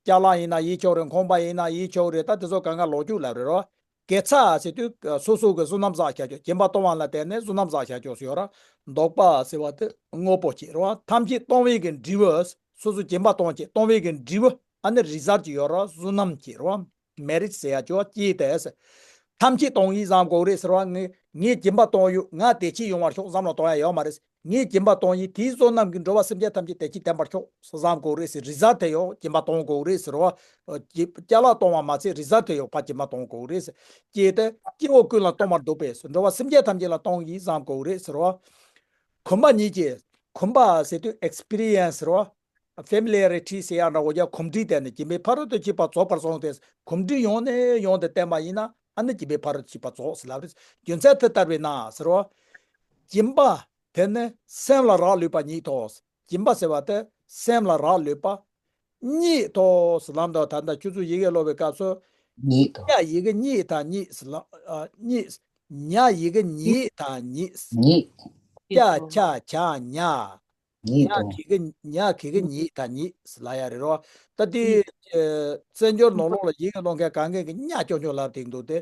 ཅ་ལག་ཡིན་ན་ཡིན་ཆོག་རེད། ཁང་པ་ཡིན་ན་ཡིན་ཆོག་རེད། ད་དེ་ཚོ་གང་ག་ལོངས་སྤྱོད་ལབ་རེད་རོ། དགེ་རྩ་ཟེར་དུས་སོ་སོ་གི་བསོད་ནམས་བསགས་བྱ་ཆོག་སྦྱིན་པ་གཏོང་བ་ལ་བརྟེན་ནས་བསོད་ནམས་བསགས་བྱ་ཆོག་ཟེར་ཡོད་ར། འདོགས་པ་ཟེར་བ་དེ་དངོས་པོ་བྱེད་རོ། ཐམས་ཅད་གཏོང་བའི་གི་འབྲས་བུ། སོ་སོ་སྦྱིན་པ་གཏོང་བྱེད་གཏོང་བའི་གི་འབྲས་བུ། ཨ་ནི་རི་ཛལ་ཊི་ཡོད་ར། བསོད་ནམས་བྱེད་རོ། མེ་རིཊ་ཟེར་ཡ་ཅོ་ཅི་དེ་ཟེར། ཐམས་ཅད་གཏོང་ཡིན་བསམ་དགོས་རེད་ཟེར་བ། ངས་ངས་སྦྱིན་པ་གཏོང་ཡོད། ང་བདེ་སྐྱིད་ཡོང་བར་ཤོག་བསམ་བློ་གཏོང་ཡ་ཡོད་མ་རེད། ངས་སྦྱིན་པ་གཏོང་ཡིན། དེའི་བསོད་ནམས་ཀྱིས་འགྲོ་བ་སེམས་ཅན་ཐམས་ཅད་བདེ་སྐྱིད་ལྡན་པར་ཤོག་བསམ་དགོས་རེད་ཟེར། རི་ཛལ་ཊི་དེ་ཡོད། སྦྱིན་པ་གཏོང་དགོས་རེད་ཟེར་བ། ཅ་ལག་གཏོང་བ་མ་ཚད་རི་ཛལ་ཊི་དེ་ཡོད་པ། སྦྱིན་པ་གཏོང་དགོས་རེད་ཟེར། ཅི་དེ་སྐྱེ་བོ་ཀུན་ལ་གཏོང་བར་འདོད་པས་ཟེར། འགྲོ་བ་སེམས་ཅན་ཐམས་ཅད་ལ་གཏོང་ཡིན་བསམ་དགོས་རེད་ཟེར་བ། གོམས་པ་ཉིད་ཀྱིས། གོམས་པ་ཟེར་དུས་ཨེགས་པི་རི་ཡན་སི་ཟེར་བ། ཕེ་མི་ལི་ཡ་རི་ཊི་ཟེར་ཡ་འདྲ་བོ་ཡ། གོམས་འདྲིས་བསྟེན་ནས་སྦྱིན་པའི་ཕ་རོལ་ཏུ་ཕྱིན་པ་རྫོགས་པར་སོང་སྟེ། གོམས་འདྲིས་ཡོང་ནས་ཡོང་སྟེ་བསྟེན་པ་ཡིན་ན་ཨ་ནི་སྦྱིན་པའི་ཕ་རོལ་ཏུ་ཕྱིན་པ་རྫོགས་ཟེར་ལབ་རེད། རྒྱུ་མཚན་དེ་ལྟར་བས་ན་ཟེར་བ། སྦྱིན་པ་དེ་ནི་སེམས་ལ་རག་ལུས་པ་ཉིད་དོ། སྦྱིན་པ་ཟེར་བ་དེ་སེམས་ལ་རག་ལུས་པ་ཉིད་དོ་ཟེར་ལབ་འདུག་ད་ལྟ་ཁྱོད་ཚོ་ཡི་གེ་ཀློག་པའི་སྐབས་སུ། ཉིད་དོ། ཉ་ཡི་གེ་ཉིད་དང་ཉིད་ཟེར་ལབ། ཨ། ཉིད། ཉ་ཡི་གེ་ཉིད་དང་ཉིད། ཉིད། ཅ་ཆ་ཇ་ཉ། ཉིད་དོ། ཉ་གི་གེ་ཉ་གི་གེ་ཉིད་དང་ཉིད་ལབ་ཡ་རེད་རོ། ད་དེ་ཨ་བཙན་བྱོལ་ནང་ལོགས་ལ་ཡི་གེ་ཀློག་མཁན་གང་གས་ཀྱི་ཉ་ཀྱོག་ཀྱོག་ལབ་བསྡད་འདུག་སྟེ།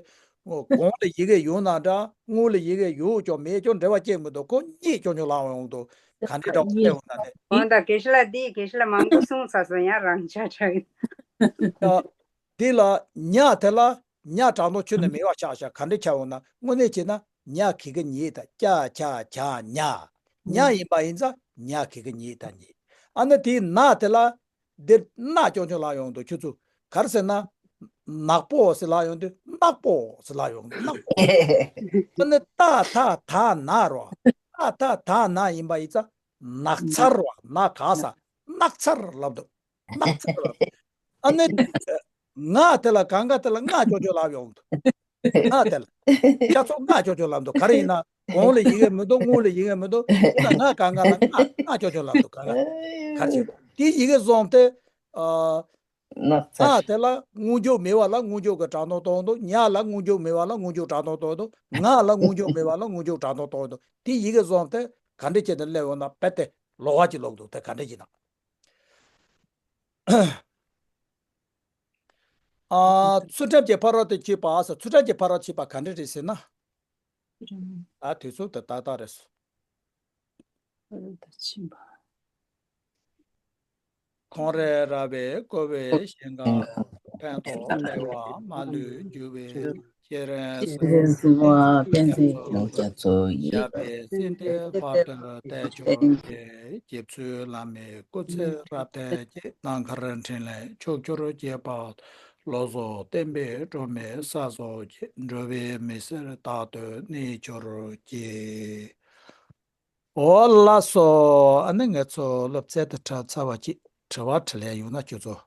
གོང་ལ་ཡི་གེ་ཡོད་ན་འདྲ། སྔོན་ལ་ཡི་གེ་ཡོད་ཀྱང་མེད་ཀྱང་འབྲེལ་བ་ཅི་ཡང་མི་འདུག་ཁོ་ཉིད་ཀྱོག་ཀྱོག་ལབ་ཡོང་འདུག་ག་འདྲའི་འདྲ་བོ་ཐེབས་འོང་ན་དེ། འོན་ཏེ་དགེ་བཤེས་ལགས་འདི་དགེ་བཤེས་ལགས་མང་པོ་གསུངས་ཚར་སོང་། ཡང་རང་ཆ་ཆགས་ཡིན། ད་དེ་ལ་ཉ་དེ་ལ། ཉ་དྲག་ནོ་ཁྱོན་ནས་མེད་པ་ཆགས་ཤག་ག་འདྲ་ཆགས་འོང་ན། དངོས་གནས་བྱས་ན་ཉ་གི་གེ་ཉིད་དང་ཅ་ཆ་ཇ་ཉ། ཉ་ཡིན་པ་ཡིན་ཙང་ཉ་གི་གེ་ཉིད་དང་ཉིད། ཨ་ནི་དེའི་ན་དེ་ལ་འདིར་ན་ཀྱོག་ཀྱོག་ལབ་ཡོང་འདུག་ཁྱོད་ཚོ་ག་རེ་ཟེར་ན། ནག་པོ་ཟེར་ལབ་ཡོང་དུས་ནག་པོ་ཟེར་ལབ་ཡོང་འདུག་ནག་པོ། ཨ་ནི་ཏ་ཐ་ད་ན་རོ། ཏ་ཐ་ད་ན་ཡིན་པ་ཡིན་ཙང་ནག་ཚར་རོ། ན་ག་ས་ནག་ཚར་ལབ་འདུག་ནག་ཚར་ལབ། ཨ་ནི་ང་དེ་ལ་གང་ག་དེ་ལ་ང་ཅོ་ཅོ་ལབ་ཡོང་འདུག་ང་དེ་ལ་ཁྱ་ཚོ་ང་ཅོ་ཅོ་ལབ་འདུག་ག་རེ་ཡིན་ན་གོང་ལ་ཡི་གེ་མི་འདུག་སྔོན་ལ་ཡི་གེ་མི་འདུག་དེ་ལ་ང་གང་ག་ལ་ང་ང་ཅོ་ཅོ་ལབ་འདུག་གང་ག་ག་རེ་བྱེད་དེ་ཡི་གེ་བཟུང་སྟེ། ཨ། ནག་ཚར། ཨ། དེ་ལ་སྔོན་འཇུག་མེད་པ་ལ་སྔོན་འཇུག་གི་སྦྲགས་གནོན་གཏོང་འདུག་ཉ་ལ་སྔོན་འཇུག་མེད་པ་ལ་སྔོན་འཇུག་སྦྲགས་གནོན་གཏོང་འདུག་ང་ལ་སྔོན་འཇུག་མེད་པ་ལ་སྔོན་འཇུག་སྦྲགས་གནོན་གཏོང་འདུག་དེ་ཡི་གེ་བཟུང་སྟེ་ག་འདྲ་བྱས་ནས་སླེབས་ཡོང་ན་དཔེ་དེ་ལོགས་ཀ་ཅིག་ལོག་འདུག་དེ་ག་འདྲ་ཡིན་ན། ཨ། ཚུལ་ཁྲིམས་ཀྱི་ཕ་རོལ་ཏུ་ཕྱིན་པ་ཟེར། ཚུལ་ཁྲིམས་ཀྱི་ཕ་རོལ་ཕྱིན་པ་ག་འདྲ་རེད་ཟེར་ན། ཨ། དུས་ཚོད་དེ་ཏག་ཏག་རེད། ཕ་རོལ་ཏུ་ཕྱིན་པ། ཁོང་རེ་ར་བས་བསྐོར་བའི་ཞིང་ཁམས། ཕན་འདོགས་བདེ་བ་མ་ལུས་འཇུག་པའི་ཤེས་རབ་སེམས། ཤེས་རབ་སེམས་དཔའ་པཎ་ཆེན་རྒྱ་མཚོ་ཡི། ཞབས་པད་སྲིད་མཐའི་བར་དུ་བརྟན་གྱུར་ཅིག་རྗེ་བཙུན་བླ་མའི་སྐུ་ཚེ་རབ་བརྟན་ཅིག་ནམ་མཁར་འཕྲིན་ལས་ཕྱོགས་བཅུར་རྒྱས་པ། བློ་སོགས་བརྟན་པའི་སྒྲོན་མེ་ས་སོགས་ཀྱིས། འགྲོ་བའི་མི་ཚེར་རྟག་ཏུ་གནས་གྱུར་ཅིག་འོ་ལགས་སོ། ཨ་ནི་ང་ཚོ་སློབ་ཚན་དེ་གྲྭ་ཚར་བ་ཅིག་དྲི་བ་དྲིས་ལན་ཡོང་ན་ཁྱོད་ཚོ་